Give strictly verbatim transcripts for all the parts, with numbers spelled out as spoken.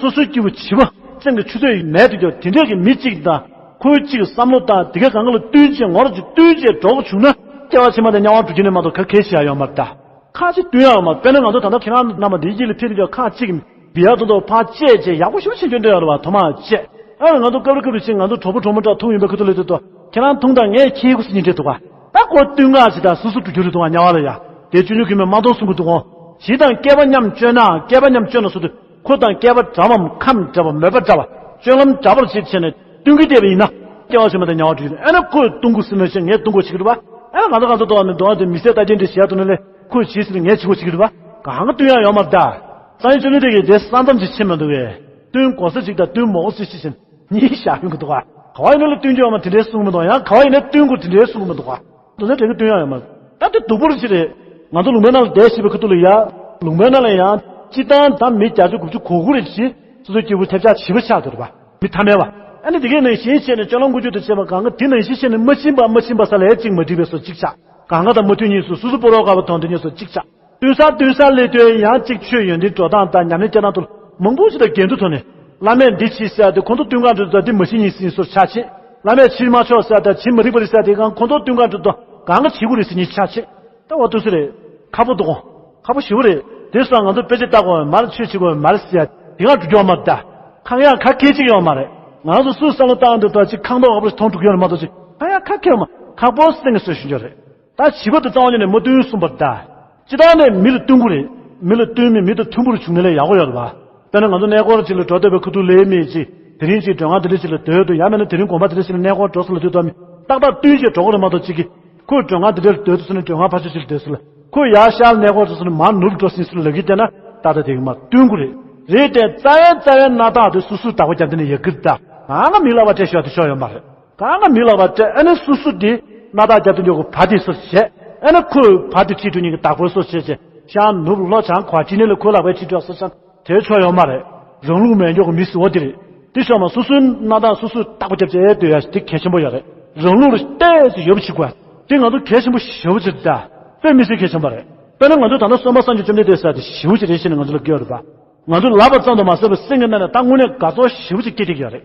སོ་སོའི་སྐྱེ་བོ་བྱིས་པ་སེམས་ཀྱི་ཆུ་ཚོད་མེད་དུ་གྱུར་དེ་འདྲས་ཀྱི་མི་གཅིག་དང་ཁོའི་གཅིག་བསམ་བློ་དང་དེ་གའི་གང་ག་ལ་བསྟུན་བྱས་ངོ་ར་གཅིག་བསྟུན་བྱས་འགྲོ་དགོས་བྱུང་ན་སྐྱེ་བ་ཕྱི་མ་དང་དམྱལ་བར་འགྲོ་རྒྱུ་ནི་མ་གཏོགས་ག་གེ་ཞིག་ཡང་ཡོད་མ་རེད་ད། ཁག་ཅིག་བསྟུན་ཡག་ཡོད་མ་རེད། དཔེར་ན་ང་ཚོ་ད་ལྟ་ཁྱེད་རང་རྣམ་པ་འདིའི་དཀྱིལ་ལ་ཕེབས་དུས་ཁག་ཅིག་འབུལ་ཡག་དུ་འདུག་ཕར་བཅད་བྱས་ཡག་པོ་ཞེ་པོ་བྱེད་རྒྱུ་འདྲ་ཡོད་རེད་བ། ཐོག་མར་བཅད། ཨ་ང་ཚོ་སྐབས་རེ་སྐབས་རེ་ཅིག་ང་ཚོ་གྲོགས་པོ་གྲོགས་མོ་འདྲ་ཐུག་ཡིན་པའི་ཁ་ཐུག་ལ་དུས་དུ་ཁྱེད་རང་ཐུང་དང་ངས་ཁྱེད་ཁུ་སི་ཉིན་འདྲེ་འདུག་ག་ད་ཁོ་བསྟུན་ཁག་ཅིག་དང་སོ་སོ་འགྲོ་རྒྱུ་རེད་འདུག་ག་དམྱལ་བ་ལ་ཡ། དེ་ཆུང་ཆུང་གི་མི་མ་གཏོང་གསུང་གི་འདུག་གོ་ཇི་དང་སྐལ་པ་མཉམ་སྤྱོད་ན་སྐལ་པ་མཉམ་སྤྱོད་ན་སུ་དུ། ཁོ་དང་སྐལ་པ་འདྲ་བའམ་ཁམས་འདྲ་བ་མོས་པ་འདྲ་བ་སྤྱོད་ལམ་འདྲ་བར་བྱེད་བྱས་ནས་བསྟུན་གྱི་བསྡད་པ་ཡིན་ན། སྐྱེ་བ་ཕྱི་མ་དང་དམྱལ་བ་འགྲོ་རྒྱུ་རེད། ཨ་ན་ཁོས་བསྟུན་དགོས་ཟེར་ནས་ཤེས་ངས་བསྟུན་དགོས་བྱེད་ཀྱི་རེད་བ། ཨ་ན་ང་ཚོ་ང་ཚོ་ལྟ་བ་ནི་འདུག་ཨ་དེ་མི་ཚེ་ལྟ་མཁན་འདྲ་བྱས་འདུག་ན་ལས་ཁོས་བྱས་ཟེར་ངས་བྱེད་དགོས་བྱེད་ཀྱི་རེད་བ། གང་ག་བསྟུན་ཡག་ཡོད་མ་རེད་ད། སང་ཉིན་བཅོ་ལྔ་དེ་གི་དེ་ས་མཚམས་ཅིག་ཕྱིན་མི་འདུག་གས། བསྟུན་དགོས་ས་ཅིག་དང་བསྟུན་མ་དགོས་ས་ཅིག་བྱས་ནས་གཉིས་བཞག་ཡོང་གི་འདུག་ག་ག་བ་ཡིན་ན་ལ་བསྟུན་རྒྱུ་ཡོད་མ་དེ་འདྲའི་གསུང་གི་མི་འདུག་ཡང་ག་བ་ཡིན་ན་བསྟུན་དགོས་དེ་འདྲའི་གསུང་གི་མི་འདུག་ག་དོན་དག་དེ་ག་བསྟུན་ཡག་ཡོད་མ་རེད། ད་དེ་སྡུག་པོ་རེད་ཅི་རེད། ང་ཚོ་ལུང་པའི་ནང་ལ་བསྡད་བཞིན་པའི་ཁ་ཐུག་ལ་ཡ། ལུང་པའི་ནང་ལ་ཡང་སྤྱི་བཏང་ད་མི་བརྒྱ་ཆ་དགུ་བཅུ་གོ་དགུ་རེ་བཞི་སོ་སོའི་སྐྱེ་བོ་ཐེབས་ཆག་བྱིས་པ་ཆགས་འདུག་རེད་པ། མི་ཐ་མལ་བ། ཨ་ནི་དེ་གའི་ནང་བཞིན་བྱས་ནས་སྤྱོད་ལམ་ཀུན་སྤྱོད་དང་བཅས་པ་གང་ག་དེ་ནང་བཞིན་བྱས་ནས་མ་ཕྱིན་པ་མ་ཕྱིན་པ་ས་ལ་ཡ་གཅིག་མ་འགྲིག་པའི་སོ་གཅིག་ཆགས། གང་ག་དང་མ་མཐུན་གཉིས་སུ་སོ་སོ་སྤོ་རོགས་དགའ་བ་དང་དོན་གཉིས་སུ་གཅིག་ཆགས། བསྟུན་ས་བསྟུན་ས་སླེབས་དུས་ཡང་གཅིག་ཆོས་ཡོན་ཏན་འགྲོ་སྟངས་དང་ཉམས་ལེན་སྐྱེ་སྟངས་ཐོག་མང་པོ་ཞིག་དང་འགལ་འདུ་ཐོག་ནས། བླ་མས་འདི་བྱེད་ཟེར་ཏེ་ཁོང་ཚོ་བསྟུན་གང་འགྲོ་ད་འདི་མ་བྱེད་ཉིན་ཟིན་སོར་ཆགས་ཆེ། བླ་མས་བྱེད་མ་ཆོག་ཟེར་ད་བྱེད་མ་རིག་པ་རེད་ཟེར་ཏེ་གང་ཁོང་ཚོ་བསྟུན་གང་འགྲོ་ད་གང་ག་བྱེད་དགོས་རེད་ཟེར་ཉིན་ཆགས་ཆེ། ད་འོ་ཏུ་སུ་རེད། ཁག་པོ་འདུག་ཁག་པོ་ཞེ་པོ་རེད། དེ་སོང་ང་ཚོ་དཔེ་ཆ་ལྟ་དགོས་མ་རེད་ཆོས་བྱེད་དགོས་མ་རེད་ཟེར་ཡ་དེ་གང་འགྲོ་རྒྱུ་མ་རེད་ད། ཁག་ཡ་ཁག་ཁེ་ཅིག་ཡོད་མ་རེད། ང་ཚོ་སུས་བསམ་བློ་བཏང་འདོད་ད་ཅིག་ཁང་ཐོག་ཁག་པོ་ཞིག་མཐོང་འགྲོ་གི་ཡོད་རེད་མ་གཏོགས་ཅིག་ཁག་ཡ་ཁག་ཁེ་ཡོད་མ་ཁག་པོ་སེང་གི་སོས་ཤུན་ཆོ་རེད། ད་བྱིས་པ་དེ་རྩ་བ་ཉིད་ནས་མ་བསྟུན་གསུངས་པར་གདའ། སྤྱི་བཏང་ནས་མི་ལ་བསྟུན་དགོས་རེད། མི་ལ་བསྟུན་མི་མི་དང་མཐུན་པོ་རུ་བྱུང་ན་ལས་ཡག་པོ་ཡོད་རེད་བ། དཔེར་ན་ང་ཚོ་གནས་སྐོར་ཅིག་ལ་འགྲོ་འདོད་པའི་ཁུ་ཐུག་ལས་མེད་ཅིག་དེ་རིང་ཅིག་མགྲོན་ཁང་དེ་འདྲ་ཅིག་ལ་སྡོད་དུ་ཡང་མིན་ན་དེ་རིང་དགོན་པ་དེ་འདྲ་ཅིག་ལ་གནས་སྐོར་འགྲོ་སོང་ལ་སྡོད་དུ་མི་ཏག་ཏག་བསྟུན་བྱས་འགྲོ་དགོས་རེད་མ་གཏོགས་ཅིག་གིས་ཁོས་མགྲོན་ཁང་དེ་འདྲ་ལ་སྡོད་དུ་སོང་ན་མགྲོན་ཁང་ཕར་ཕྱོགས་ཅིག་ལ་སྡོད་སོང་ལ་ཁོས་ཡར་ཤར་གནས་སྐོར་འགྲོ་སོང་ན་མར་ནུབ་འགྲོ་སྲིད་སོང་ལ་ལབ་ཀྱི་བལྟས་ན་ཏག་ཏག་དེ་གི་མ་བསྟུན་དགོས་རེད། རེད་དེ་རྩ་བའི་རྩ་བའི་སྣ་ཐག་དེ་སོ་སོའི་བདག་པོ་རྒྱབ་དེ་ནས་ཡག་གི་རེད་ད། ང་ང་མི་ལ་བ་སྤྲད་ཤོག་དེ་ཆོག་ཡོད་མ་རེད། གང་ག་མི་ལ་བ་སྤྲད་ཨ་ནི་སུ་སུ་དེ་སྣ་ཐག་རྒྱབ་ཏུ་འཇོག་གི་བ་དེ་སོ་བྱས་ཨ་ནི་ཁོས་བ་དེ་ཁྲིད་འགྲོ་ཉིན་གི་བདག་པོའི་སོ་བྱས་བྱས་ཤང་ནུབ་ལྷོ་བྱང་གོ་བ་ཁྲིད་ནས་ལ་ཁོའི་ལག་པའི་ཁྲིད་འགྲོ་སོ་ཤང་དེ་ཆོག་ཡོད་མ་རེད། རང་ལུགས་མེད་འཇོག་གི་མི་སུ་བ་དེ་རེད། དེ་ཤོག་མ་སུ་སུའི་སྣ་ཐག་སུ་སུ་བརྟག་པ་རྒྱབ་བྱས་ཨེ་སྡོད་ཡ་དེ་གལ་ཆེན་པོ་ཡོད་རེད། རང་ལུགས་ལ་བལྟས་ཏེ་ཡོད་པ་བྱེད་དགོས་དེ་ང་ཚོ་གལ་ཆེན་པོ་ཞེ་པོ་ཅིག་རེད་ད། དཔེ་མི་སྲིད་གལ་ཆེན་པོ་རེད། དཔེར་ན་ང་ཚོ་ད་ལྟ་སོན་པ་སངས་རྒྱས་བཅོམ་ལྡན་འདས་ཟེར་དེ་ཞེ་པོ་ཅིག་རེད་ཤེས་ནས་ང་ཚོ་ལ་དགོས་རེད་པ། ང་ཚོ་ལབ་པ་ཙམ་དུ་མ་ཟད་པའི་སེམས་ཀྱི་ནང་ནས་ད་དངོས་གནས་དགའ་ཚོར་ཞེ་པོ་ཅིག་སྐྱེ་བསྡད་ཀྱི་ཡོད་རེད།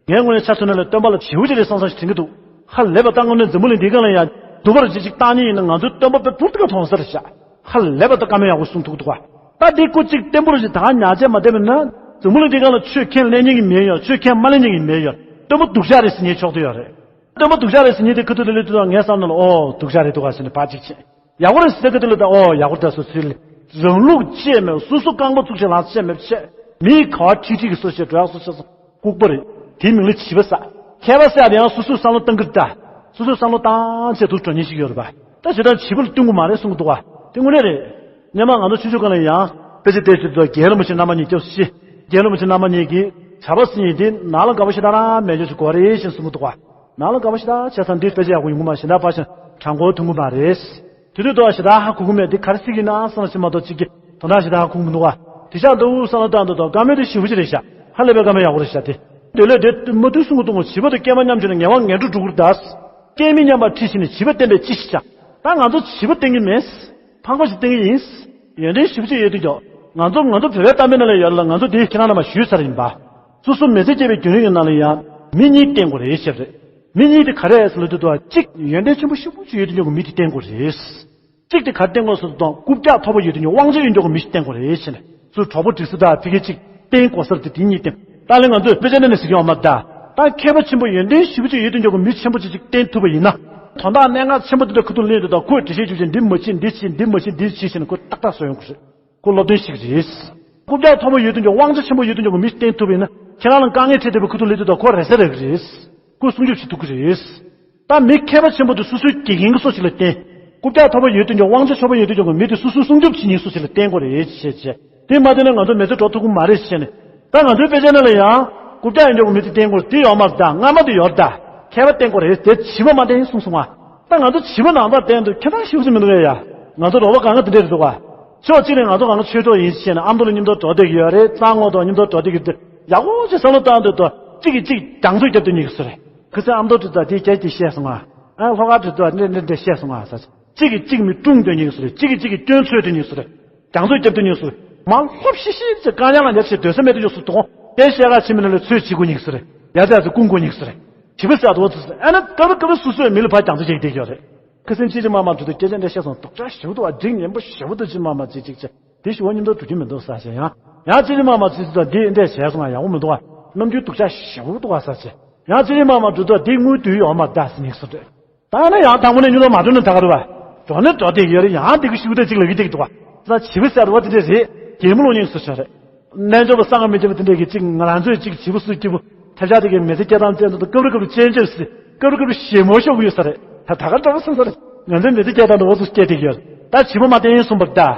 ངས་དངོས་གནས་ཆ་མཚོན་ན་ལས་སྟོན་པ་ལ་ཞེ་པོ་ཅིག་རེད་བསམ་བསམ་ཞིག་དྲན་གྱི་འདུག་ཧ་ལས་པ་ད་དངོས་གནས་འཛམ་བུ་གླིང་འདིའི་སྒང་ལ་ཡང་སྡུག་པར་ཅིག་ཅིག་བཏང་ཉིན་ཡིན་ན་ང་ཚོའི་སྟོན་པ་དཔེ་ཕུར་ཏི་ཀ་མཐོང་ས་རེད་ཤག་ཧ་ལས་པ་ད་བཀའ་མོལ་ཡག་པོ་གསུང་ཐུབ་འདུག་ག་ད་འདི་སྐུ་གཅིག་བརྟན་པོ་རེད་ཅིག་ད་ཉག་ཆད་མ་བསྡད་པ་ན་འཛམ་བུ་གླིང་འདིའི་སྒང་ལ་ཆོས་ཁས་ལེན་མཁན་གྱི་མི་ཡོད་ཆོས་ཁས་མ་ལེན་མཁན་གྱི་མི་ཡོད་སྟོན་པ་སྡུག་ཅག་རེད་ཟེར་མཁན་ཕྱོགས་དེ་ཡོད་རེད། སྟོན་པ་སྡུག་ཅག་རེད་ཟེར་མཁན་དེ་ཁ་ཐུག་དེ་ལས་དུས་ད་ངའི་བསམ་ནང་ལ་ཨོ་སྡུག་ཅག་རེད་འདུག་ག་ཟེར་ནས་ཕར་གཅིག་ཕྱིན། ཡག་པོ་རེད་ཟེར་གི་དེ་ལ་ད་ཨོ་ཡག་པོ་ད་སོ་སོའི་རང་ལུགས་བཅས་མེད་སོ་སོ་རྐང་པ་བཙུགས་བྱས་ལག་བཅས་མེད་བྱས་མིའི་ག་བ་ཁྲིད་ཁྲིད་ཀྱི་སོ་བྱས་འགྲོ་ཡག་སོ་བྱས་སོ་ལྐུགས་པ་རེད། དེའི་མིང་ལ་བྱིས་པ་ཟེར། མཁས་པ་ཟེར་ཡག་དེ་ཡང་སོ་སོས་བསམ་བློ་བཏང་གི་རེད་ད། སོ་སོས་བསམ་བློ་བཏང་བྱས་འདུག་འགྲོ་མཁན་ཞིག་ཡོད་རེད་པ། ད་ཞེ་དྲག་བྱིས་པ་ལ་བསྟུན་དགོས་མ་རེད་གསུང་གི་འདུག་བ། དེ་དངོས་གནས་རེད། སྔོན་མ་ང་ཚོ་ཆུང་ཆུང་སྒང་ལ་ཡང་དཔེ་ཆ་བལྟས་ཚེ་ད་རྒན་རིན་པོ་ཆེ་རྣམ་པ་གཉིས་སྐྱབས་སུ་མཆི། རྒན་རིན་པོ་ཆེ་རྣམ་པ་གཉིས་ཀྱིས་བྱ་བ་ཟེར་མཁན་དེ་ནང་ལ་དགའ་པོ་ཞེ་དྲག་རང་མེད་ཆོག་ཅིག་དགོས་རེད་ཞེས་གསུང་གི་འདུག་བ། ནང་ལ་དགའ་པོ་ཞེ་དྲག་བྱས་ཙང་འདི་དཔེ་ཆ་ཡག་པོ་ཡོང་གི་མ་རེད་ཞེ་དྲག་ཕར་ཕྱིན་དྲང་པོ་ཐོན་གི་མ་རེད། དེ་དུས་ད་ཞེ་དྲག་ཧ་གོ་གི་མེད་དེ་ག་རེ་ཟེར་གི་ན་བསམ་བཞིན་མ་གཏོགས་གཅིག་གི་དོན་དག་ཞེ་དྲག་ཧ་གོ་གི་མི་འདུག་བ། དེ་ཤག་འདུག་བསམ་བློ་བཏང་འདུག་ད་བཀའ་མོལ་དེ་ཞེ་པོ་ཅིག་རེད་ཤག་ཧ་ལས་པའི་བཀའ་མོལ་ཡག་པོ་རེད་ཤག་དེ། དེ་ལས་དེ་མ་ཐུག་གསུང་གི་འདུག་བྱིས་པ་དང་སྐྱེས་པ་མཉམ་བྱུང་ན་ངལ་བ་ངལ་འགྲོ་འགྲོ་གི་རེད་ད། སྐྱེས་མི་མཉམ་པར་ཁྲིད་ཕྱིན་ནས་བྱིས་པ་བསྟེན་པའི་ཅི་ཞིག་བྱ། ད་ང་ཚོ་བྱིས་པ་བསྟེན་གི་མེད། ཕངས་པ་ཞིག་བསྟེན་གི་ཡིན། ཡོན་ཏན་ཞེ་པོ་ཅིག་ཡོད་དུས་ཀྱང་ང་ཚོ་ང་ཚོ་བོད་པའི་གཏམ་དཔེ་ནང་ལ་ཡོད་ལ་ང་ཚོ་དེ་ཁྱེད་རང་རྣམས་ཞུས་ཚར་ཡིན་པ། སོ་སོ་མི་ཚེ་སྐྱེལ་བའི་རྒྱུན་རིང་གི་ནང་ལ་ཡང་མི་གཉིས་བསྟེན་དགོས་རེད་ཞེས་རེད། མི་གཉིས་དེ་ག་རེ་རེད་ཟེར་ལབ་དུས་ད་གཅིག་ཡོན་ཏན་ཆེན་པོ་ཞེ་པོ་ཅིག་ཡོད་དུས་ཀྱང་མི་དེ་བསྟེན་དགོས་རེད། གཅིག་དེ་ག་རེ་བསྟེན་དགོས་ཟེར་དུས་ད་རྐུབ་བཀྱག་མཐོ་པོ་ཡོད་དུས་ཀྱང་དབང་ཆ་ཡོད་དུས་ཀྱང་མི་ཞིག་བསྟེན་དགོས་རེད་ཞེས་ནས་སུ་གྲོགས་པོ་འགྲིག་སུ་ད་ཕི་གེ་གཅིག་བསྟེན་དགོས་ས་རེད་དེ་དེ་གཉིས་བསྟེན། ད་ལན་ང་ཚོས་དཔེ་ཆ་ནང་ནས་ཟེར་གྱི་ཡོད་མ་རེད་ད། ད་མཁས་པ་ཆེན་པོ་ཡོན་ཏན་ཞེ་པོ་ཅིག་ཡོད་དུས་ཀྱང་མི་ཆེན་པོ་ཅིག་ཅིག་བསྟེན་ཐུབ་པ་ཡིན་ན། དོན་དག་གནད་འགག་ཆེན་པོ་འདི་འདྲ་ཁུ་ཐུག་ལེན་དུས་ད་ཁོས་འགྲེལ་བཤད་བྱེད་ཅིང་འདི་མ་བྱེད་འདི་བྱེད་འདི་མ་བྱེད་འདི་བྱེད་ཞེས་ནས་ཁོས་ཏག་ཏག་བཟོ་ཡོང་གི་རེད། ཁོ་སློབ་སྟོན་ཞིག་རེད། རྐུབ་བཀྱག་མཐོ་པོ་ཡོད་དུས་ཀྱང་དབང་ཆ་ཆེན་པོ་ཡོད་དུས་ཀྱང་མི་བསྟེན་ཐུབ་པ་ཡིན་ན་ཁྱེད་རང་ལ་དཀའ་ངལ་འཕྲད་བསྡད་པའི་ཁུ་ཐུག་ལེན་དུས་ད་ཁོ་རེ་ས་རེ་གི་རེད། ཁོས་སྲུང་སྐྱོབ་བྱེད་ཐུབ་ཀྱི་རེད། ད་མི་མཁས་པ་ཆེན་པོ་དེ་སོ་སོའི་དགེ་རྒན་གྱི་སོ་ཞིག་ལ་བསྟེན། རྐུབ་བཀྱག་མཐོ་པོ་ཡོད་དུས་ཀྱང་དབང་ཆ་ཆེན་པོ་ཡོད་དུས་ཀྱང་མི་དེ་སོ་སོའི་སྲུང་སྐྱོབ་བྱེད་མཁན་སོ་ཞིག་ལ་བསྟེན་དགོས་རེད་ཅེས་བྱས། དེ་མ་བསྟེན་ན་ང་ཚོ་མི་ཚེ་འགྲོ་ཐུབ་ཀྱི་མ་རེད་ཟེར་ནས། ད་ང་ཚོའི་དཔེ་ཆ་ནང་ལ་ཡང་རྐུབ་བཀྱག་ཡིན་ཀྱང་མི་དེ་བསྟེན་དགོས་དེ་ཡོད་མ་རེད་ད། སྔ་མ་དེ་ཡོད་རེད་ད། མཁས་པ་བསྟེན་དགོས་རེད་དེ་བྱིས་པ་མ་བསྟེན་གསུངས་སོང་ང་། ད་ང་ཚོ་བྱིས་པ་ནང་པ་བསྟེན་དུས་ཁྱད་པར་ཞེ་པོ་ཅིག་མི་འདུག་གས་ཡ། ང་ཚོ་རོགས་པ་གང་ག་དེ་འདྲས་རེད་འདུག་ག་ཕྱོགས་གཅིག་ནས་ང་ཚོ་གང་ག་ཆོས་གྲོགས་ཡིན་ཞེས་ནས་ཨ་མདོ་ལ་མཉམ་དུ་འགྲོ་བསྡད་ཀྱི་ཡོད་རེད། གཙང་ངོ་དང་མཉམ་དུ་འགྲོ་བསྡད་ཀྱི་འདུག་ཡག་པོ་ཅིག་བསམ་བློ་བཏང་དུས་ད་གཅིག་གིས་གཅིག་རྒྱང་ཚོད་རྒྱབ་སྡོད་མཁན་ཞིག་རེད། ཁ་སང་ཨ་མདོ་དེ་ད་དེ་རྒྱ་དེ་བཤད་སོང་ང་། ཨ་ལྷོ་ཁ་དེ་ད་འདྲ་འདྲ་འདྲ་བཤད་སོང་ང་ཟེར། གཅིག་གིས་གཅིག་མི་དཀྲུག་སྡོད་མཁན་ཞིག་རེད། གཅིག་གིས་གཅིག་གི་སྐྱོན་འཚོལ་སྡོད་མཁན་ཞིག་རེད། རྒྱང་ཚོད་རྒྱབ་སྡོད་མཁན་ཞིག་རེད། མ་ལྷོད་ཤིག་ཤིག་ཅེས་དཀའ་ཉག་ལ་ཉར་ཞིག་སྡོད་ས་མེད་དུ་ཡོང་སུ་དོང་ སྐད་བཤད་ག་ཕྱིན་མི་ལ་ཚོད་བྱེད་དགོས་ཉིག་སུ་རེད། ཡ་ཙག་ཙི་ཀུང་དགོས་ཉིག་སུ་རེད། བྱིས་པ་ཟེར་དུ་བ་ཚོ་ཟེར་ཨ་ན་སྐབས་སྐབས་སུ་སུས་མི་ལ་ཕར་རྒྱང་ཚོད་བྱེད་བསྡད་ཀྱི་ཡོད་རེད། ཁ་སང་ཅི་ཅི་མ་མ་འདུག་ཏུ་སྐད་ཆ་འདྲ་བཤད་སོང་། སྡུག་ཅག་ཞེ་པོ་འདུག་བ། འགྲིག་ཉན་པོ་ཞེ་པོ་འདུག་ཅི་མ་མ་ཅི་ཅིག་ཅི། དེ་ཞུ་བ་མཉམ་དུ་འགྲོ་རྒྱུ་མི་འདུག་ས་ཆེ་ཡང་། ཡང་ཅི་ཅི་མ་མ་ཅི་ཅི་དང་འདི་འདྲས་བྱས་སོང་ང་ཡག་པོ་མི་འདུག་བ། ནམ་རྒྱུན་སྡུག་ཅག་ཞེ་པོ་འདུག་བ་ས་ཆེ། ཡང་ཅི་ཅི་མ་མ་འགྲོ་དུས་འདི་དངུལ་དུས་ཡོད་མ་ད་སི་ཉིག་སུ་འདྲས། ད་ནི་ཡང་དང་པོ་ནས་ཉུང་ལ་མ་འགྲོ་ན་ད་ག་རུ་བ། འགྲོ་ནི་འགྲོ་བསྡད་ཡོད་རེད། ཡང་འདི་གི་ཤུགས་དེ་གཅིག་ལ་གི་སྟེགས་འདུག་བ། ས་བྱིས་པ་ཟེར་བ་དེ་འདྲས་རེད། རྒན་མོ་ལོ་ཉིག་སུ་ཆ་རེད། རྣལ་འབྱོར་པ་སངས་མི་རྒྱ་བ་དེ་འདྲས་ཀྱི་གཅིག་ང་རང་ཚོས་གཅིག་བྱིས་པ་སུ་སྐྱིད་པོ། ཐབས་ཆག་དེ་གའི་མི་ཚེ་སྐྱེལ་སྟངས་བཙན་དུ་སྐབས་རེ་སྐབས་རེ་ཅན་ཅན་སི། སྐབས་རེ་སྐབས་རེ་ཞེ་མོ་ཤོག་གི་ཡོད་ས་རེད། ད་ད་ག་འདྲ་བོ་སོང་ས་རེད། ང་ཚོའི་མི་ཚེ་སྐྱེལ་སྟངས་འདྲ་བོ་ཚོ་སྐྱེལ་བསྡད་ཀྱི་ཡོད་རེད། ད་བྱིས་པ་མ་བསྟེན་ཡིན་གསུངས་པ་རེད་ད།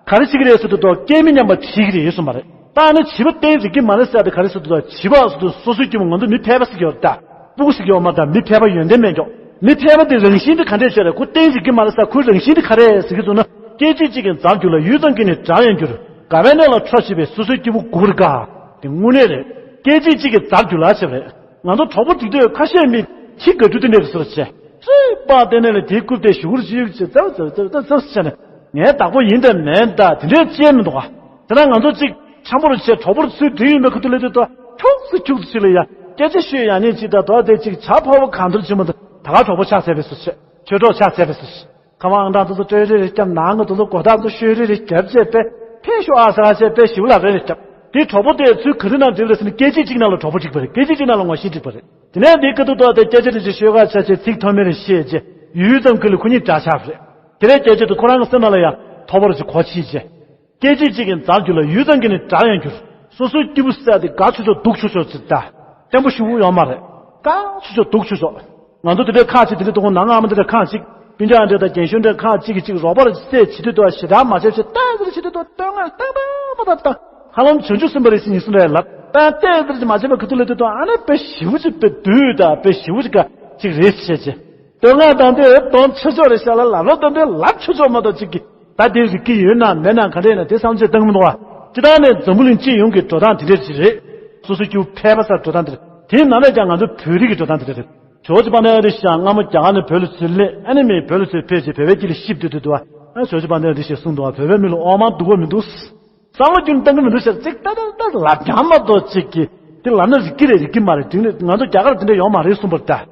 ག་རེ་བྱེད་ཀྱི་རེད་ཟེར་དུས་ད་སྐད་མི་ཉན་པ་བྱེད་ཀྱི་རེད་གསུངས་པ་རེད། ད་ནི་བྱིས་པ་བསྟེན་རིགས་ཀྱི་མ་རེད་ཟེར་ཏེ་ག་རེ་ཟེར་དུས་ད་བྱིས་པ་ཟེར་དུས་སོ་སོའི་སྐྱིད་པོ་ང་ཚོ་མི་ཕལ་པ་ཟེར་གྱི་ཡོད་རེད་ད། སྤུ་གུ་ཟེར་གྱི་ཡོད་མ་རེད་ད། མི་ཕལ་པ་ཡོན་ཏན་མེད་མགྱོགས། མི་ཕལ་པ་དེ་རང་བཞིན་དེ་ག་འདྲས་བྱས་རེད། ཁོ་བསྟེན་རིགས་ཀྱི་མ་རེད་ཟེར། ཁོའི་རང་བཞིན་དེ་ག་རེད་ཟེར་གྱི་འདུག་ན། སྐད་ཅིག་གཅིག་གིས་འཛག་འགྱུར་ལ། ཡུད་ཙམ་གྱིས་ནི་དགྲར་ཡང་འགྱུར། དགའ་བའི་གནས་ལ་ཁྲོ་བྱེད་པའི། སོ་སོའི་སྐྱིད་པོ་མགུ་རུ་དགའ། དེ་དངོས་གནས་རེད། སྐད་ཅིག་གཅིག་གིས་འཛག་འགྱུར་ལ་བྱེད་པ་རེད། ང་ཚོ་གྲོགས་པོ་སྒྲིག་དུས་ཁ་ཤས་མི་ཁྱི་དགའ་སྤྲོ་དེ་འདྲས་ཀྱི་བཟོ་འདྲ་བྱས། ཚུར་པ་བསྟན་ནས་ལ་དེའི་རྐུབ་དེ་ཞུ་གུར་ཞུ་ཡུག་བྱེད་ཙབ་ཙབ་ཙབ་ཙབ་ཙབ་བྱས་ནས། ངའི་བདག་པོ་ཡིན་དང་མིན་དང་དེ་འདྲས་བཅད་མི་འདུག་ག་དེ་ན་ང་ཚོ་གཅིག་འཆམ་པོ་རུ་བྱས་གྲོགས་པོ་རུ་ཚུར་སྒྲིག་ཡོད་མེད་ཁུ་ཐུ་ལས་དུས་ད་ཁྱུག་ཙི་ཁྱུག་ཙི་ཞིག་ལ་ཡ་སྐད་ཆ་ཤོད་ཡ་ཉེ་ཅིག་ད་དོ་དེ་གཅིག་བྱ་ཕོ་བོ་གང་འདོར་ཆེན་མོ་ད་ད་ག་གྲོགས་པོ་ཆགས་ཚར་བས་སུ་བྱས། ཆོས་གྲོགས་ཆགས་ཚར་བས་སུ་བྱས། ཁ་མང་ཨང་གྲངས་དེ་ཚོ་སྤྲོད་རེ་རེ་བརྒྱབ། ནང་གི་དེ་ཚོ་སྒོ་ཐག་ཚོ་ཤོད་རེ་རེ་བརྒྱབ་བྱས་པས་ཕེབས་ཤོག་ཨ་ཟེར་བྱས་པས་ཞིབ་ལ་རེ་རེ་བརྒྱབ། དེ་གྲོགས་པོ་དེ་ཚུར་ག་རེ་ནང་འགྲིག་རེད་ཟེར་ན། སྐད་ཅིག་གཅིག་ནང་ལ་གྲོགས་པོ་འགྲིག་པ་རེད། སྐད་ཅིག་གཅིག་ནང་ལ་ངོ་ཤེས་འགྲིག་པ་རེད། དེ་ནས་འདི་ཀ་ཏུ་ཏོ་དེ་སྐད་ཆ་རེ་ཅིག་ཤོད་ག་ཆ་ཆེ་ཚིག་ཐོན་མེད་རེ་བཤད་རྗེས་ཡུད་ཙམ་ཁུལ་ལ་ཁོ་གཉིས་འདྲ་ཆགས་པ་རེད། དེ་ནས་སྐད་ཆ་དེ་ཁོ་རང་གི་སེམས་ནང་ལ་ཡང་ཐོ་བོར་ཅིག་གོ་ཕྱིས་རྗེས། སྐད་ཅིག་གཅིག་གིས་འཛག་འགྱུར་ལ། ཡུད་ཙམ་གྱིས་ནི་དགྲར་ཡང་འགྱུར། སོ་སོའི་སྐྱིད་པོ་ཟེར་དེ་དགའ་ཆོག་ཆོག་སྡུག་ཆོག་ཆོག་ཅིག་ད། བརྟན་པོ་ཞུ་ཡོད་མ་རེད། དགའ་ཆོག་ཆོག་སྡུག་ཆོག་ཆོག་ང་ཚོ་དེ་འདྲའི་ཁག་ཅིག་དེ་འདྲའི་དུ་ཁོང་ནང་ཨ་མ་དེ་འདྲ་ཁག་ཅིག་སྤུན་ཀྱག་འདྲ་དང་རྒན་གཞོན་འདྲ་ཁག་ཅིག་གིས་ཅིག་རོགས་པ་རེ་བྱེད་ཅིག་དུས་དུ་ཞེ་དྲག་མ་བྱས་བྱས་ཏག་ཏག་ཅིག་དུས་དུ་སྟོད་ངན་ཏག་ཏག་པ་ཏག་ཏག་ཧ་ལམ་བྱང་ཆུབ་སེམས་དཔའ་རེད་ཟེར་ཉིན་སུ་འདྲ་ལབ་ཏག་ཏག་ཅིག་མ་བྱས་པ་ཁུ་ཐུག་ལ་དུས་དུ་ཨ་ནི་དཔེ་ཞེ་པོ་ཅིག་དཔེ་བདུད་དང་དཔེ་ཞེ་པོ་ཅིག་ག་ཅིག་རེད་བྱས་ཅིག་སྟོད་ངན་དང་དེ་དོན་ཆོས་ཕྱོགས་རེད་ཤག་ལ་ལབ་ལོ་དོན་དེ་ལབ་ཆོས་ཕྱོགས་མ་གཏོགས་ཅིག་གི་ད་དེ་རིག་གི་ཡོད་ན་མེད་ན་ག་འདྲ་ཡིན་ན་དེ་བསམ་ཚུལ་བཏང་གི་མི་འདུག་བ། སྤྱིར་བཏང་ནས་འཛམ་བུ་གླིང་སྤྱི་ཡོངས་ཀྱི་འགྲོ་སྟངས་དེ་འདྲ་ཅིག་རེད། སོ་སོ་སྐྱིད་པོ་ཕལ་པ་སར་འགྲོ་སྟངས་དེ་རེད། དེའི་ནང་ནས་ཀྱང་ང་ཚོ་བོད་རིགས་ཀྱི་འགྲོ་སྟངས་དེ་འདྲ་རེད། ཇོ་ཇི་པ་ནས་རེད་ཤག་སྔ་མོ་རྒྱ་གར་ནས་བོད་ལ་ཚུར་སླེབས། ཨ་ནི་མི་བོད་ལ་ཚུར་ཕེབས་རྗེས་བོད་པའི་དཀྱིལ་ལ་གཤིབ་སྡོད་དུས་འདུག་བ། ཨ་ཇོ་ཇི་པ་ནས་རེད་ཤག་གསུངས་འདུག་བ། བོད་པའི་མི་ལ་དབང་མ་སྡུག་པོ་མི་འདུག་བསམ་བློ་རྒྱུན་གཏོང་གི་མི་འདུག་ཟེར། ཅིག་ཏག་ཏག་ཏག་ལབ་ཀྱང་མ་གཏོགས་ཅིག་གིས་དེ་ལབ་ན་རིག་གི་རེད། རིག་གི་མ་རེད། དེ་ནི་ང་ཚོ་རྒྱ་གར་དེ་འདྲ་ཡོད་མ་རེད་གསུངས་པ་རེད་ད།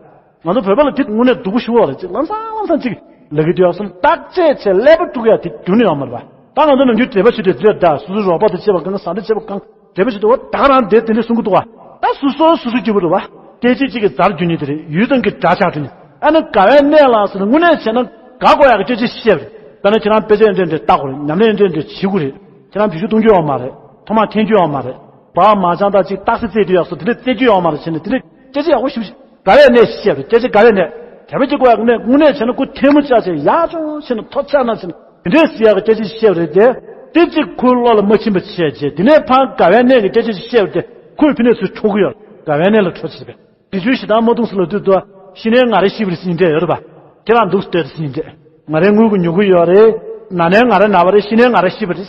ང་ཚོ་བོད་པ་ལ་དེ་དངོས་གནས་སྡུག་པོ་ཞེ་པོ་རེད། ཅིག་ལམ་སང་ལམ་སང་ཅིག་ལབ་ཀྱི་འདུག་ཡག་སོང་བརྟག་དཔྱད་བྱས་ཀླད་པ་དཀྲུག་ཡག་དེ་རྒྱུན་ནས་ཡོད་མ་རེད་པ། ད་ང་ཚོ་ནམ་རྒྱུན་འགྲེལ་པ་ཞུ་དུས་དེ་རེད་ད། སོ་སོའི་རོགས་པ་དེ་བྱེད་པ་གང་། ཟ་འདྲ་བྱེད་པ་གང་། འགྲེལ་པ་ཞུ་དུས་འོ་ད་ག་རང་དེ་དེ་འདྲ་གསུང་གི་འདུག་བ། ད་སོ་སོ་སོ་སོ་སྐྱིད་པོ་རེད་བ། སྐད་ཅིག་གཅིག་གིས་འཛག་རྒྱུ་ནི་དེ་རེད། ཡུད་ཙམ་གྱིས་དགྲ་ཆགས་འགྲོ་ནི། ཨ་ནི་དགའ་བའི་གནས་ལ་ཟེར་ན་དངོས་གནས་བྱས་ན་དགའ་དགོས་ཡག་གི་སྐད་ཆ་བཤད་པ་རེད། དཔེར་ན་ཁྱེད་རང་དཔེ་ཆ་འདྲ་འདྲ་ལྟ་དགོས་རེད། ཉམས་ལེན་འདྲ་འདྲ་བྱེད་དགོས་རེད། ཁྱེད་རང་བེད་སྤྱོད་གཏོང་རྒྱུ་ཡོད་མ་རེད། ཐོག་མར་འཐེན་རྒྱུ་ཡོད་མ་རེད། བག་མ་ཆང་དང་ཅིག་རྟགས་གསལ་རྩེད་རྒྱུ་ཡག་སོགས་དེ་འདྲ་རྩེད་རྒྱུ་ཡོད་མ་རེད། བྱས་ནས་དེ་འདྲ་སྐད་ཆ་ཡག་པོ་ཞིག་དགའ་བའི་གནས་ཤིག་བཤད་པ་རེད། སྐད་ཆ་དགའ་བའི་གནས། དད་པ་སྐྱེ་དགོས་ཡག་གནས། དངོས་གནས་བྱས་ན་ཁོ་ཐལ་མོ་ཆགས་བྱས་ཡག་ཅུང་བྱས་ནས་ཐོ་ཆགས་ན་བྱས་ནས་དེ་འདྲས་ཟེར་ཡག་གི་སྐད་ཆ་ཞིག་བཤད་པ་རེད་དེ། དེ་གཅིག་ཁོའི་བློ་ལ་མ་ཕྱིན་པ་བྱས་རྗེས་དེ་ནས་ཕར་དགའ་བའི་གནས་ཀྱི་སྐད་ཆ་ཞིག་བཤད་པ་དེ་ཁོས་ཕི་ནས་ཚུར་འཕྲོག་གི་ཡོད། དགའ་བའི་གནས་ལ་འཕྲོག་བྱས་པས། དེ་ཚོའི་ཞེ་སྡང་མ་གཏོང་ཟེར་ལབ་དུས་དུ་ཤི་ནའི་ང་རེ་ཤི་བ་རེད་ཟེར་ཉིན་འདྲ་ཡོད་རེད་པ། ཁྱེད་རང་འདུག་ལྟོས་ཟེར་ཉིན་འདྲ། ང་རེ་དངུལ་གྱི་ཉོ་གི་ཡོད་རེད། ན་ནའི་ང་རེ་ན་བ་རེད། ཤི་ནའི་ང་རེ་ཤི་བ་རེད།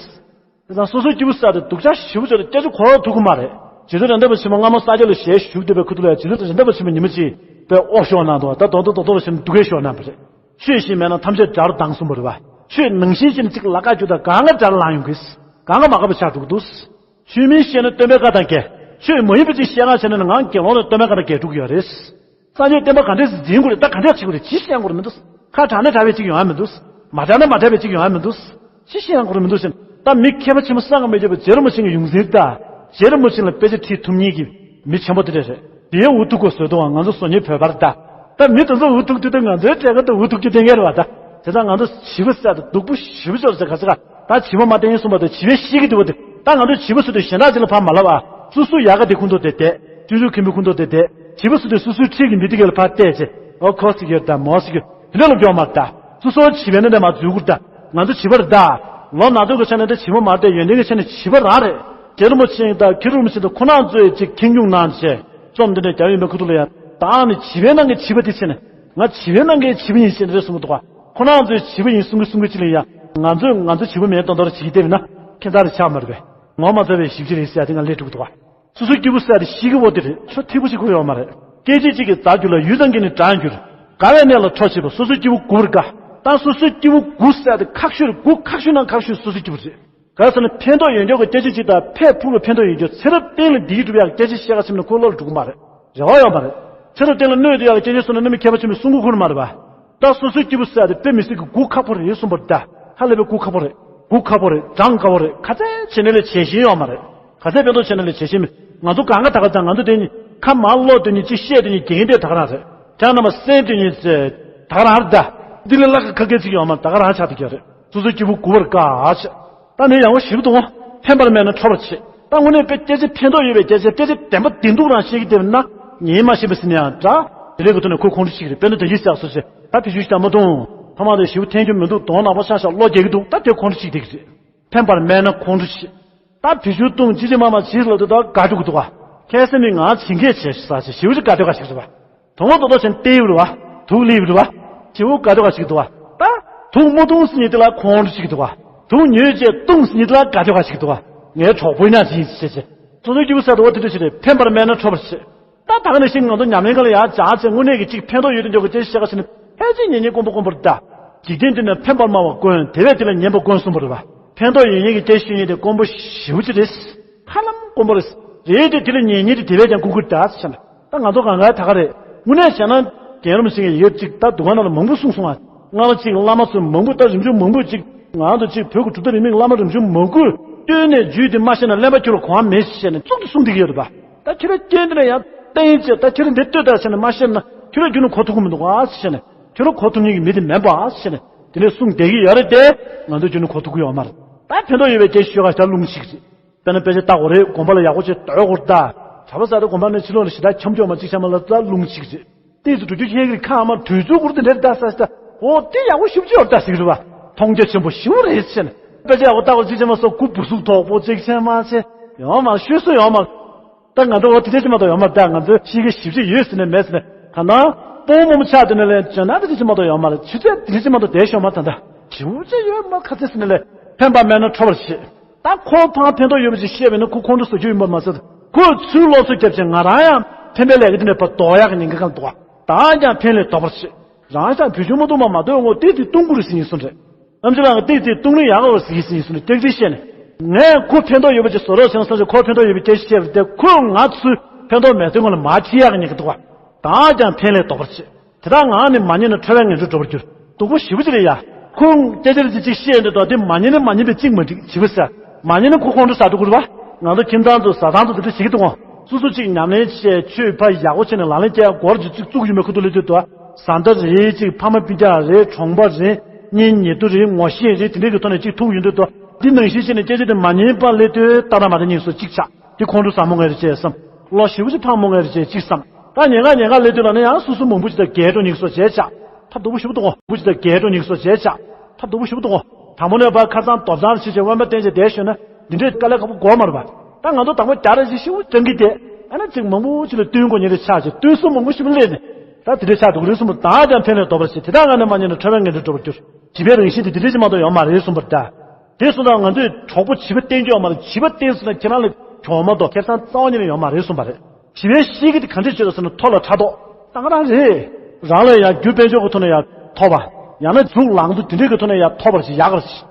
དེ་ཙང་སོ་སོའི་སྐྱིད་པོ་ཟེར་དེ་སྡུག་ཅག་ཞེ་པོ་ཅིག་རེད། སྐད་ཆ་གོ་ཐུབ་ཀྱི་མ་རེད། རྗེ་བཙུན་རེད་མདའ་བ་ཆེན་པོ་སྔ་མོ་ས་སྐྱ་ལ་ཞལ་བཞུགས་བསྡད་པའི་ཁུ་ཐུག་ལ་རྗེ་བཙུན་རེད་མདའ་བ་ཆེན་པོ་ཉི་མ་གཅིག་དཔེ་ཨོ་ཤོག་གནང་འདུག་ད་རྡོག་རྡོག་རྡོག་རྡོག་ལ་ཞིག་འདུག་གས་ཤོག་གནང་བ་རེད། ཆོས་བཞིན་མེད་ན་ཐམས་ཅད་དགྲར་ལྡང་གསུངས་པ་རེད་བ། ཆོས་ནང་བཞིན་བྱས་ནས་གཅིག་ལ་དགའ་རྒྱུ་དང་གང་ག་དགྲར་ལངས་ཡོང་གི། གང་ག་མ་དགའ་བ་ཆགས་འགྲོ་གི་འདུག་ཆོས་མིན་བཤད་ན་སྟོན་པའི་བཀའ་དང་འགལ། ཆོས་མ་ཡིན་པ་ཅིག་བཤད་ག་བྱས་ན་ནི་ངའང་དགེ་སློང་ལ་སྟོན་པའི་བཀའ་དང་འགལ་འགྲོ་གི་ཡོད་རེད། སངས་རྒྱས་བསྟན་པ་ག་འདྲས་སེ་འཛིན་དགོས་རེད། ད་ག་འདྲས་བྱེད་དགོས་རེད། ཅི་བཤད་དགོས་རེད་མི་འདུག་ཁ་གྲགས་ན་གྲགས་པའི་ཅིག་ཡོང་ཡ་མི་འདུག་མ་གྲགས་ན་མ་གྲགས་པའི་ཅིག་ཡོང་ཡ་མི་འདུག་ཅི་བཤད་དགོས་རེད་མི་འདུག་ཟེར་ན། ད་མི་མཁས་པ་ཆེན་པོ་གསང་སྔགས་མི་རྒྱལ་བ་རྗེ་རིན་པོ་ཆེ་གི་ཡོངས་འཛིན་ད། རྗེ་རིན་པོ་ཆེ་ལ་དཔེ་ཆ་ཁྲིད་ཐུབ་མཁན་གྱི་མི་ཆེན་པོ་དེ་འདྲས་རེད། དེའི་འུ་ཐུག་གོ་བཟོས་འདུག་ང་ཚོ་བཟོ་མཁན་བོད་པ་རེད་ད། ད་མི་དེ་ཚོ་འུ་ཐུག་དུས་ད་ང་ཚོའི་གྲས་ཀ་ད་འུ་ཐུག་རྒྱུ་གཏན་འཁེལ་རེད་བ་ད། དེ་ཚོ་ང་ཚོ་བྱིས་པ་ཟེར་ད་སྡུག་པོ་ཞེ་པོ་ཅིག་རེད་ཟེར་ག་ཟེར་ག་ད་བྱིས་པ་མ་བསྟེན་ཡིན་གསུངས་པ་དང་བྱིས་པའི་ཤེས་ཀྱི་འདུག་བ་དེ། ད་ང་ཚོས་བྱིས་པ་ཟེར་དུས་གཞན་དག་ཅིག་ལ་ཕར་མ་ལབ་ཨ། སོ་སོའི་ཡལ་ག་དེ་ཁུངས་གཏུགས་ཏེ་བསྡད། སྤྱོད་འཇུག་མཁན་པོའི་ཁུངས་གཏུགས་ཏེ་བསྡད། བྱིས་པ་ཟེར་དུས་སོ་སོའི་འཁྲིས་ཀྱི་མི་དེ་ག་ལ་ཕར་བལྟས་བྱས། ཨོ་ཁོ་ཟེར་གྱི་ཡོད་ད་མོ་ཟེར་གྱི་དེ་འདྲ་ལ་འགྱོ་མ་རེད་ད། སོ་སོ་བྱིས་པའི་གནས་དེ་མ་འཛུལ་དགོས་རེད་ད། ང་ཚོ་བྱིས་པ་རེད་ད། ལོ་ན་ཚོད་ཀྱི་ཆ་ནས་ད་བྱིས་པ་མ་རེད་དེ་ཡོན་ཏན་གྱི་ཆ་ནས་བྱིས་པ་རང་རེད། རྗེ་རིན་པོ་ཆེ་དང་མཁན་རིན་པོ་ཆེ་དང་ཁོ་རང་ཚོས་ཅིག་ཁེངས་སྐྱུང་གནང་བྱས་རྩོམ་འདི་འདྲ་རྒྱག་ཡོད་མེད་ཁུ་ཐུག་ལ་ཡ། ད་ནི་བྱིས་པའི་ནང་གི་བྱིས་པ་དེ་བྱས་ནས་ང་བྱིས་པའི་ནང་གི་བྱིས་པ་ཡིན་ཞེས་འདྲ་གསུང་གི་འདུག་ག་ཁོ་རང་ཚོས་བྱིས་པ་ཡིན་གསུང་གི་གསུང་གི་ཅི་ལ་ཡ། ང་ཚོས་ང་ཚོ་བྱིས་པ་མེད་མདོག་མདོག་རེ་བྱེད་ཀྱི་བསྡད་པ་ན་ཁྱད་མཚར་རེ་ཆགས་མ་རེད་པས། ངོ་མ་ཚ་བའི་ཞིབ་ཕྲ་རེད་ཟེར་ཡ་དེ་ང་ལས་འགྲོ་གི་འདུག་ག་སོ་སོའི་སྐྱིད་པོ་ཟེར་ཡ་དེ་ཤེས་ཀྱི་འོ་དེ་རེད། ཆོ་ཐིག་པོ་ཞིག་ཁུར་ཡོད་མ་རེད། སྐད་ཅིག་གཅིག་གིས་འཛག་འགྱུར་ལ་ཡུད་ཙམ་གྱིས་ནི་དགྲར་འགྱུར། དགའ་བའི་གནས་ལ་ཁྲོ་བྱེད་པ་སོ་སོའི་སྐྱིད་པོ་མགུ་པར་དགའ། ད་སོ་སོའི་སྐྱིད་པོ་མགུ་ཟེར་ཡ་དེ་ཁག་ཤོས་རེད། མགུ་ཁག་ཤོས་ནང་ཁག་ཤོས་སོ་སོའི་སྐྱིད་པོ་རེད། ག་རེ་ཟེར་ན་ཕན་ཐོགས་ཡོད་མཁན་གྱི་སྐད་ཆ་ཅིག་དང་ཕས་ཕུགས་ལ་ཕན་ཐོགས་ཡོད་མཁན། ཚེ་རབས་གཏན་ལ་བདེ་སྐྱིད་སྒྲུབ་ཡག་གི་སྐད་ཆ་བཤད་ག་ཕྱིན་ན་ཁོའི་བློ་ལ་འགྲོ་གི་མ་རེད། རེ་བ་ཡོད་མ་རེད། ཚེ་རབས་གཏན་ལ་གནོད་བསྡད་ཡག་གི་སྐད་ཆ་གསུངས་ན་གནམ་མི་མཁས་པ་ཆེན་པོས་གསུང་གི་ཁུར་མ་རེད་པ། ད་སོ་སོའི་སྐྱེས་བུ་ཟེར་ཡ་དེ་དཔེ་མི་སྲིད་ཀྱི་སྒུག་ཁག་པོ་རེད་གསུངས་པ་རེད་ད། ཧ་ལས་པའི་སྒུག་ཁག་པོ་རེད། སྒུག་ཁག་པོ་རེད། འགྲང་དཀའ་བོ་རེད། ག་ཚད་བྱས་ནས་ལས་བྱེད་ཤེས་ཡོད་མ་རེད། ག་ཚད་ཕན་ཐོགས་བྱས་ནས་ལས་བྱེད་ཤེས་མེད། ང་ཚོ་གང་ག་ད་ག་ད་ང་ཚོ་དེ་གཉིས་ཁ་མང་ཀློག་དེ་གཉིས་གཅིག་བཤད་དེ་གཉིས་དགེ་རྒན་དེ་ད་ག་རང་རེད། ཁྱེད་རྣམ་པ་སེམས་དེ་གཉིས་ད་ག་རང་རེད་ད། འདི་ལས་ལྷག་གི་ཁ་སྐད་ཅིག་ཡོད་མ་རེད། ད་ག་རང་ཆགས་བསྡད་ཀྱི་རེད། སོ་སོའི་སྐྱེས་བུ་སྒུག་པར་དཀའ་ཆེ། ད་ནི་ཡག་པོ་ཞིབ་ཏུ་འོང་། ཕན་པར་སྨྲས་ན་ཁྲོ་བར་བྱེད། ད་དངོས་གནས་དཔེ་སྐད་ཆ་ཕན་ཐོགས་ཡོད་པའི་སྐད་ཆ། སྐད་ཆ་བདེན་པ་བདེན་སྡུག་རང་བཤད་ཀྱི་བསྡད་ན་ཉན་མ་ཤེས་པ་ཟེར་ན་ཡང་འདྲ། དེ་འདྲའི་གི་ཐོག་ནས་ཁོས་ཁོང་ཁྲོ་བྱེད་ཀྱི་རེད། དཔེར་ན་དོན་གྱིས་ཟེར་སོ་ཞེས། ད་བེད་སྤྱོད་ཞིག་མ་བཏུང་། ཐ་མག་དེ་ཞིབ་འཐེན་རྒྱུ་མི་འདུག་གདོང་ནག་པོ་ཤག་ཤག་བློ་རྒྱག་གི་འདུག་ད་དེ་ཁོང་ཁྲོ་བྱེད་བསྡད་ཀྱི་རེད། ཕན་པར་སྨྲས་ན་ཁོང་ཁྲོ་བྱེད། ད་བེད་སྤྱོད་བཏུང་། ཅི་ཅི་མ་མ་བྱེད་ལབ་དུས་ད་དགའ་འགྲོ་གི་འདུག་ག་ཁ་སང་ནས་ང་བྱེད་མཁན་བྱེད་ས་ཞེས་ཞིབ་ཅིག་དགའ་སྡོད་ག་ཞིག་རེད་པ། དུང་བ་རྡོག་རྡོག་ཅན་ཏེའུ་རུ་བ། དུག་ལིབ་རུ་བ། བྱེའུ་དགའ་སྡོད་ག་ཞིག་འདུག་བ། ད་དུག་མོ་བཏུང་ཟིན་ནི་དེ་ལ་ཁོང་ཁྲོ་ཞིག་འདུག་བ། དུག་ཉོས་རྗེས་བཏུང་ཟིན་ནི་དེ་ལ་དགའ་སྡོད་ག་ཞིག་འདུག་བ། ངའི་གྲོགས་པོ་ཡིན་ན་ཅི་ཡིན་ཞེས་བྱས། སོ་སོའི་སྐྱེས་བུ་ཟེར་དུ་བ་དེ་འདྲ་ཞིག་རེད། ཕན་པར་སྨྲས་ན་ཁྲོ་བར་བྱེད། ད་ད་ག་ནང་བཞིན་ང་ཚོ་ཉམས་ལེན་ཁང་ལ་ཡར་སྦྱངས་བྱས་དངོས་གནས་ཀྱི་ཅིག་ཕན་ཐོགས་ཡོད་དོན་འཇོག་གི་དེ་བཤད་ག་ཕྱིན་ནས་ཕལ་ཆེར་ཉན་མཁན་དཀོན་པོ་དཀོན་པོ་རེད་ད། འཇིག་རྟེན་འདི་ན་ཕན་པར་སྨྲ་བ་དཀོན། དེ་བས་དེ་ལ་ཉན་པ་དཀོན་གསུངས་པ་རེད་བ། ཕན་ཐོགས་ཡོད་མཁན་གྱི་སྐད་ཆ་ཤོད་མཁན་དེ་དཀོན་པོ་ཞེ་པོ་ཅིག་རེད། ཧ་ལམ་དཀོན་པོ་རེད། རེད་དེ་དེ་ལ་ཉན་མཁན་དེ་དེ་བས་ཀྱང་ཀུ་ཀུ་འདྲ་ཟེར་ན། ད་ང་ཚོ་གང་ག་ད་ག་རེད། དངོས་གནས་བྱས་ན་རྒན་རབས་ཤིག་ཡོད་ཅིག་ད་འདུ་ཁང་ནང་ལ་མང་པོ་གསུངས་སོང་ང་། སྔ་མ་ཅིག་བླ་མ་ཚོ་མང་པོ་ད་རིམ་བྱོན་མང་པོ་ཅིག་ང་ཚོ་ཅིག་བོད་ཀྱི་གྲུབ་མཐའ་རིས་མེད་བླ་མ་རིམ་བྱོན་མང་པོས་བསྟོད་ནས་རྒྱུད་དེ་མ་ཤེས་ན་གླེན་པ་ཁྱོད་ལ་གོ་བ་མེད་ཟེར་ནས་གཙུག་ཏུ་གསུངས་བསྡད་ཀྱི་ཡོད་རེད་པ། ད་ཁྱོད་རང་རྐྱེན་དེ་ལ་ཡང་བརྟེན་བྱས་ད་ཁྱོད་རང་འདི་ལྟོས་ད་ཟེར་ནས་མ་ཤེས་ན་ཁྱོད་རང་རྒྱུད་ནས་གོ་ཐུབ་ཀྱི་མི་འདུག་ཨ་ཟེར་ནས། ཁྱོད་རང་གོ་ཐུབ་མཁན་གྱི་མི་དེ་མིན་པ་ཟེར་ནས་དེ་ནས་གསུངས་བསྡད་ཀྱི་ཡོད་རེད་དེ། ང་ཚོ་རྒྱུད་ནས་གོ་ཐུབ་ཀྱི་ཡོད་མ་རེད། ད་ཕན་ཐོགས་ཡོད་པའི་སྐད་ཆ་ཤོད་ག་ཞར་རླུང་ཞིག་རེད། དཔེར་ན་དཔེ་ཆ་ལྟ་དགོས་རེད། དགོན་པ་ལ་ཡག་པོ་བྱས་སྡོད་དགོས་རེད་ད། གྲྭ་པ་ཟེར་དེ་དགོན་པ་ནས་ཕྱི་ལོགས་ལ་ཞེ་དྲག་འཁྱམ་འཁྱོག་མ་གཅིག་བྱས་མ་ལ་ད་རླུང་ཞིག་རེད། ཏོག་ཙམ་འགྲོ་རྒྱུ་ཁྱེད་ཀྱི་ཁ་མ་དུས་ཚོད་འགོར་དེ་འདྲ་ད་ས་ཞེ་དྲག་འོ་དེ་ཡག་པོ་ཞེ་པོ་ཅིག་ཡོད་ད་ཟེར་གི་རེད་བ། མཐོང་རྒྱ་ཆེན་པོ་ཞེ་པོ་རེད་ཟེར་ནས། དཔེ་ཆ་ཡག་པོ་ལྟ་དགོས་ཅིག་བྱས་མ་སོགས་གུ་བུ་གཟུགས་དོག་པོ་ཅིག་བྱས་མ་བྱས་ཡོད་མ་ཤོད་སྲོལ་ཡོད་མ། ད་ང་ཚོ་འོ་དེ་འདྲ་ཅིག་མ་གཏོགས་ཡོད་མ་རེད་ད། ང་ཚོ་ཤེས་ཀྱི་ཞིབ་ཅིག་ཡོད་ཟེར་ནས་མེད་ཟེར་ནས་གང་ལྟར་སྤོ་བོ་རྨོ་མོ་ཆགས་དེ་ནས་ལན་བྱོན་ན་དེ་འདྲ་ཅིག་མ་གཏོགས་ཡོད་མ་རེད། ཆུ་ཚོད་དེ་འདྲ་ཅིག་མ་གཏོགས་བསྡད་ཤོག་མ་ད་ད་ཞེ་པོ་ཅིག་ཡོད་མ་ག་ཚད་ཟེར་ནས་ལས་ཕན་པ་མེད་ན་ཁྲོ་བར་བྱེད། ད་ཁོ་ཕར་ཕན་ཐོགས་ཡོད་པ་ཞིག་བཤད་པས་ན་ཁོ་ཁོང་ཁྲོ་ཟ་རྒྱུ་ཡིན་པ་མ་ཟད། ཁོས་ཚུར་བློ་ཚོད་རྒྱབ་བྱས་ང་རང་ཡང་ཕན་པའི་ལས་ཀ་འདི་ནས་ཕར་ལྡོག་ཡག་གི་ཉེན་ཁ་གང་འདུག་བ། ད་ཀྱང་ཕན་ལས་ལྡོག་པར་བྱེད། རང་ཤག་བུ་ཆུང་མ་གཏོགས་མ་མ་གཏོགས་ངོ་ཏིག་ཏིག་བཏུང་དགོས་རེད་ཟེར་ཡིན་གསུངས་རེད། རྣམ་ཅོ་ལགས་ཀྱིས་ཏིག་ཏིག་བཏུང་ན་ཡག་ག་རེད་ཟེར་གྱི་ཟེར་ཡིན་གསུངས་རེད། སྐྱག་རྫུན་བཤད་ནས། ངས་ཁོ་ཕན་ཐོགས་ཡོད་པ་ཅིག་བཟོ་རོགས་བྱས་ན་བསམ་བྱས་ཁོ་ཕན་ཐོགས་ཡོད་པའི་སྐད་ཆ་བཤད་པ་དེ་ཁོས་ང་ཚོའི་ཕན་ཐོགས་མེད་ཚུལ་ངོ་ལ་མར་ཁྲིད་ཡག་གི་ཉེན་ཁ་འདུག་བ། ད་ཀྱང་ཕན་ལས་ལྡོག་པར་བྱེད། དེ་དག་ངག་ནས་མ་ཉན་ན་ཁྲོ་བའི་ངན་འགྲོར་འགྲོ་བར་འགྱུར། སྡུག་པོ་ཞེ་པོ་ཅིག་རེད་ཡ། ཁོང་སྐད་ཆ་རེ་ཅིག་ཅིག་བཤད་ཡོང་དུས་ད་དེ་མ་ཉན་ན་མ་ཉན་པའི་གཅིག་མ་འགྲིག་བྱིས་པ་ཟེར། མ་ཉན་ན་ཁོ་ཁོང་ཁྲོ་ཟ་འགྲོ་གི་རེད་བ། ང་ཚོ་ཁྱིམ་ཚང་ཚོ་ཟ་ཐང་ཚོ་དེ་འདྲ་བྱེད་ཀྱི་འདུག་གོ། སོ་སོ་གཅིག་ཉམས་ལེན་བྱས་ཆོས་ཕར་ཡག་པོ་བྱས་ནས་ལག་ལེན་བསྐྱལ་སྒོར་གྱི་གཅིག་བཙུགས་ཡོད་མེད་ཁུ་ཐུག་ལས་དུས་དུ། བཟའ་ཟླ་རེད་གཅིག་ཕ་མ་སྤུན་ཀྱག་རེད་གྲོང་པ་རེད་གཉེན་ཉེ་དུ་རེད་ངོ་ཤེས་རེད་དེ་འདྲའི་གི་ཐོག་ནས་གཅིག་ཐུག་ཡོང་དུས་དུ། འདི་ནང་བཞིན་བྱས་ནས་སྐད་ཆ་དེ་མ་ཉན་པ་ལས་དུས་ཏག་ཏག་མ་རེད་སྙིང་སོ་གཅིག་ཆགས། དེ་ཁོང་ཁྲོ་ཟ་མོ་ངེས་རེད་ཅེས་བསམ། བློ་ཞེ་པོ་ཅིག་ཕམ་མོ་ངེས་རེད་ཅེས་གཅིག་བསམ། ད་ཉེན་ཁ་ཉེན་ཁ་སླེབས་དུས་ལ་ནི་ཡང་སོ་སོ་མང་པོ་ཅིག་དང་རྒྱལ་འགྲོ་ཉིག་སོ་བྱས་ཆགས། ཐབས་སྡུག་པོ་ཞེ་པོ་འདུག་གོ། མང་པོ་ཅིག་དང་རྒྱལ་འགྲོ་ཉིག་སོ་བྱས་ཆགས། ཐབས་སྡུག་པོ་ཞེ་པོ་འདུག་གོ། དང་པོ་ནས་ཕར་ཁ་སང་རྡོག་རྩ་བྱས་བྱས་དབེན་པ་བསྟེན་བྱས་བསྡད་ཤོད་ན་འདི་འདྲའི་དཀའ་ལས་ཁག་པོ་དགོས་མ་རེད་པ། ད་ང་ཚོ་དང་པོ་རྒྱ་ར་ཞིག་ཤི་བོ་སྤྲང་གི་དེ་ཨ་ན་ཅིག་མང་པོ་ཅིག་ལ་བསྟུན་དགོས་ཉེན་རེ་ཆགས་བྱས་བསྟུན་སོ་མང་པོ་ཞེ་པོ་སླེབས་ནས་ད་དེ་འདྲའི་ཆགས་འདུག་རེད་གསུངས་པ། ད་ཀྱང་ཕན་ལས་ལྡོག་པར་བྱེད། དེ་དག་ངག་ནས་མ་ཉན་ན་ཁྲོ་བའི་ངན་འགྲོར་འགྲོ་བར་འགྱུར། བྱིས་པའི་རང་བཞིན་དེ་དེ་འདྲ་ཅིག་མ་གཏོགས་ཡོད་མ་རེད་གསུངས་པ་རེད་ད། དེ་སོང་ཙང་ང་ཚོས་གྲོགས་པོ་བྱིས་པ་བསྟེན་རྒྱུ་ཡོད་མ་རེད། བྱིས་པ་བསྟེན་སོང་ན་ཁྱེད་རང་ལ་གྱོང་མ་གཏོགས་ཁེ་བཟང་རྩ་བ་ཉིད་ནས་ཡོད་མ་རེད་གསུངས་པ་རེད། བྱིས་པའི་གཤིས་ཀ་དེ་ག་འདྲས་བྱེད་དགོས་ཟེར་ན་མཐོ་ལ་ཕྲག་དོག་ད་ག་རང་རེད། རང་ལ་ཡང་རྒྱུ་དཔལ་འབྱོར་གྱི་ཐོག་ནས་ཡང་མཐོ་བ། ཡང་ན་གཟུགས་ལང་ཚོ་དེ་འདྲས་ཀྱི་ཐོག་ནས་ཡང་མཐོ་བར་བྱེད་ཡག་གར་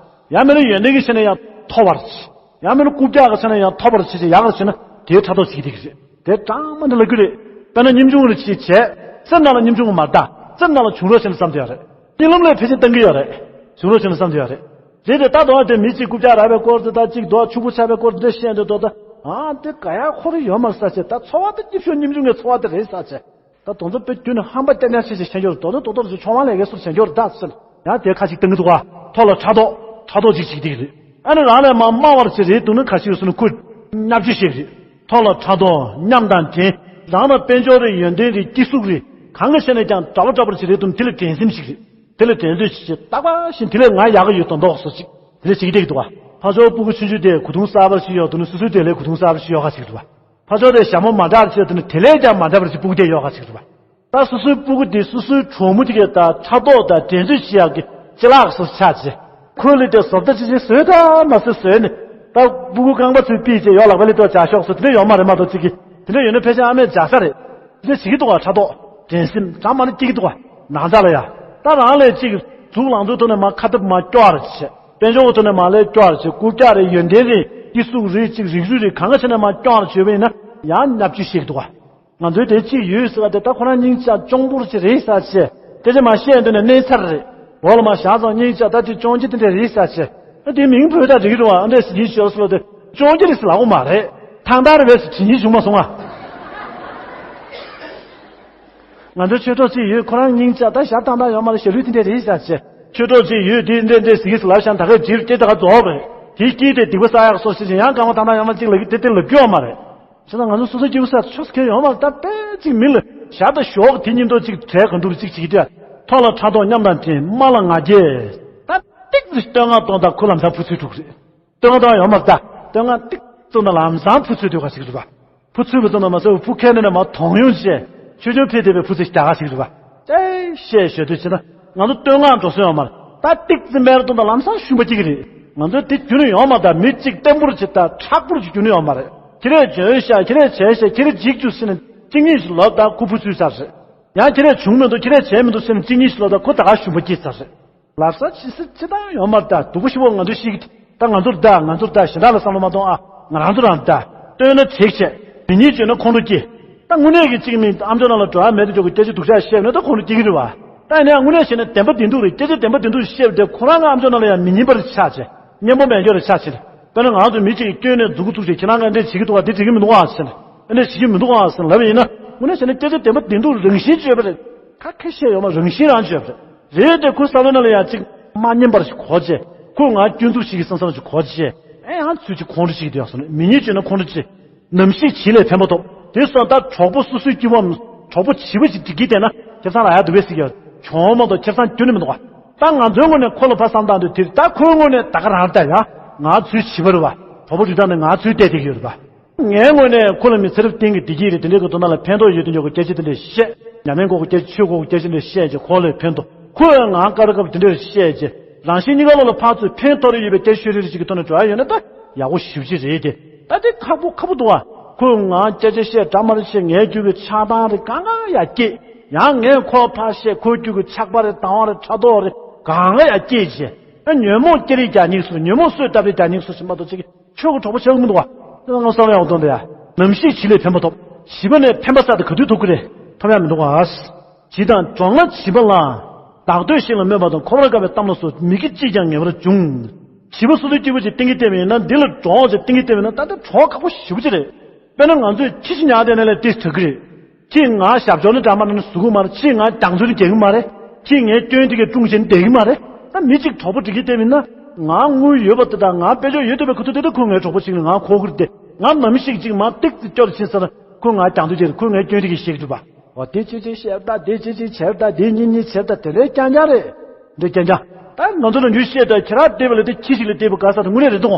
བྱེད། ཡང་མིན་ན་ཡོན་ཏན་གྱི་ཆ་ནས་ཡང་མཐོ་བར་བྱེད། ཡང་མིན་ན་རྐུབ་བཀྱག་གི་ཆ་ནས་ཡང་མཐོ་བར་བྱེད་ཅེས་ཡག་གར་བྱེད་ན་དེའི་ཕྲག་དོག་བྱེད་ཀྱི་རེད། དེ་གྲངས་མ་འདྲ་ལ་རྒྱུ་རེད། དཔེར་ན་ཉམ་ཆུང་རེ་ཅིག་བྱས། སེམས་ནང་ལ་ཉམ་ཆུང་གི་མ་གཏོགས་སེམས་ནང་ལ་བྱུང་རོགས་བྱེད་ན་བསམ་གྱི་ཡོད་རེད། གཉིད་ལམ་ལ་ཕལ་ཆེར་བཏང་གི་ཡོད་རེད། བྱུང་རོགས་བྱེད་ན་བསམ་གྱི་ཡོད་རེད། རེད་དེ་ད་དུང་དེ་མི་གཅིག་རྐུབ་བཀྱག་རག་པའི་སྐོར་དེ་དང་གཅིག་རྡོ་ཕྱུག་པོ་ཆགས་པའི་སྐོར་དེ་འདྲ་བཤད་འདུག་དོ་ད། ཨ་དེ་ག་ཡག་ཁོ་རང་ཡོད་མ་རེད་ས་ཆེ། ད་འཚོ་བ་དེ་སྐྱིད་ཤོས་ཉམ་ཆུང་གི་འཚོ་བ་དེ་རེད་ས་ཆེ། ད་དོན་དུ་དཔེ་རྒྱུ་ནི་ཧམ་པ་སྐྱ་ཉག་ཆེ་ཞིག་བྱེད་རྒྱུ་རེད། དོ་དོ་དོ་དོ་རེ་ཆོག་མ་ལས་ཀའི་སོར་བྱེད་རྒྱུ་རེད་ད་ཟེར། ཡང་དེ་ཁ་ཅིག་བཏང་གི་འདུག་ག་མཐོ་ལ་ཕྲག་དོག་ཕྲག་དོག་ཅིག་བྱེད་ཀྱི་རེད། ཨ་ནི་རང་ལས་མར་དམའ་བར་བྱེད་རེད་འདུག་ན་ག་ཞིག་སོང་ན་ཁོས་བརྙས་བཅོས་བྱེད་ཀྱི་རེད། མཐོ་ལ་ཕྲག་དོག་ཉམས་དང་འགྲན། རང་ལ་དཔལ་འབྱོར་རེད་ཡོན་ཏན་རེད་སྐྱིད་གཟུགས་རེད། གང་གི་ཆ་ནས་ཀྱང་འདྲ་པོ་འདྲ་པོར་བྱེད་རེད་འདུག་ན་དེ་ལ་འགྲན་སེམས་ཤིག་རེད། དེ་ལ་འགྲན་རྩོད་བྱེད་བྱེད་རྟག་པར་བཞིན་དེ་ལས་ང་ཡག་གི་ཡོད་མདོག་མདོག་སོ་ཅིག་དེ་ལས་བྱེད་ཀྱི་བསྡད་ཀྱི་འདུག་ག་ཕར་ཕྱོགས་སྤུ་གུ་ཆུང་ཆུང་དེ་གོས་ཐུང་གསར་པ་ཞིག་ཡོད་འདུག་ན་སོ་སོའི་དེ་ལས་གོས་ཐུང་གསར་པ་ཞིག་ཡོད་ག་ཞིག་འདུག་ག་ཕར་ཕྱོགས་དེ་ཞྭ་མོ་མ་འདྲ་ཞིག་ཡོད་འདུག་ན་དེ་ལས་ཀྱང་མ་འདྲ་བ་ཞིག་སྤུ་གུ་དེ་ཡོད་ག་ཞིག་འདུག་ག་ད་སོ་སོའི་སྤུ་གུ་དེ་སོ་སོའི་གྲོགས་མོ་དེ་གས་ད་ཕྲག་དོག་དང་འགྲན་རྩོད་བྱེད་ཡག་གི་ཅི་ལགས་སོ་ཆགས་བྱས། ཁོས་ལས་དེ་བཟོ་ལྟ་ཅི་ཅི་བཟོས་ད་མ་བཟོས་བཟོས་ནས་ད་སྤུ་གུ་རྐང་པ་ཚོས་ཕུད་བྱས་ཡོག་ལག་པ་ལས་ཏོག་ཇག་ཤོག་སོ་དེ་འདྲ་ཡོད་མ་རེད་མ་གཏོགས་ཅིག་གི་དེ་འདྲ་ཡོད་ན་ཕལ་ཆེར་ཨ་མས་ཇག་ས་རེད། དེ་བྱེད་ཀྱི་འདུག་ག་ཕྲག་དོག་འགྲན་སེམས་གྲངས་མང་ནས་སྐྱེ་གི་འདུག་ག་ནང་ཚ་ལ་ཡ། ད་རང་ལས་ཅིག་གཟུགས་ལང་ཚོའི་ཐོག་ནས་མར་ཁ་ཐབ་མར་སྐྱོ་བ་རེ་བྱས། དཔལ་འབྱོར་གྱི་ཐོག་ནས་མ་ལས་སྐྱོ་བར་བྱེད། རྐུབ་བཀྱག་རེད། ཡོན་ཏན་རེད། སྐྱིད་སྡུག་རེད། ཅིག་རིགས་རུས་རེད། གང་ག་ཆ་ནས་མ་སྐྱོ་བར་བྱེད་པ་ཡིན་ན་ཡང་ཉབ་ཆུ་ཤེས་ཀྱི་འདུག་ག་ང་ཚོའི་དེ་གཅིག་ཡོད་ཟེར་བ་དེ་ད་ཁོ་རང་སྙིང་རྗེ་གཅོང་པོ་ཅིག་རེད་ཟེར་བྱས། སྐད་ཆ་མ་བཤད་འདི་ནས་གནས་ཚར་རེད། འོག་ལ་མ་བཞག་ཙང་སྙིང་རྗེ་ད་དེ་གཅོང་ཁྱི་དེ་འདྲ་རེད་ཟེར་བྱས། ཨ་དེ་མིང་བོས་ད་འགྲིག་གི་རེད་བ། ཨ་འདྲས་ཡིན་ཤོར་སོང་ལ་དེ་གཅོང་ཁྱི་རེད་ཟེར་ལབ་དགོས་མ་རེད། ཐང་ཐང་རེད་བས་ཟེར་དྲི་ཉན་བྱུང་མ་སོང་ང་། ང་ཚོའི་ཆོས་གྲོགས་གཅིག་ཡོད། ཁོ་རང་སྙིང་རྗེ་ད་ཞབས་ཐང་ཐང་ཡོད་མ་རེད། ཞབས་ལུས་དེ་འདྲས་རེད་ཟེར་བྱས། ཆོས་གྲོགས་གཅིག་ཡོད། དེ་འདྲས་འདྲས་ཟེར་གི་ཟེར་ལབ་བཞག་ད་གའི་དྲིར་སྐྱེ་ད་ག་རྫོགས་པ་རེད། དེའི་དཀྱིལ་དེ་སྡིག་པ་བསགས་ཡག་སོགས་ཞེས་ཀྱང་ཡང་སྐར་མ་ཐང་ཐང་ཡོད་མ་གཅིག་ལ་གི་དེ་དེ་ལབ་རྒྱུ་ཡོད་མ་རེད། བྱས་ཙང་ང་ཚོ་སོ་སོའི་སྐྱེ་བོ་ས་ཆོས་ཁེལ་ཡོང་བ་ད་དཔེ་གཅིག་མི་ལ་ཞག་དང་ཞོགས་དེ་གཉིས་ཐོག་གཅིག་གྲལ་ག་འདུག་གཅིག་བྱེད་ཀྱི་འདུག་ཐོག་ལ་ཕྲག་དོག་མཉམ་དང་འཐེན། དམའ་ལ་ང་རྒྱལ། ད་ཏིག་ཙི་བསྟོད་བསྔགས་གཏོང་དང་ཁོ་ལམ་སང་ཕུ་ཚུལ་འཁྲུག་རེད། བསྟོད་བསྔགས་གཏོང་ཡོང་མ་ད་བསྟོད་བསྔགས་ཏིག་ཙི་ན་ལམ་སང་ཕུ་ཚུལ་འཁྲུག་ག་ཞིག་རེད་པ། ཕུ་ཚུལ་བུ་ཚོ་ན་མ་ཚོ་ཕུ་ཁེ་ནས་ན་མ་དོང་ཡོང་བྱས་ཆོས་ཆུང་ཕེ་དེ་བའི་ཕུ་ཚུལ་རྒྱ་ག་ཞིག་རེད་པ། ཨེ་བཤད་ཞོད་དུས་ཕྱིན་ན་ང་ཚོ་བསྟོད་བསྔགས་འགྲོ་སོང་ཡོང་མ་རེད། ད་ཏིག་ཙི་མེར་གཏོང་དང་ལམ་སང་ཞུམ་པ་སྐྱེ་གི་རེད། ང་ཚོའི་དེ་རྒྱུ་ནི་ཡོང་མ་ད་མི་གཅིག་བརྟན་པོར་བྱེད་ད་མཁྲེགས་པོར་གྱི་རྒྱུ་ནི་ཡོང་མ་རེད། ཁྱེད་རས་བྱོན་ཤག་ཁྱེད་རས་བྱས་ཤག་ཁྱེད་རས་འཇིགས་བཅུག་ཟེར་ནས་གཅིག་གཉིས་ཤིག་ལབ་ད་ཁུ་ཕུ་ཚུལ་ཚར་རེད། ཡང་ཁྱེད་རས་བྱུང་མི་འདུག་ཁྱེད་རས་བྱས་མི་འདུག་ཟེར་ནས་གཅིག་གཉིས་ཤིག་ལབ་ད་ཁོ་ད་ག་ཞུམ་པ་སྐྱེས་ཚར་རེད། ལབ་ས་ཇི་སྲིད་ཅི་ལྟར་ཡོང་མ་ད་སྡུག་པོ་ཞེ་པོ་ང་ཚོ་ཤེས་ཀྱི། ད་ང་ཚོར་ད་ང་ཚོར་ད་གཞན་དག་ལ་བསམ་བློ་མ་གཏོང་ཨ། ང་རང་ཚོ་རང་ད་བསྟོད་ན་དྲེགས་བྱས། མི་ཉིད་བརྗོད་ན་ཁོང་ཁྲོ་སྐྱེ། ད་དངོས་གནས་ཀྱི་གཅིག་མིན་ཨ་མཆོག་ནང་ལ་འགྲོ་ཡ་མེད་དུ་འཇོག་གི་སྐད་ཆ་སྡུག་ཅག་བཤད་ན་ད་ཁོང་ཁྲོ་སྐྱེ་གི་རེད་བ། ད་ཡིན་ན་ཡང་དངོས་གནས་བྱས་ན་བདེན་པ་བདེན་སྡུག་རེད། སྐད་ཆ་བདེན་པ་བདེན་སྡུག་བཤད་པ་དེ་ཁོ་རང་གི་ཨ་མཆོག་ནང་ལ་ཡང་མི་སྙན་པ་རེ་ཆགས་བྱས། སྙན་པོ་མེད་འཇོག་རེ་ཆགས་བྱས། དཔེར་ན་ང་ཚོ་མི་གཅིག་གིས་སྐྱོན་ནས་མཛུབ་གུ་བཙུགས་བྱས་ཁྱེད་རང་ག་འདྲས་བྱེད་ཀྱི་འདུག་བ། འདི་བྱེད་ཀྱི་མི་འདུག་ཨ་ཟེར་ནས། འདི་འདྲས་བྱེད་ཀྱི་མི་འདུག་ཨ་ཟེར་ལབ་པ་ཡིན་ན་དངོས་གནས་བྱས་ན་སྐད་ཆ་བདེན་པ་བདེན་སྡུག་རང་བཞིན་བརྗོད་པ་རེད། ཁ་ཁ་བཤད་ཡོད་མ་རང་བཞིན་རང་བརྗོད་པ་རེད། རེད་དེ་ཁོའི་བསམ་བློ་ནང་ལ་ཡང་གཅིག་མ་སྙན་པར་ཞིག་གོ་བྱས། ཁོས་ང་སྐྱོན་འཛུགས་ཤིག་གི་བསམ་བསམ་ཞིག་གོ་བྱས། ཨེ་ཡང་ཚུལ་གཅིག་ཁོང་ཁྲོ་ཅིག་དེ་ཡང་སོང་ནས་མི་ཉིད་བརྗོད་ན་ཁོང་ཁྲོ་ཅིག་ནམ་ཞིག་བྱིས་ལས་ཕན་པ་ཐོབ། དེ་སོང་ད་གྲོགས་པོ་སོ་སོའི་སྐྱིད་པོའམ་གྲོགས་པོ་བྱིས་པ་ཞིག་སྒྲིག་གི་བསྡད་ན་ཁེ་བཟང་རག་ཡ་འདུག་པས་ཟེར་གྱི་ཡོད། གྱོང་མ་གཏོགས་ཁེ་བཟང་སྐྱོན་ནི་མི་འདུག་བ། ད་ང་ཚོའི་ངོས་ནས་ཁོ་ལ་ཕར་བསམ་སྟངས་དེ་དེར་ད་ཁོའི་ངོས་ནས་ད་ག་རང་ད་ཡ་ང་ཚོའི་བྱིས་པ་རེད་བ། གྲོགས་པོ་རིགས་དག་ནི་ང་ཚོའི་བལྟས་བསྡད་ཀྱི་ཡོད་རེད་བ། ངའི་ངོས་ནས་ཁོ་ལ་མི་ཚེ་རབས་གཏན་གྱི་བདེ་སྐྱིད་རེད། དེ་འདྲའི་གི་དོན་དག་ལ་ཕན་ཐོགས་ཡོད་དེ་འཇོག་གི་སྐད་ཆ་དེ་འདྲ་བཤད། ཉམས་ལེན་དགོས་གི་སྐད་ཆ་ཆོས་དགོས་གི་སྐད་ཆ་དེ་འདྲ་བཤད་ཀྱི་ཁོ་ལ་ཕན་ཐོགས། ཁོས་ང་སྐབས་རེ་སྐབས་དེ་འདྲ་བཤད་ཀྱི་རང་བཞིན་གཉིས་ཀ་ལོག་ལ་ཕར་ཚུར་ཕན་ཐོགས་རེ་ཡོད་པའི་སྐད་ཆ་ཤོད་རེ་རེ་ཅིག་གི་ཐོག་ནས་འགྲོ་ཡ་ཡོད་ན་ད་ཡག་པོ་ཞེ་པོ་ཅིག་རེད་དེ། ད་དེ་ཁག་པོ་ཁག་པོ་འདུག་ཨ། ཁོས་ང་སྐད་ཆ་བཤད་འདྲ་མ་རེ་བཤད་ངའི་རྒྱུད་ཀྱི་ཆགས་སྡང་རེ་གང་ག་ཡ་སྐྱེས། ཡང་ངས་ཁོ་ཕར་བཤད་ཁོའི་རྒྱུད་ཀྱི་ཆགས་པ་རེ་སྡང་བ་རེ་ཕྲག་དོག་རེ་གང་ག་ཡ་སྐྱེས་བྱས། ཨ་ཉོན་མོངས་སྐྱེ་རེ་རྒྱག་སྙིང་སུ་ཉོན་མོངས་གསོས་བཏབ་རེ་རྒྱག་སྙིང་སུ་ཞིག་མ་གཏོགས་ཅིག་ཆོས་ཀྱི་གྲོགས་པོ་བྱེད་མི་འདུག་བ། དེ་ང་བསམ་ཡག་འདོན་པ་ཡ། ནམ་ཞིག་བྱིས་ལས་ཕན་པ་ཐོབ། བྱིས་པ་ནས་ཕན་པ་བསགས་ཏེ་ག་དུས་ཐོབ་ཀྱི་རེད། ཐོབ་ཡ་མི་འདུག་བ། བྱིས་དང་གྲོགས་ལ་བྱིས་པ་ལ། བདག་བསྟོད་ཞིག་ལ་སྨོད་པ་དང་ཁོ་བར་དགའ་བའི་གཏམ་ལ་སོགས་མི་དགེ་ཅིས་ཀྱང་ཉེ་བར་འབྱུང་། བྱིས་པ་སོ་སོའི་སྐྱེ་བོ་ཅིག་གཏན་འཁེལ་བལྟས་པ་ཡིན་ན་འདི་ལ་གྲོགས་ཅིག་གཏན་འཁེལ་བལྟས་པ་ཡིན་ན་ད་ལྟ་གྲོགས་ཁག་པོ་ཞེ་པོ་ཅིག་རེད། དཔེར་ན་ང་ཚོས་ཁྱི་ཞིག་ཉར་བསྡད་ན་ལས་དེ་དྲག་གི་རེད། ཁྱིས་ང་ཞབས་ཕྱི་ནས་འདྲ་མ་འདྲ་ནས་ཟུག་གི་མ་རེད། ཁྱིས་ང་རྒྱང་ཚོད་ནས་རྒྱག་གི་མ་རེད། ཁྱིས་ངའི་སྐྱོན་དེ་གས་བསྲུང་བྱས་ནས་བསྡད་ཀྱི་མ་རེད། ད་མི་གཅིག་གྲོགས་པོ་སྒྲིག་གི་བསྡད་པ་ཡིན་ན་ང་དངུལ་ཡོད་པ་དེ་དང་ང་དཔལ་འབྱོར་ཡོད་བསྡད་པའི་ཁུ་ཚུར་དེ་དང་ཁོ་ངའི་གྲོགས་པོ་ཞིག་ནས་ང་ཁོ་གུར་བསྡད། ང་ནམ་ཞིག་ཅིག་མ་ཏིག་ཙི་སྐྱོ་རུ་ཕྱིན་ས་ན་ཁོས་ང་རྒྱང་ཚོད་རྒྱག་རེད། ཁོས་ངའི་སྐྱོན་དེ་གས་ཤེས་ཀྱི་འདུག་པ། འོ་དེ་ཅི་ཅི་བཤད་ད་དེ་ཅི་ཅི་བྱས་ད་དེ་གཉིས་གཉིས་བྱས་ད་དེ་ལས་རྐྱང་རྐྱང་རེད། འདི་རྐྱང་རྐྱང་། ད་ང་ཚོ་ལ་ཉུལ་བཤད་ད་ཁྱེད་རང་བལྟས་པ་ལས་དེ་ཁྱི་ཞིག་ལས་བལྟས་པ་དགའ་ས་དེ་དངོས་གནས་རེད་འདུག་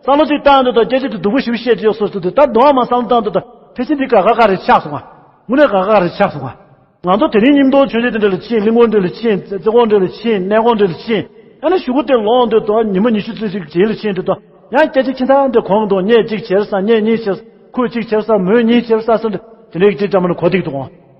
བསམ་བློ་ཅིག་བཏང་འདུག་ད་སྐད་ཆ་དེ་སྡུག་པོ་ཞིག་བཤད་ཅི་ཡོད་སོ་སོ་དེ་ད་དུང་མ་བསམ་བློ་བཏང་འདུག་ད་ཕལ་ཆེར་འདི་དགའ་དགའ་དགའ་རེ་ཆགས་སོང་ང་། དངོས་གནས་དགའ་དགའ་རེ་ཆགས་སོང་ང་། ང་ཚོ་དེ་རིང་ཉིན་ཐོ་ཆོས་རྗེ་དེ་འདྲ་ལ་ཕྱིན། གླིང་སྐོར་འདྲ་ལ་ཕྱིན། རྩེ་སྐོར་འདྲ་ལ་ཕྱིན། གནས་སྐོར་འདྲ་ལ་ཕྱིན། ཨ་ནི་གཞུག་གུ་དེ་ལོག་འདུག་ད་ཉི་མ་ཉི་ཤུ་རྩ་གཅིག་རྗེས་ལ་ཕྱིན་འདུག་ད་ཡང་སྐད་ཆ་ཁྱི་ཚང་འདྲ་གོང་འདུག་ངས་གཅིག་བྱས་ས་ངས་གཉིས་བྱས། ཁོས་གཅིག་བྱས་ས་མོས་གཉིས་བྱས་ས་ཟེར་འདྲ་དེ་འདྲའི་གཅིག་འདྲ་མ་ནི་གོ་ཐིག་འདུག་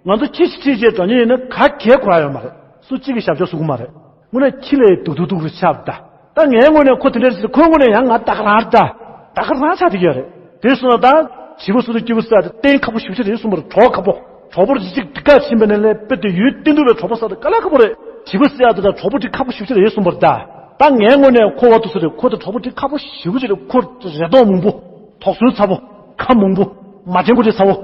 ང་ཚོ་ཁྱི་ཞིག་ཁྲིད་བྱས་འགྲོ་ཉེན་ཡིན་ན་ག་གེ་གོ་ཡ་ཡོད་མ་རེད། སུ་གཅིག་གི་ཞབས་ཕྱོགས་སུ་གུ་མ་རེད། དངོས་གནས་ཁྱི་ལས་སྡུག་སྡུག་སྡུག་རུ་ཆགས་ད། ད་ངའི་ངོས་ནས་ཁོ་དེ་འདྲ་ཞིག་ཁོའི་ངོས་ནས་ཡང་ང་ད་ག་རང་ད། ད་ག་རང་ཆགས་བསྡད་ཡོད་རེད། དེ་སོང་ན་ད། བྱིས་པ་སོ་སོའི་སྐྱེ་བོ་ཟེར་ཡ་དེ་གཏན་ཁག་པོ་ཞེ་པོ་ཅིག་རེད་གསུངས་པ་རེད། གྲོགས་ཁག་པོ། གྲོགས་པོ་རེ་ཅིག་སྒྲིག་ག་ཕྱིན་པ་ནས་ལས་དཔེ་དེ་ཡུན་བརྟན་ཐུབ་པའི་གྲོགས་པོ་ཟེར་ཡ་དེ་ག་ལ་ཁག་པོ་རེད། བྱིས་པ་ཟེར་ཡ་དེ་ད་གྲོགས་པོ་དེ་ཁག་པོ་ཞེ་པོ་ཅིག་རེད་གསུངས་པ་རེད་ད། ད་ངའི་ངོས་ནས་ཁོ་བ་དུ་ཟེར་རེད། ཁོ་དེ་གྲོགས་པོ་དེ་ཁག་པོ་ཞེ་པོ་ཅིག་རེད། ཁོ་རེ་དོགས་མང་པོ། དོགས་ཟོན་ཚ་པོ། ཁ་མང་པོ། མ་དྲན་གོ་དྲན་ཚ་པོ།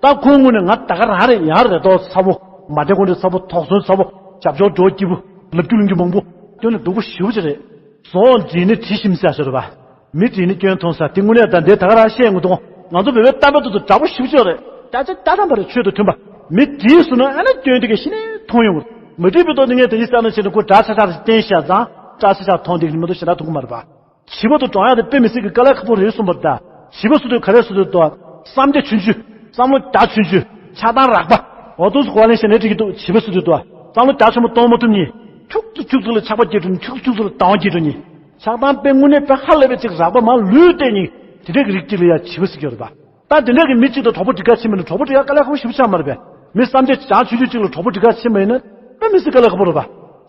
ད་ཁོའི་ངོས་ནས་ང་ད་ག་རང་རེད། ཡང་རེ་དོགས་ཚ་པོ། མ་དྲན་གོ་དྲན་ཚ་པོ། དོགས་ཟོན་ཚ་པོ། རྒྱབ་སྐྱོར་འགྲོ་སྐྱིད་པོ། ལབ་རྒྱུ་ལུང་རྒྱུ་མང་པོ། སྐྱོན་ནི་སྡུག་པོ་ཞེ་པོ་ཅིག་རེད། བཟོ་འདྲིས་ནི་དྲི་ཞིམ་ཟེར་ཞོར་བ། མི་འདྲིས་ནི་སྐྱོན་མཐོང་ཟེར་དེ་དངོས་གནས་ད་འདི་ད་ག་རང་བཤད་ཡོང་གི་འདུག་ང་ཚོ་བོད་པའི་གཏམ་དཔེ་དེ་ཚོ་འདྲ་པོ་ཞེ་པོ་ཅིག་རེད། ད་ཆ་ད་དམ་པ་རེད། ཆོས་དང་མཐུན་པ། མི་འདྲིས་སོང་ན་ཨ་ནི་སྐྱོན་དེ་ག་ཤི་ནས་མཐོང་ཡོང་གི་རེད། མི་འདྲིས་པའི་ཐོག་ནས་ངས་དེ་ཡིན་ཟེར་ན་བྱས་ན་ཁོ་འདྲ་ཆ་ཆ་རེ་བསྟན་ཤག་ཙང་འདྲ་ཆ་ཆ་མཐོང་དེ་ག་ནི་མི་འདུག་ཞེ་དྲག་ཐུག་གི་མ་རེད་པ། བྱིས་པ་དང་གྲོགས་ཡ་དེ་དཔེ་མི་སྲིད་ཀྱི་དཀའ་ལས་ཁག་པོ་རེད་གསུངས་པ་རེད་ད། བྱིས་པ་སུ་དུ་ག་རེ་སུ་དུ་དོ། བསམ་རྒྱ་ཆུང་ཆུང་། བསམ་བློ་རྒྱ་ཆུང་ཆུང་། ཆགས་སྡང་རགས་པ། འོ་དུས་སུ་གོ་བ་ལེན་ཤེས་ནས་འགྲིག་གི་འདུག་བྱིས་པ་སུ་དུ་དོ། བསམ་བློ་རྒྱ་ཆེན་པོ་གཏོང་མ་ཐུབ་ནི། ཁྱུག་ཙུ་ཁྱུག་ཙུ་ལ་ཆགས་པ་སྐྱེ་འགྲོ་ནི། ཁྱུག་ཙུ་ཁྱུག་ཙུ་ལ་སྡང་བ་སྐྱེ་འགྲོ་ནི། ཆགས་སྡང་དཔེ་དངོས་གནས་དཔེ་ཧ་ལས་པའི་ཅིག་རགས་པ་མ་ལུས་བལྟས་ནི། དེ་འདྲའི་གི་རིགས་ཅིག་ལ་ཡ་བྱིས་པ་ཟེར་གྱི་ཡོད་རེད་པ། ད་དེ་འདྲ་གི་མི་གཅིག་དང་གྲོགས་པོ་སྒྲིག་ག་ཕྱིན་པ་ན་གྲོགས་པོ་སྒྲིག་ཡ་དཀའ་ལས་ཁག་པོ་ཞེ་པོ་ཆགས་མ་རེད་པས། མི་བསམ་རྒྱ་ཅང་ཆུང་ཆུང་གཅིག་ལ་གྲོགས་པོ་སྒྲིག་ག་ཕྱིན་པ་ཡིན་ན་དཔེ་མི་སྲིད་དཀའ་ལས་ཁག་པོ་རེད་པ།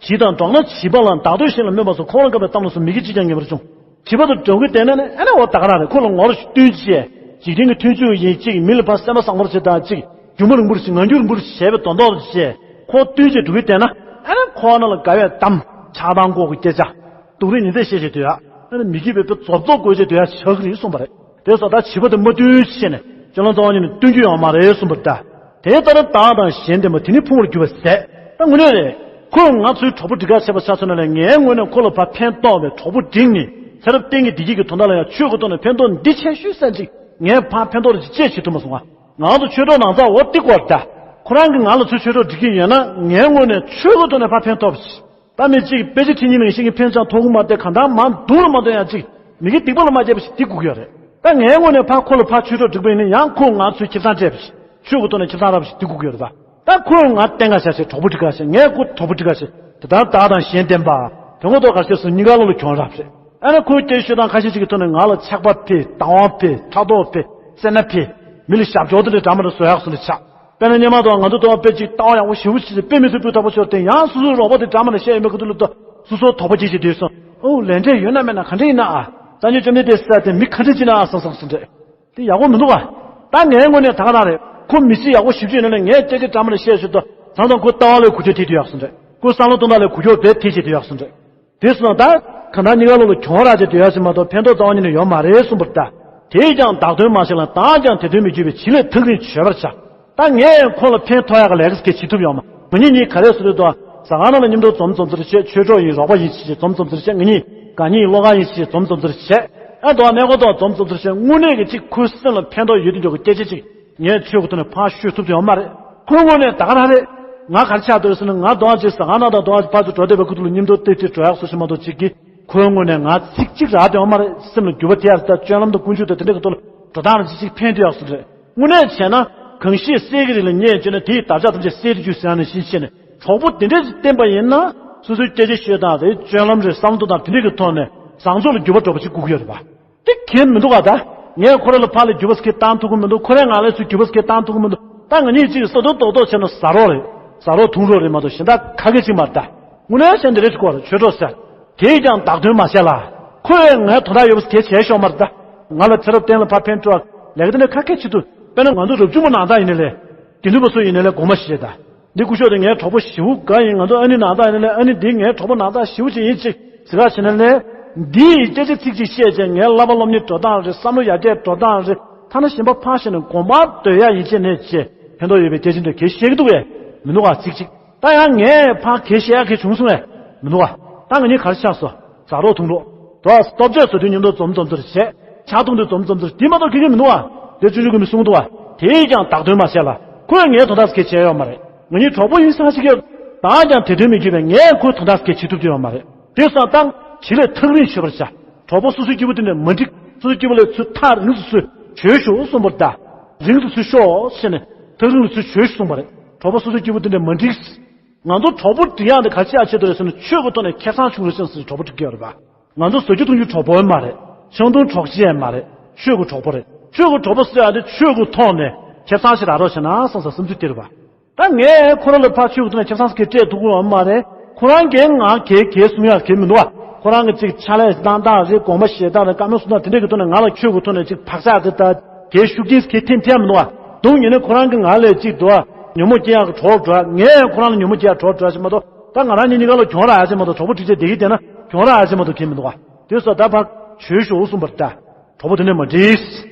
བྱིས་དང་འགྲོགས་ན་བྱིས་པ་ལ་བདག་འདོད་གཞན་ལ་སྨོད་པ་སོགས་ཁོ་རང་བཀབ་པའི་གཏམ་ལ་སོགས་མི་དགེ་ཅི་ཀྱང་ངེས་པར་འབྱུང་། བྱིས་པ་དང་འགྲོགས་ཀྱི་བསྡད་ན་ནི་ཨ་ནི་འོ་ད་ག་རང་རེད། ཁོ་ལ་ངོ་ར་བསྟུན་བྱས། འཇིག་རྟེན་གྱི་མཐུན་ཕྱོགས་ཡིན་གཅིག་མི་ལ་ཕར་སེམས་པ་བཟང་པོར་བྱེད་དང་གཅིག་རྒྱུ་མ་རིང་པོར་བྱེད་ངང་རྒྱུ་རིང་པོར་བྱེད་པའི་དོན་དག་ཏུ་བྱས། ཁོ་བསྟུན་བྱས་འགྲོ་གི་བསྡད་ན་ཨ་ནི་ཁོ་ན་ལ་དགའ་བའི་གཏམ་ཆགས་སྡང་ལྐོག་གི་སྐད་ཆ། སྡུག་རུས་ཉེས་འཛེགས་བཤད་བྱེད་དུས་ཡ། ཨ་ནི་མི་དགེ་བའི་དཔེ་རྫོབ་རྫོབ་དགོས་བྱེད་དུས་ཡ་ཆགས་ཀྱི་རེད་གསུངས་པ་རེད། དེ་སོགས་ད་བྱིས་པ་དེ་མ་བསྟུན་བྱས་ནས་སྤྱོད་ལམ་རྩ་བ་ཉིད་ནས་སྟོན་རྒྱུ་ཡོད་མ་རེད་གསུངས་པ་རེད་ད། དེ་ལྟར་བདག་དང་གཞན་བདེན་པ་དེ་ནི་ཕུང་བར་འགྱུར་བ་ཟད། ད་དངོས་གནས་རེད། ཁོས་ང་ཚོའི་གྲོགས་པོ་འགྲིག་ག་བྱས་པ་ཆ་མཚོན་ན་ལས་ངའི་ངོས་ནས་ཁོ་ལ་ཕར་ཕན་ཐོགས་པའི་གྲོགས་པོ་བསྒྲིགས་ནས་ཚེ་རབས་གཏན་གྱི་བདེ་སྐྱིད་ཀྱི་དོན་དག་ལ་ཡང་ཆོས་ཀྱི་ཐོག་ནས་ཕན་ཐོགས་འདི་ཆེ་ཤོས་ཟེར་ཅིག་ངས་ཕར་ཕན་ཐོགས་རེ་ཅིག་ཅེས་བྱེད་ཐུབ་མ་སོང་ང་། ང་ཚོ་ཆོས་གྲོགས་ནང་ཚ་འོ་ཏི་ཀོར་ད། ཁོ་རང་གིས་ང་ལ་ཚུར་ཆོས་གྲོགས་སྒྲིག་གི་ཡོད་ན་ངའི་ངོས་ནས་ཆོས་ཀྱི་ཐོག་ནས་ཕར་ཕན་ཐོགས་པ་ཞིག་ད་མི་གཅིག་དཔེ་ཆ་ཁྲིད་མཁན་ནང་བཞིན་གྱི་ཕན་ཅང་ཐོགས་ཀྱི་མ་བསྡད་གང་ལྟར་མར་མདུང་ལ་མ་ཐོན་ཡང་གཅིག་མི་གི་སྡིག་པ་ལ་མ་བསྡད་པ་ཞིག་འདི་དགོས་ཀྱི་ཡོད་རེད། ད་ངའི་ངོས་ནས་ཕར་ཁོ་ལ་ཕར་ཆོས་གྲོགས་སྒྲིག་པ་ཡིན་ན་ཡང་ཁོས་ང་ཚོའི་ཁེ་བཟང་སྤྲད་པ་ཞིག་ཆོས་ཀྱི་ཐོག་ནས་ཁེ་བཟང་རག་པ་ཞིག་འདི་དགོས་ཀྱི་ཡོད་རེད་པ། ད་ཁོས་ང་བསྟེན་ག་བྱ་ཞིག་གྲོགས་པོ་སྒྲིག་ག་ཞིག་ངས་ཁོ་གྲོགས་པོ་སྒྲིག་ག་ཞིག་དེ་ལྟར་བདག་དང་གཞན་བསྟེན་པ། དེ་ངོ་ཐོག་གར་བྱས་སུ་གཉིས་ཀ་ལོ་ལ་གྱོང་རག་རེད། ཨ་ནི་ཁོའི་སྐད་ཤོད་སྟངས་ཁ་ཤས་ཅིག་གི་ཐོག་ནས་ང་ལ་ཆགས་པ་འཕེལ་སྡང་བ་འཕེལ་ཕྲག་དོག་འཕེལ་བསད་ན་འཕེལ་མི་ལ་ཞབས་འཇོག་དེ་འདྲའི་འདྲ་མ་འདྲ་བཟོ་ཡག་སོང་རེད་ཆགས། དཔེར་ན་སྔོན་མ་དང་ང་ཚོ་དང་དཔེ་ཅིག་ལྟ་བ་ཡག་པོ་ཞེ་པོ་ཅིག་དཔེ་མི་སྲིད་སྤུས་དག་པོ་ཤོར་ཏེ་ཡང་སོ་སོའི་རོགས་པ་དེ་འདྲ་མ་འདྲ་བཤད་ཡོད་མེད་ཁ་ཐུག་ལ་ལྟ་སོ་སོ་ཐོགས་པ་སྐྱེ་བྱེད་དུས་སོང་། ཨོ་ལས་འབྲས་ཡོད་ན་མེད་ན་ག་འདྲ་ཡིན་ན་ཨ། སངས་རྒྱས་བཅོམ་ལྡན་འདས་ས་དེ་མི་ག་འདྲ་ཅིག་ན་ཨ་བསམ་བསམ་སོང་རེད། དེ་ཡག་པོ་མི་འདུག་ཨ། ད་ངའི་ངོས་ནས་ད་ག་རང་རེད། ཁོ་མི་ཚེ་ཡག་པོ་ཞེ་པོ་ཅིག་ཡོད་ན་ནས་ངས་སྐད་ཆ་འདྲ་མ་འདྲ་བཤད་ཞོར་དུ་བཟང་དང་ཁོའི་ལྟ་བ་ལ་འགུལ་སྐྱོད་ཐེབས་དུས་ཡག་སོང་རེད། ཁོའི་བསམ་བློ་གཏོང་སྟངས་ལ་འགུལ་སྐྱོད་རྦད་དེ་བྱེད་དུས་ཡག་སོང་རེད། དེ་སོང་ད། གང་ལྟར་གཉིས་ཀ་ལོ་ལ་གྱོང་རག་བྱས་སྡོད་ཡ་ཞིག་མ་གཏོགས་ཕན་ཐོགས་རྩ་བ་ཉིད་ནས་ཡོད་མ་རེད་གསུངས་པར་ལྟ། དེས་ཀྱང་བདག་དོན་མ་བྱས་ལ་བདག་ཀྱང་དེ་དོན་མི་འགྱུར་བའི་བྱིས་ལས་ཐག་རིང་བྱོས་པར་བྱ། ད་ངས་ཁོ་ལ་ཕན་ཐོགས་ཡག་གི་ལས་ཀ་གལ་ཆེ་ཐུབ་ཡོད་མ། ང་གཉིས་གཉིས་ག་རེ་བཟོ་འདོད་འདུག་ཟ་ཁང་ནང་ལ་མཉམ་དུ་འཛོམས་འཛོམས་ཚོར་བྱས་ཆོས་གྲོགས་ཡིན་རོགས་པ་ཡིན་ཞེས་འཛོམས་འཛོམས་ཚོར་བྱས་ང་གཉིས་དགའ་ཉེ་ཡིན་བློ་དགའ་ཡིན་ཞེས་འཛོམས་འཛོམས་ཚོར་བྱས། ཨ་དོ་གནས་སྐོར་དང་འཛོམས་འཛོམས་ཚོར་བྱས་དངོས་གནས་ཀྱི་གཅིག་ཁོའི་སེམས་ལ་ཕན་ཐོགས་ཡོད་དེ་འཇོག་གི་སྐད་ཆ་གཅིག་ངས་ཆོས་ཀྱི་ཐོག་ནས་ཕར་ཤོད་ཐུབ་ཡོད་མ་རེད། ཁོའི་ངོས་ནས་ད་ག་རང་རེད། ང་ག་རེ་ཆགས་འདུག་ཟེར་ན་ང་དོ་ཅིག་ཟ་ཁང་ནང་དང་དོ་ཅིག་ཕར་ཚུར་འགྲོ་བསྡད་པའི་ཁུ་ཐུག་ལ་མཉམ་དུ་ཏེ་ཏེ་འགྲོ་ཡག་སོ་ཞིག་མ་གཏོགས་གཅིག་གིས་ཁོའི་ངོས་ནས་ང་ཚིག་གཅིག་རག་བསྡད་ཡོད་མ་རེད། སེམས་ལ་འགྱུར་བ་ཐེབས་ཡག་ད་སྤྱོད་ལམ་དང་ཀུན་སྤྱོད་དང་དེ་འདྲ་གི་ཐོག་ལ་འགྲོ་སྟངས་རེ་ཅིག་ཅིག་ཕན་ཐོགས་ཡག་སོ་རེད། དངོས་གནས་བྱས་ན་གང་ཞིག་གསེར་གྱི་རི་ལ་བསྙེགས་བྱས་ན་དེའི་དར་ཆ་ཐམས་ཅད་གསེར་དུ་འགྱུར་ཟེར་ཡག་ནང་བཞིན་བྱས་ནས་གྲོགས་པོ་དེ་འདྲས་ཅིག་བསྟེན་པ་ཡིན་ན་སོ་སོའི་སྐད་ཆ་ཤོད་སྟངས་རེད་སྤྱོད་ལམ་རེད་བསམ་བློ་གཏོང་སྟངས་དེ་འདྲ་གི་ཐོག་ནས་བཟང་ཕྱོགས་ལ་འགྱུར་བ་འགྲོ་བ་ཅིག་དགོས་ཀྱི་ཡོད་རེད་པ། དེ་གལ་མི་འདུག་ག་ད། ངས་ཁོ་ར་ལ་ཕར་ལ་འགྱུར་བ་སྐྱེ་བཏང་ཐུབ་ཀྱི་མི་འདུག་ཁོ་རས་ང་ལ་ཚུར་འགྱུར་བ་སྐྱེ་བཏང་ཐུབ་ཀྱི་མི་འདུག་ད་ང་གཉིས་གཅིག་ས་རྡོ་རྡོག་རྡོག་བྱས་ན་ཟ་རོགས་རེད། ཟ་རོགས་འཐུང་རོགས་རེད་མ་གཏོགས་གཞན་དག་ག་གེ་གཅིག་མ་རེད་ད། དངོས་གནས་བྱས་འདི་རེད་ཅིག་གོ་ར་ཆོས་གྲོགས་ཟེར། དེས་ཀྱང་བདག་དོན་མ་བྱས་ལ། ཁོས་ངའི་དོན་དག་ཡོད་པ་གལ་ཆེ་ཤོས་མ་རེད་ད། ང་ལ་ཚེ་རབས་གཏན་ལ་ཕར་ཕན་སྤྲོ་བ་ལས་ཀ་དེ་འདྲ་ག་གེ་བྱེད་ཐུབ། དཔེར་ན་ང་ཚོ་རབ་བྱུང་པ་ནང་ད་ཡིན་ནའི་ལས། དགེ་འདུན་པ་ཚོ་ཡིན་ནའི་ལས་དགོངས་པ་བཞེས་ད། འདི་སྐུ་ཞབས་དེ་ངའི་གྲོགས་པོ་ཞེ་པོ་འགའ་ཡིན། ང་ཚོ་ཨ་ནི་ནང་ད་ཡིན་ནའི་ཨ་ནི་འདི་ངའི་གྲོགས་པོ་ནང་ད་ཞེ་པོ་ཅིག་ཡིན་ཅིག་ཟེར་ག་བྱས་ནའི་ལས། འདིའི་སྐད་ཆ་ཚིག་གཅིག་བཤད་བྱས་ངའི་བསླབ་པ་སློབ་གཉེར་འགྲོ་སྟངས་རེད། བསམ་བློ་ཡར་རྒྱས་འགྲོ་སྟངས་རེད། ཐ་ན་གཞན་པ་ཕར་བཤད་ནས་དགོངས་པ་འདོད་ཡ་ཡིན་ཅེ་ནས་ཅེ་ཕན་ཐོགས་ཡོད་པའི་སྐད་ཆ་འདྲ་གལ་བཤད་ཀྱི་འདུག་བས་མི་འདུག་ག་ཚིག་གཅིག་ད་ཡང་ངས་ཕར་གལ་བཤད་ཡ་གལ་བྱུང་སོང་བས་མི་འདུག་ག་ད་ང་གཉིས་ག་རེ་ཆགས་སོ། ཟ་རོགས་འཐུང་རོགས། དོ་ཨ་སྟོབས་ཆས་བཟོ་དུས་མཉམ་དུ་འཛོམས་འཛོམས་ཚོར་བྱས། ཕྱག་འཐུང་དུས་འཛོམས་འཛོམས་ཚོར་དེ་མ་གཏོགས་གལ་ཆེ་མི་འདུག་བ། དེ་ཆུང་ཆུང་གི་མི་གསུང་འདུག་བ། དེས་ཀྱང་བདག་དོན་མ་བྱས་ལ། ཁོས་ངའི་དོན་དག་སྐད་ཆ་བྱས་ཡོད་མ་རེད། ང་གཉིས་གྲོགས་པོ་ཡིན་ས་ཞིག་ཡོད། བདག་ཀྱང་དེ་དོན་མི་འགྱུར་བས་ངས་ཁོའི་དོན་དག་སྐད་ཆ་བྱེད་ཐུབ་ཀྱི་ཡོད་མ་རེད། དེ་སོང་ཙང་བྱི་ལས་ཐག་རིང་ཤོད་པར་བྱ། གྲོགས་པོ་སོ་སོའི་སྐྱིད་པོ་དེ་འདྲ་མ་འགྲིག་སོ་སོའི་སྐྱིད་པོ་ལས་ཚུར་ཐག་རིང་དུ་ཚུར་བྱོས་ཤོག་གསུངས་པར་གདའ། རིང་དུ་ཚུར་ཤོག་ཟེར་ནས་ཐག་རིང་དུ་ཚུར་བྱོས་ཤོག་གསུངས་པ་རེད། གྲོགས་པོ་སོ་སོའི་སྐྱིད་པོ་དེ་འདྲ་མ་འགྲིག་ང་ཚོ་གྲོགས་པོ་འགྲིག་ཡག་འདི་ག་ཅི་ཡག་ཆེད་དུ་རེད་ཟེར་ན་ཆོས་ཀྱི་ཐོག་ནས་ཁེ་བཟང་ཆུང་རུ་ཕྱིན་ཟེར་གྲོགས་པོ་འགྲིག་གི་ཡོད་རེད་པ། ང་ཚོ་ཟ་རྒྱུ་འཐུང་རྒྱུ་གྲོགས་པོ་ཡང་མ་རེད། ཆང་འཐུང་གྲོགས་མཆེད་ཡང་མ་རེད། ཆོས་ཀྱི་གྲོགས་པོ་རེད། ཆོས་ཀྱི་གྲོགས་པོ་ཟེར་ཡག་འདི་ཆོས་ཀྱི་ཐོག་ནས་ཁེ་བཟང་ཞིག་རག་རོགས་བྱས་ན་བསམ་ས་བསམ་ཚུལ་དེ་རེད་པ། ད་ངས་ཁོ་རང་ལ་ཕར་ཆོས་ཀྱི་ཐོག་ནས་ཁེ་བཟང་ཟེར་སྤྲད་ཐུབ་ཀྱི་ཡོད་མ་རེད། ཁོ་རང་གིས་ང་གལ་གལ་གསུང་ཡག་གལ་མི་འདུག་བ། ཁོ་རང་གི་ཅིག་ཕྱག་ལས་གནང་སྟངས་རེད། དགོངས་པ་བཞེས་སྟངས་རེད། བཀའ་མོལ་གསུང་སྟངས་དེ་འདྲས་ཀྱི་ཐོག་ནས་ང་ལ་ཆོས་ཀྱི་ཐོག་ནས་ཅིག་བག་ཆགས་དེ་ལྟ་གལ་ཤུགས་རྐྱེན་གལ་ཐེབས་ཐེབས་མི་འདུག་བ། སྡུག་ཉེས་ནས་ཁོ་རང་གིས་ང་ལ་ཅིག་འདུག་བ། ཉོན་མོངས་སྐྱེ་ཡག་གི་གྲོགས་འགྲོ་ཡག་ངས་ཁོ་རང་ལ་ཉོན་མོངས་སྐྱེ་ཡག་གྲོགས་འགྲོ་ཡག་ཞིག་མ་གཏོགས། ད་ང་རང་གཉིས་གཉིས་ཀ་ལ་གྱོང་རག་ཡག་ཅིག་མ་གཏོགས། གྲོགས་པོ་འགྲིག་བྱས་བསྡད་ཀྱི་བསྡད་ན་གྱོང་རག་ཡག་ཅིག་མ་གཏོགས་གལ་མི་འདུག་བ། དེ་སོགས་ད་ཕར་བྱོས་ཤོག་གསུངས་པར་གདའ། གྲོགས་པོ་དེ་ནས་མ་འགྲིག་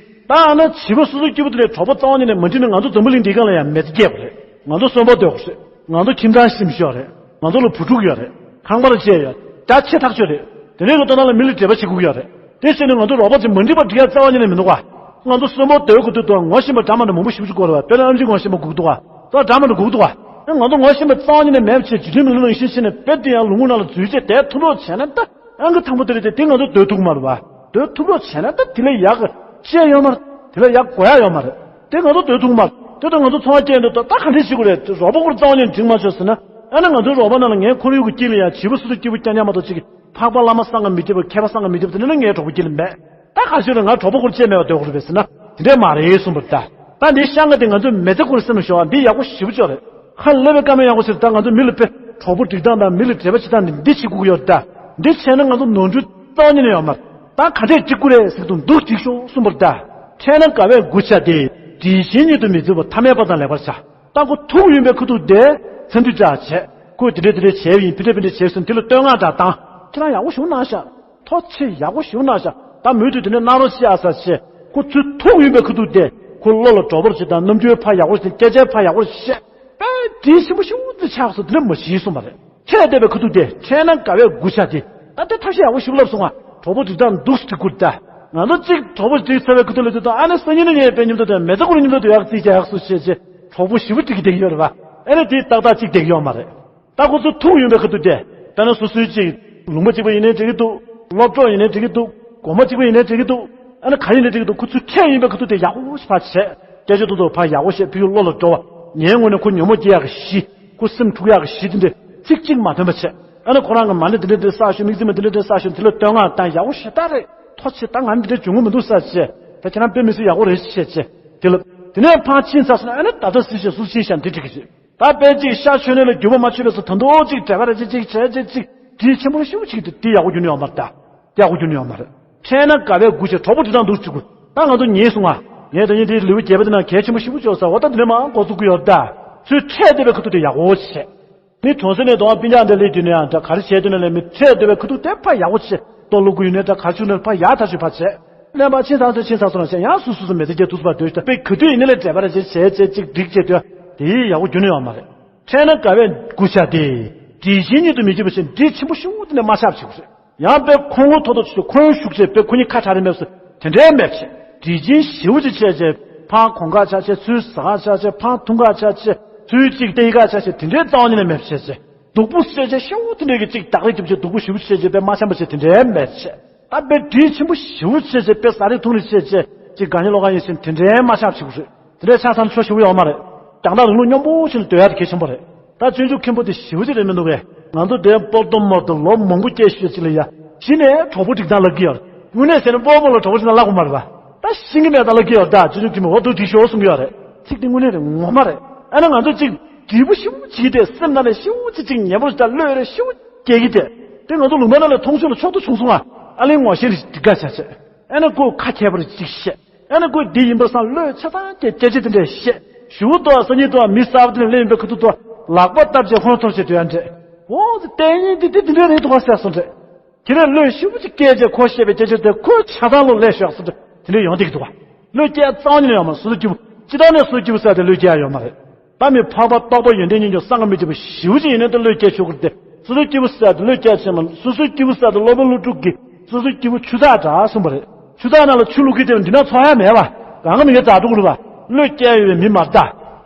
ད་ནི་བྱིས་པ་སོ་སོའི་སྐྱིད་པོ་དེ་ལས་གྲོགས་པོ་རྩ་བ་ཉིད་ནས་མ་འགྲིག་ན་ང་ཚོ་འཛམ་བུ་གླིང་འདིའི་སྒང་ལ་ཡང་མི་ཚེ་སྐྱེལ་དགོས་རེད། ང་ཚོ་གསོན་པོ་སྡོད་དགོས་རེད། ང་ཚོ་ཁྱིམ་ཚང་ཞིག་ཡོད་རེད། ང་ཚོ་ལ་བུ་ཕྲུག་ཡོད་རེད། ཁང་པ་ལ་སྐྱེས་ཡོད། ད་ཆེ་ཐག་ཆོད་རེད། དེ་འདྲའི་གི་དོན་དག་ལ་མི་ལ་འབྲེལ་བ་བྱེད་དགོས་ཀྱི་ཡོད་རེད། དེ་བྱས་ནས་ང་ཚོ་རོགས་པ་ཅིག་མ་འགྲིག་པ་འགྲིག་ཡག་རྩ་བ་ཉིད་ནས་མི་འདུག་ག་ང་ཚོ་གསོན་པོ་སྡོད་དགོས་དུས་དང་ངོ་ཤེས་པ་འདྲ་མ་འདྲ་མང་པོ་ཞེ་པོ་ཅིག་དགོས་རེད་བ། དཔེར་ན་ཨམ་ཆི་ངོ་ཤེས་པ་དགོས་འདུག་ག་ད་འདྲ་མ་འདྲ་དགོས་འདུག་ག་ང་ཚོ་ངོ་ཤེས་པ་རྩ་བ་ཉིད་ནས་མེད་པ་བྱས་རྒྱུ་མཐུན་མི་ལུགས་ནང་བཞིན་བྱས་ནས་དཔེ་དེ་ཡང་ལུང་ངུ་ནང་ལ་འཛུལ་བྱས་བསྡད་ཐུབ་རོགས་བྱས་ན་ད། ཨང་ཀི་དང་པོ་དེ་རེད་དེ། དེ་ང་ཚོ་སྡོད་ཐུབ་ཀྱི་མ་རེད་བ། སྡོད་ཐུབ་རོགས་བྱས་ན་ད་དེ་ལས་ཡག་གི་ཅི་ཡང་ཡོད་མ་རེད། དེ་ལས་ཡག་དགོས་ཡག་ཡོད་མ་རེད། དེ་ང་ཚོ་སྡོད་ཐུབ་ཀྱི་མ་རེད། དེ་ད་ང་ཚོ་འཚོ་བ་སྐྱེལ་འདོད་ད་ད་ག་འདྲས་བྱེད་དགོས་རེད། རོགས་པ་ཁོར་རྩ་བ་ནས་འགྲིག་མ་བྱུང་ཟེར་ན། ཨ་ནི་ང་ཚོའི་རོགས་པ་ནང་ལ་ངའི་ཁོར་ཡུག་གི་དཀྱིལ་ལ་ཡང་བྱིས་པ་སོ་སོའི་སྐྱིད་པོ་རྐྱང་རྐྱང་མ་གཏོགས་ཅིག་གིས་འཕགས་པ་བླ་མ་སངས་རྒྱས་མི་ཐེབས་པ་མཁས་པ་སངས་རྒྱས་མི་ཐེབས་པ་དེ་འདྲ་ནི་ངའི་གྲོགས་པོ་དཀྱིལ་ལ་མེད། ད་ག་ཞིག་རེད། ང་གྲོགས་པོ་ཁོར་བཅད་མེད་པ་སྡོད་དགོས་རེད་པས་ཟེར་ན་དེ་འདྲས་མ་རེད་གསུངས་པ་རེད་ད། ད་འདི་ཤང་ག་དེ་ང་ཚོའི་མི་ཚེ་ཁོར་སེམས་ལ་ཤོར་བ་འདི་ཡག་པོ་ཞེ་པོ་ཅིག་རེད། ཧ་ལས་པའི་བཀའ་མོལ་ཡག་པོ་ཞིག་རེད། ད་ང་ཚོ་མི་ལ་དཔེ་ གྲོགས་པོ་སྒྲིག་སྟངས་དང་མི་ལ་འབྲེལ་བ་བྱེད་སྟངས་འདི་འདི་བྱེད་དགོས་ཀྱི་ཡོད་ད། འདི་བྱས་ན་ང་ཚོ་ནོར་འཁྲུལ་རྩ་བ་ཉིད་ནས་ཡོད་མ་རེད། ད་ག་འདྲས་སྒྲིག་དགོས་རེད་ཟེར་དུས་འདུག་སྒྲིག་ཤོག་གསུངས་པ་རེད་ད། འཕྲད་ན་དགའ་བས་མགུ་བྱ་སྟེ། དྲིན་ཆེན་ཉིད་དུ་མི་བརྩི་བར་ཐ་མལ་པ་དང་ལེགས་པར་བྱ། ད་ཁོ་ཐུག་ཡོང་པའི་ཁ་ཐུག་དེ་མཚན་དུས་འདྲ་བྱས། ཁོས་དེ་འདྲས་དེ་འདྲས་བྱས་ཡིན། ཕི་འདྲས་ཕི་འདྲས་བྱས་སོང་། དེ་ལ་བསྟོད་བསྔགས་འདྲ་བཏང་། ཁྱེད་རང་ཡག་པོ་ཞིག་གནང་ཤག་ཐོ་ཆེ་ཡག་པོ་ཞིག་གནང་ཤག་ད་མུ་མཐུད་དེ་ནས་གནང་རོགས་བྱེད་ཨ་ས་བྱས། ཁོ་ཚུར་ཐུག་ཡོང་པའི་ཁ་ཐུག་དེ་ཁོ་བློ་ལ་གྲོགས་པོར་བྱེད་དང་། རྣམ་འགྱུར་ཕར་ཡག་པོ་བྱེད། སྐད་ཆ་ཕར་ཡག་པོ་བཤད། དཔེ་དྲིན་ཆེན་པོ་ཞེ་པོ་ཅིག་ཆགས་སོང་། དེ་འདྲ་མ་བྱེད་གསུངས་པ་རེད། འཕྲད་བསྡད་པའི་ཁ་ཐུག་དེ་འཕྲད་ན་དགའ་བས་མགུ་བྱ་སྟེ། ད་དེ་ཐབས་ཤེས་ཡག་པོ་ཞིག་ལབ་སོང་ང་། གྲོགས་པོ་སྒྲིག་སྟངས་འདུག་སྒྲིག་དགོས་ད། ང་ཚོ་གཅིག་གྲོགས་པོ་སྒྲིག་ཚར་བའི་ཁ་ཐུག་ལ་དུས་དང་ཨ་ནི་སང་ཉིན་ནས་ངས་དཔེ་མཉམ་དུ་དང་མེ་ཚ་ཁུར་མཉམ་དུ་དུ་ཡག་རྩིས་རྒྱག་ཡག་སུ་བྱས་བྱས་གྲོགས་པོ་ཞེ་པོ་སྒྲིག་གི་བསྡད་ཀྱི་ཡོད་རེད་པ། ཨ་ནི་དེ་ཏག་ཏག་གཅིག་བསྡད་ཀྱི་ཡོད་མ་རེད། ད་ཁོ་ཚོ་ཐུག་ཡོང་པའི་ཁ་ཐུག་དེ། དཔེར་ན་སོ་སོའི་གཅིག་ལུང་པ་གཅིག་པ་ཡིན་ནའི་འགྲིག་གི་འདུག་སློབ་གྲོགས་ཡིན་ནའི་འགྲིག་གི་འདུག་སྒོ་མ་གཅིག་པ་ཡིན་ནའི་འགྲིག་གི་འདུག་ཨ་ནི་ག་ཡིན་ནའི་འགྲིག་གི་འདུག་ཁོ་ཚོ་འཕྲད་ཡོང་པའི་ཁ་ཐུག་དེ་ཡག་པོ་ཞིག་ཕར་བྱས། སྐད་ཆ་ཐུང་ཐུང་ཕར་ཡག་པོ་བཤད། ཕ་གིའི་བློ་ལ་འགྲོ་བ། ངའི་ངོས་ནས་ཁོ་ཉོན་མོངས་སྐྱེ་ཡག་གི་གཞི། ཁོ་སེམས་འཁྲུག་ཡག་གི་གཞི་དེ་འདྲས་ཚིག་གཅིག་མ་ཐོན་པ་བྱས། ཨ་ནི་ཁོ་རང་གི་མ་ཎི་འདི་འདྲས་འདྲས་བསགས་ཤོག་དམིགས་བརྩེ་མ་འདི་འདྲས་འདྲས་བསགས་ཤོག་དེ་ལ་བསྟོད་བསྔགས་བཏང་། ཡག་པོ་ཞེ་དྲག་རེད། ཐོ་ཆེ། ད་ང་འདི་འདྲས་བྱུང་གི་མི་འདུག་ས་བྱས། ད་ཁྱེད་རང་དཔེ་མི་སྲིད་ཡག་པོ་རེད་བྱས་བྱས། དེ་ལ་དེ་ནས་ཕར་ཕྱིན་ཚར་སོང་ན་ཨ་ནི་ད་ལྟ་སྲིད་ཞེས་སུ་ཕྱིན་ཤག་འདི་འགྲིག་གི་རེད། ད་དཔེ་གཅིག་ཤ་མཆོད་ནས་ལ་རྒྱུ་བ་མ་མཆོད་པའི་སུ་ད་དུང་གཅིག་འབྲེལ་བ་རེ་གཅིག་གཅིག་བྱས་རྗེས་གཅིག་དྲིན་ཆེན་པོ་ཞེ་པོ་ཅིག་དེ་དེ་ཡག་པོ་རྒྱུ་ནི་ཡོད་མ་རེད་ད། དེ་ཡག་པོ་རྒྱུ་ནི་ཡོད་མ་རེད། འཕྲད་ན་དགའ་བས་མགུ་བྱ། གྲོགས་པོ་དེ་དང་འདུག་བཅུག་གོ་ད་ང་ཚོ་ཉེས་སོང་ང་། ངས་ད་ཉིན་དེའི་ལེའུ་བརྒྱད་པ་དེ་ནང་གལ་ཆེན་པོ་ཞེ་པོ་ཅིག་ཡོད་ས། འོ་ད་དེ་ནས་མར་འགོ་ཚུགས་ཀྱི་ཡོད་ད། ཚུར་འཕྲད་བསྡད་པའི་ཁ་ཐུག་དེ་ཡག་པོ་བྱས། མི་གྲོང་གསེབ་ནས་གདོང་པ་སྤུན་ཀྱག་འདྲ་སླེབས་དུས་ནས་ཡང་འདྲ། ག་རེ་བྱས་དུས་ནས་ལས་མི་འཕྲད་བསྡད་པའི་ཁ་ཐུག་དེ་ཕར་ཡག་པོ་བྱས། ལྟོ་བླུག་གི་ཡོད་ནའི་འདྲ། ག་རེ་བྱུང་ནའི་ཕར་ཡག་ཐག་ཆོད་ཕར་བྱས། གླེན་པ་ཕྱིན་ཚར་སོང་། ཕྱིན་ཚར་སོང་ལ་བྱས། ཡང་སོ་སོ་སོ་མི་ཚེ་སྐྱེལ་ཐུབ་པར་འདོད་ཤག་དཔེ་ག་དུས་ཡིན་ནའི་ལས་འབྲེལ་བ་རེ་བྱས་བྱས་བྱས་གཅིག་སྒྲིག་བྱས་དུས་དེ་ཡག་པོ་རྒྱུ་ནི་ཡོད་མ་རེད། འཕྲད་ན་དགའ་བས་མགུ་བྱ་སྟེ། དྲིན་ཆེན་ཉིད་དུ་མི་བརྩི་བ་བྱས། དྲིན་ཆེན་པོ་ཞེ་པོ་དེ་ནས་མ་ཆག་བྱེད་དགོས་རེད། ཡང་དཔེ་ཁོང་ཁོང་ཐོག་ཐོག་ཆུ་ཁོང་ཤུགས་ཆེ་དཔེ་ཁོ་གཉིས་ཁ་བྲལ་རེ་མེད་སོ་དེ་འདྲའི་མེད་བྱས། དྲིན་ཆེན་ཞེ་པོ་ཅིག་བྱས་བྱས། ཕར་གོང་ཁ་ཆག་བྱས། ཚུར་ཟ་ཁ་ཆག་བྱས། ཕར་འཐུང་ཁ་ཆག་བྱས། ཚུར་གཅིག་སྟེར་ཁ་ཆག་བྱས། དེ་འདྲའི་རྩ་བ་ཉིད་ནས་མེད་བྱས་བྱས། སྡུག་པོ་བྱས་བྱས་ཞེ་པོ་དེ་འདྲའི་གི་གཅིག་བདག་རེ་རྒྱབ་བྱས། སྡུག་པོ་ཞེ་པོ་བྱས་བྱས་དཔེ་མ་འཆམ་པ་བྱས་དེ་འདྲའི་མེད་བྱས། ད་དཔེ་དྲིན་ཆེན་པོ་ཞེ་པོ་བྱས་བྱས། དཔེ་ཟ་རེ་འཐུང་རེ་བྱས་བྱས། གཅིག་དགའ་ཉེ་ལོག་ག་ཡིན་ཟེར་དེ་འདྲའི་མ་ཆག་བྱེད་དགོས་རེད། དེ་འདྲའི་ཆགས་ཙང་ཆོ་ཞེ་པོ་ཡོད་མ་རེད། རྒྱང་ཐག་རིང་ལུགས་སྙོམས་པོ་ཞིག་ལ་སྡོད་ཡ་དེ་གལ་ཆེན་པོ་རེད། ད་སྤྱོད་འཇུག་མཁན་པོ་དེ་ཞེ་པོ་ཅིག་རེད་མི་འདུག་གས། ང་ཚོ་དེ་སྤོར་ཏོ་མོར་དུ་ལོ་མང་པོ་སྐྱེས་ཤོས་ཅིག་ལ་ཡ། གཞི་ནས་གྲོགས་པོ་སྒྲིག་སྟངས་ལབ་ཀྱི་ཡོད་རེད། དངོས་གནས་བྱས་ན་སྤོར་མོ་ལ་གྲོགས་པོ་སྒྲིག་སྟངས་ལབ་དགོས་མ་རེད་པ། ད་ཤེས་ཀྱི་མེད་ད་ལབ་ཀྱི་ཡོད་རེད། ད་སྤྱོད་འཇུག་མཁན་པོ་འོ་འདུག་སྒྲིག་ཤོག་གསུང་གི་ཡོད་རེད། ཚིག་དེ་དངོས་གནས་རེད་ངོ་མ་རེད། ཨ་ནི་ང་ཚོ་གཅིག་དྲིན་པོ་ཞེ་པོ་བྱས་ཏེ་སེམས་ནང་ནས་ཞེ་པོ་ཅིག་གཅིག་ཉན་པོ་ཞིག་དང་བློས་རེ་ཞེ་པོ་སྐྱེ་གི་དེ། དེ་ང་ཚོ་ལུང་པ་ནང་ལ་མཐོང་ཆོས་ལ་ཕྱོགས་བསྡུ་བྱུང་སོང་ང་། ཨ་ལེ་ངོ་ཤེས་རེ་སྒྲིག་ག་བྱ་བྱས། ཨ་ནི་ཁོས་ཁ་མཁས་པོ་རེ་གཅིག་བཤད། ཨ་ནི་ཁོས་འདི་ཡིན་པ་སང་བློས་ཆ་ཚང་སྐྱེ་སྐད་ཆ་དེ་འདྲས་བཤད། ཞུ་ཏོ་སང་ཉིན་ཏོ་མི་གསར་པ་དེ་ནས་སླེབས་ཡིན་པའི་ཁ་ཐུག་ཏོ་ལག་པ་བཏབ་བྱས་ཧོན་ཐོར་བྱས་སྡོད་ཡ་འདྲས། འོ་ལྟས་ངན་འདི་འདི་འདི་འདྲས་རེད་འདུག་ག་ཟེར་སོང་འདྲས། ཁྱེད་རང་བློས་ཤུགས་ཅིག་སྐད་ཆ་ཁོ་བཤད་པའི་སྐད་ཆ་དེ་ཁོའི་ཆ་ཚང་ལོ་ལས་ཤོག་སོང་འདྲས་དེ་འདྲས་ཡོང་བསྡད་ཀྱི་འདུག་ག་བློས་སྐྱེ་ཡ་རྩ་བ་ཉིད་ནས་ཡོད་མ་རེད། སོ་སོ་སྐྱིད་པོ་སྤྱི་བཏང་ནས་སོ་སོ་སྐྱིད་པོ་ཟེར་ཏེ་བློས་སྐྱེ་ཡ་ཡོད་མ་རེད། ད་མི་འཕགས་པ་རྟོགས་པ་ཡོན་ཏན་སྙིང་རྗེ་བསམ་གྱིས་མི་ཁྱབ་པ་ཞེ་པོ་ཅིག་ཡིན་ན་ད་བློས་སྐྱེ་ཆོག་གི་རེད་དེ། སོ་སོ་སྐྱིད་པོ་ཟེར་ཏེ་བློས་སྐྱེ་ཆེ་མ། སོ་སོ་སྐྱིད་པོ་ཟེར་ཏེ་སློབ་དཔོན་ཀླུ་སྒྲུབ་ཀྱིས་སོ་སོ་སྐྱིད་པོ་ཆུ་ཚགས་འདྲ་གསུངས་པ་རེད། ཆུ་ཚགས་ནང་ལ་ཆུ་བླུགས་ཀྱི་དེ་འདི་ན་ཚོར་ཡ་མེད་པ། གང་ག་མི་གའི་རྩ་འགྲོ་གི་རེད་པ། བློས་སྐྱེ་ཡོད་པའི་མི་མ་རེད་ད།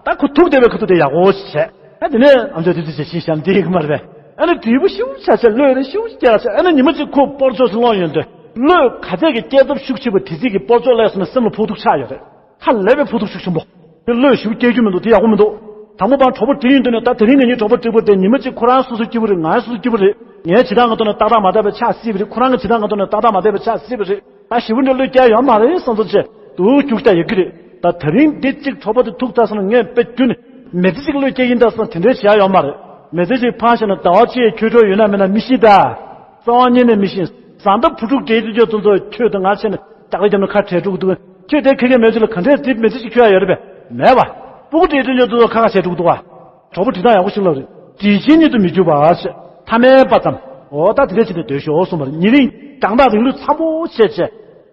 ད་ཁོ་ཐུག་བསྡད་པའི་ཁ་ཐུག་དེ་ཡག་པོ་བྱས། ཨ་དེ་ནས་ཨམ་ཅོག་དེ་དུས་ཚོད་ཕྱིན་ཤག་འདི་ཡིན་གི་མ་རེད་པས། ཨ་ནི་དྲིན་པོ་ཞེ་པོ་ཆགས་བྱས། བློས་རེ་ཞེ་པོ་སྐྱེ་ཡག་བྱས། ཨ་ནི་ཉི་མ་གཅིག་ཁོ་སྤོར་ཆོག་ཅིག་སློང་ཡོང་དུས་བློས་ག་ཚད་ཀྱི་སྐྱེ་སྟོབས་ཤུགས་ཆེ་བ་དེ་ཚད་ཀྱི་སྤོར་ཆོག་སླེབས་སོང་ན་སེམས་ལ་ཕོག་ཐུག་ཆགས་ཡོད་རེད། ཧ་ལས་པའི་ཕོག་ཐུག་ཤུགས་ཆེན་པོ། དེ་བློས་ཞེ་པོ་སྐྱེ་རྒྱུ་མི་འདུག་དེ་ཡག་པོ་མི་འདུག་དང་པོ་པང་གྲོགས་པོ་སྒྲིག་ཡོང་དུས་ནས་ད་དེ་རིང་ངེད་གཉིས་གྲོགས་པོ་སྒྲིག་པ་དེ་ཉི་མ་གཅིག་ཁོ་རང་སོ་སོ་སྐྱིད་པོ་རེད། ང་སོ་སོ་སྐྱིད་པོ་རེད། ངའི་བྱེད་སྟངས་ཀྱི་ཐོག་ནས་ཏག་ཏག་མ་བསྡད་པ་ཆགས་སྲིད་པ་རེད། ཁོ་རང་གི་བྱེད་སྟངས་ཀྱི་ཐོག་ནས་ཏག་ཏག་མ་བསྡད་པ་ཆགས་སྲིད་པ་རེད། ད་ཞེ་པོ་འདྲ་བློས་སྐྱེ་ཡོད་མ་རེད་བསམ་ཚུལ་བྱས་འདུག་རྒྱུག་ལྟ་ཡོད་ཀྱི་རེད། ད་དེ་རིང་འདི་གཅིག་གྲོགས་པོ་དེ་ཐུག་ཚར་སོང་ན་ངས་དཔེ་རྒྱུན་ནས་མི་ཚེ་གཅིག་བློས་སྐྱེ་ཡིན་ད་བསམ་དེ་འདྲའི་བྱེད་ཡ་ཡོད་མ་རེད། མི་ཚེ་གཅིག་ཕར་བཞག་ན་ཟླ་བ་གཅིག་ཁྱོད་གྲོགས་ཡོད་ན་མེད་ན་མི་ཤེས་ད། རྩ་བ་ཉིད་ནས་མི་ཤེས། བཟའ་ཟླ་བུ་ཕྲུག་འབྲེལ་མཐུན་ཅོག་ཏུ་ཚོ་ཁྱོད་དང་ང་བྱས་ནས་ལྕགས་རི་རྒྱབ་ནས་ཁ་བྲལ་འགྲོ་གི་འདུག་ཁྱོད་དེ་ཁེ་ཁེ་མེད་ཚུལ་ལ་ག་འདྲས་དེ་མི་ཚེ་གཅིག་ཁྱོད་ཡ་ཡོད་རེད་པས། མེད་པ། སྤུ་གུ་འབྲེལ་མཐུན་ཅོག་ཏུ་ཚོ་ཁ་ཁ་བྱས་འགྲོ་གི་འདུག་ག་གྲོགས་པོ་འབྲི་སྟངས་ཡག་པོ་ཞིག་ལབ་རེད། དྲིན་ཆེན་ཉིད་དུ་མི་འགྱུར་བར་བྱེད། ཐ་མལ་པ་ཙམ། འོ་ད་དེ་འདྲས་བྱས་ནས་སྡོད་ཤོག་གསུངས་པ་རེད། ཉེ་རིང་རྒྱང་ཐག་རིང་ལུགས་འཚམ་པོ་བྱས་བྱས།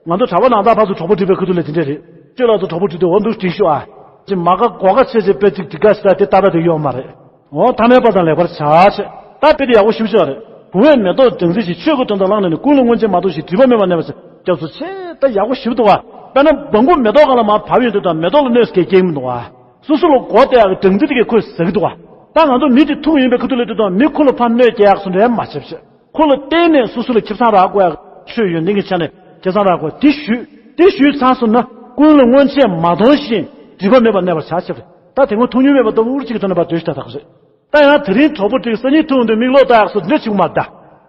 ང་ཚོ་གྲྭ་པ་ནང་ད་ཕར་ཚུར་གྲོགས་པོ་སྒྲིག་པའི་ཁ་ཐུག་ལ་དེ་འདྲས་རེད། ཁྱོད་ལ་ཚོ་གྲོགས་པོ་སྒྲིག་དུས་འོ་འདུག་སྒྲིག་ཤོག་ཨ། ཅི་མ་དགའ་གོ་དགའ་བྱས་བྱས་དཔེ་ཅིག་སྒྲིག་དགའ་ཞིག་ད་དེ་ཏག་ཏག་དེ་ཡོད་མ་རེད། འོ་ཐ་མལ་པ་དང་ལེགས་པར་བྱ་བྱས། ད་དཔེ་དེ་ཡག་པོ་ཞེ་པོ་ཅིག་རེད། བུང་བས་མེ་ཏོག་སྦྲང་རྩི་བཞིན། ཆོས་ཀྱི་དོན་དག་བླངས་ནས་ནི། ཀུན་ལ་སྔོན་ཆད་མ་མཐོང་ཞིང་། སྒྲིབ་པ་མེད་པར་གནས་པར་བྱ། སྐྱབས་སུ་མཆི། ད་ཡག་པོ་ཞེ་པོ་འདུག་ག་དཔེར་ན་སྦྲང་བུ་མེ་ཏོག་སྒང་ལ་མར་བབས་ཡོང་དུས་དང་མེ་ཏོག་ལ་གནོད་སྐྱེལ་གྱི་མི་འདུག་ག་སོ་སོ་ལ་མགོ་གཏད་ཡག་གི་སྦྲང་རྩི་དེ་གས་ཁོས་ཟ་གི་འདུག་ག་ད་ང་ཚོ་མི་དེ་ཐུག་ཡོང་པའི་ཁ་ཐུག་ལ་དུས་དང་མི་ཁོ་ལ་ཕར་གནོད་སྐྱེལ་ཡག་སུ་འདྲ་མ་བྱེད་བྱེད། ཁོ་ལ་བརྟེན་ནས་སོ་སོ་ལ་ཁེ་བཟང་རག་དགོས་ཡག་ཆོས་ཡོན་ཏན་གྱི་ཆ་ནས་ཁེ་བཟང་རག་དགོས་དེ་ཞུས། དེ་ཞུས་ཚར་སོང་ན་ཀུན་ལ་སྔོན་ཆད་མ་མཐོང་ཞིང་སྒྲིབ་པ་མེད་པར་གནས་པར་བྱ་ཞེས་པ་རེད། ད་དེ་སྔོན་ཐུག་མྱོང་མེད་པ་ལྟ་བུ་གཅིག་གི་ཐོག་ནས་ཕར་སྡོད་ཤིག་ད་ད་ག་རེད། ད་ཡང་དེ་རིང་གྲོགས་པོ་སྒྲིག་སང་ཉིན་ཐུག་འདུག་མིག་ལོག་ལྟ་ཡག་སོ་དེ་འདྲ་བྱུང་མ་རེད་ད།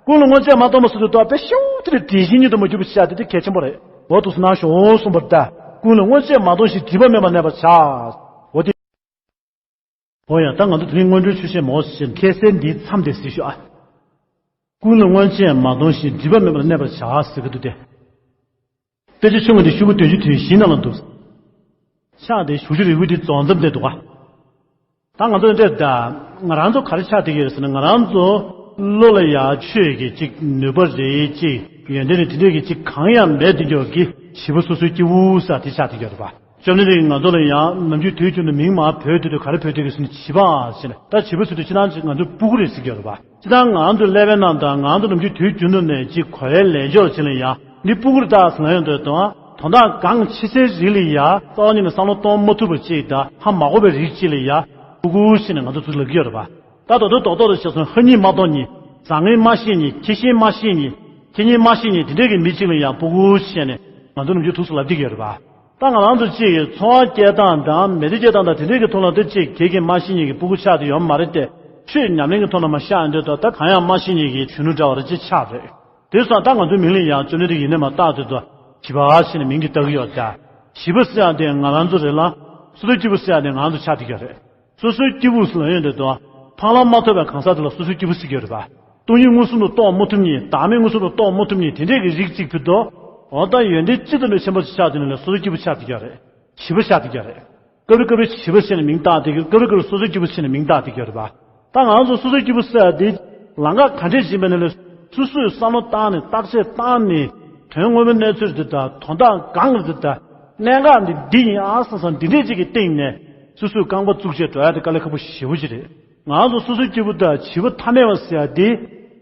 ཀུན་ལ་སྔོན་ཆད་མ་མཐོང་བ་སོ་དེ་ལྟ་བས་ཤུགས་དེ་ནས་དྲིན་ཆེན་ཉིད་དུ་མ་གྱུར་པ་ཞིག་བྱ་དེ་དེ་གལ་ཆེན་པོ་རེད། འོ་འདུག་སེ་གནང་ཤོག་གསུངས་པ་རེད་ད། ཀུན་ལ་སྔོན་ཆད་མ་མཐོང་ཞིང་སྒྲིབ་པ་མེད་པར་གནས་པར་བྱ། འོ་དེ། འོ་ཡ། ད་ང་ཚོ་དེ་རིང་སྔོན་འགྲོའི་ཆོས་བཤད་མོ་ཞེས་ཁ་སང་འདིའི་མཚམས་དེ་གཟིགས་ཤོག་ཨ། ཀུན་ལ་མངོན་རྗེས་མ་གཏོང་ཞིང་། སྒྲིབ་པ་མེད་པར་གནས་པར་བྱ་ཟེར་གི་འདུག་སྟེ། དཔེ་ཆ་ཆུང་ངུ་འདི་ཤོག་གུ་བདུན་ཅུ་དོན་བཞི་ནང་ལ་འདུག་ཕྱག་དེ་བཞུགས་ཤུལ་རིལ་བུ་འདི་རྫོགས་མཚམས་དེ་འདུག་ག་ད་ང་ཚོ་འདྲ་ད། ང་རང་ཚོ་ག་རེ་ཆགས་བསྡད་ཀྱི་ཡོད་ཟེར་ན། ང་རང་ཚོ་བློ་ལ་ཡ་ཆོས་ཀྱི་ཅིག་ནུས་པ་རེད། ཅིག་ཡོན་ཏན་རེད། དེ་འདྲས་ཀྱི་ཅིག་གང་ཡང་མེད་དེ་འཇོག་གི་བྱིས་པ་སོ་སོའི་སྐྱེ་བོ་ས་དེ་ཆགས་བསྡད་ཀྱི་ཡོད་རེད་པ། བཅོམ་ལྡན་འདས་ཀྱིས་ང་ཚོ་ལ་ཡང་ནམ་རྒྱུན་དུས་རྒྱུན་དུ་མིང་མར་བོས་དུས་དུ་ག་རེ་བོས་དུས་ཀྱི་ཟེར་ན། བྱིས་པ་ཟེར་ནས། ད་བྱིས་པ་ཟེར་དུས་ཕྱི་ནང་ཅིག་ང་ཚོའི་སྤུ་གུ་རེད་ཟེར་གྱི་ཡོད་རེད་པ། ཅི་ལྟར་ང་ཚོ་ཀླད་པའི་ནང་དང་ང་ཚོ་ནམ་རྒྱུན་དུས་རྒྱུན་དུ་ནས་ཅིག་གོ་བའི་ལས་སྦྱོར་བྱེད་ལ་ཡང་འདི་སྤུ་གུ་རེད་ད་ཟེར་ལ་ཡོང་དུས་དང་། དོན་དག་གང་ཆེ་སའི་རིགས་ལ་ཡ་རྩ་བ་ཉིད་ནས་བསམ་བློ་གཏོང་མ་ཐུབ་པ་ཅིག་དང་། ཧ་མ་གོ་བའི་རིགས་ཅིག་ལ་ཡ་སྤུ་གུ་ཟེར་ནས་ང་ཚོ་ཚུར་ལབ་ཀྱི་ཡོད་རེད་པ། ད་དོ་དོ་རྡོག་རྡོག་ཏུ་བྱས་སོང་། ཧ་གཉིས་མ་གཏོགས་གཉིས། བཟང་ངན་མ་ཤེས་གཉིས། ཁྱད་ཤེས་མ་ཤེས་གཉིས། ཁྱད་གཉིས་མ་ཤེས་གཉིས། དེ་འདྲས་ཀྱི་མི་གཅིག་ལ་ཡང་སྤུ་གུ་བྱས་ནས་ང་ཚོ་ནམ་རྒྱུན་ཐུགས་སུ་ལབ་བསྡད་ཀྱི་ཡོད་རེད་པ། ད་ང་རང་ཚོ་གཅིག་གིས་འཚོ་བ་སྐྱེལ་སྟངས་དང་མི་ཚེ་སྐྱེལ་སྟངས་དང་དེ་འདྲས་ཀྱི་ཐོག་ལ་དེ་གཅིག་ཁྱད་ཀྱིས་མ་ཤེས་གཉིས་ཀྱི་སྤུ་གུ་ཆགས་བསྡད་ཡོད་མ་རེད་དེ། ཆོས་ཉམས་ལེན་གྱི་ཐོག་ལ་མར་བཞག་ཡོང་དུས་ད་ད་གང་ཡང་མ་ཤེས་གཉིས་ཀྱི་གཞོན་ནུ་འདྲ་བ་རེ་ཅིག་ཆགས་རེད། དེ་སོང་ད་ང་ཚོའི་མིང་ལ་ཡང་བཅོམ་ལྡན་འདས་ཀྱིས་ཡིན་ནའི་མར་བཏགས་དུས་ད་བྱིས་པ་ཟེར་ནས་མིང་དེ་བཏགས་ཀྱི་ཡོད་ད། བྱིས་པ་ཟེར་ཡག་དེ་ང་རང་ཚོ་རེད་ལ། སོ་སོའི་སྐྱེ་བོ་ཟེར་ཡག་དེ་ང་རང་ཚོ་ཆགས་བསྡད་ཀྱི་ཡོད་རེད། སོ་སོའི་སྐྱེ་བོ་ཟེར་ལབ་ཡོང་དུས་དང་། འཕང་ལམ་མ་ཐོབ་པའི་གང་ཟག་དེ་ལ་སོ་སོའི་སྐྱེ་བོ་ཟེར་གྱི་ཡོད་རེད་པ། སྟོང་ཉིད་མངོན་སུམ་དུ་རྟོགས་མ་ཐུབ་མཁན། བདག་མེད་མངོན་སུམ་དུ་རྟོགས་མ་ཐུབ་མཁན་དེ་འདྲས་ཀྱི་རིགས་གཅིག་ཕུད་དོ། འོ་ད་ཡོན་ཏན་ཅི་ཙམ་ལས་ཆེན་པོ་ཞིག་ཆགས་དུས་ནས་ལས་སོ་སོའི་སྐྱེ་བོ་ཆགས་བསྡད་ཀྱི་ཡོད་རེད། བྱིས་པ་ཆགས་བསྡད་ཀྱི་ཡོད་རེད། སྐབས་རེ་སྐབས་རེ་བྱིས་པ་ཟེར་ནས་མིང་བཏགས་བསྡད་ཀྱི། སྐབས་རེ་སྐབས་རེ་སོ་སོའི་སྐྱེ་བོ་ཟེར་ནས་མིང་བཏགས་བསྡད་ཀྱི་ཡོད་རེད་པ། ད་ང་ཚོ་སོ་སོའི་སྐྱེ་བོ་ཟེར་ཡག་དེ་ལམ་ཁ་ག་འདྲས་ཕྱིན་པ་ནས་ལས་སོ་སོས་བསམ་བློ་བཏང་ནས་བརྟག་དཔྱད་བཏང་ནས། དོན་དངོས་པོའི་གནས་ཚུལ་འདི་དང་དོན་དག་གང་རེད་འདི་དང་། གནད་འགག་འདི་འདི་ཡིན་ཨ་བསམ་བསམ་འདི་འདྲས་ཅིག་གི་སྟེང་ནས་སོ་སོས་རྐང་པ་བཙུགས་བྱས་འགྲོ་ཡག་དེ་དཀའ་ལས་ཁག་པོ་ཞེ་པོ་ཅིག་རེད། ང་ཚོ་སོ་སོའི་སྐྱེ་བོ་དང་བྱིས་པ་ཐ་མལ་བ་ཟེར་ཡག་དེ་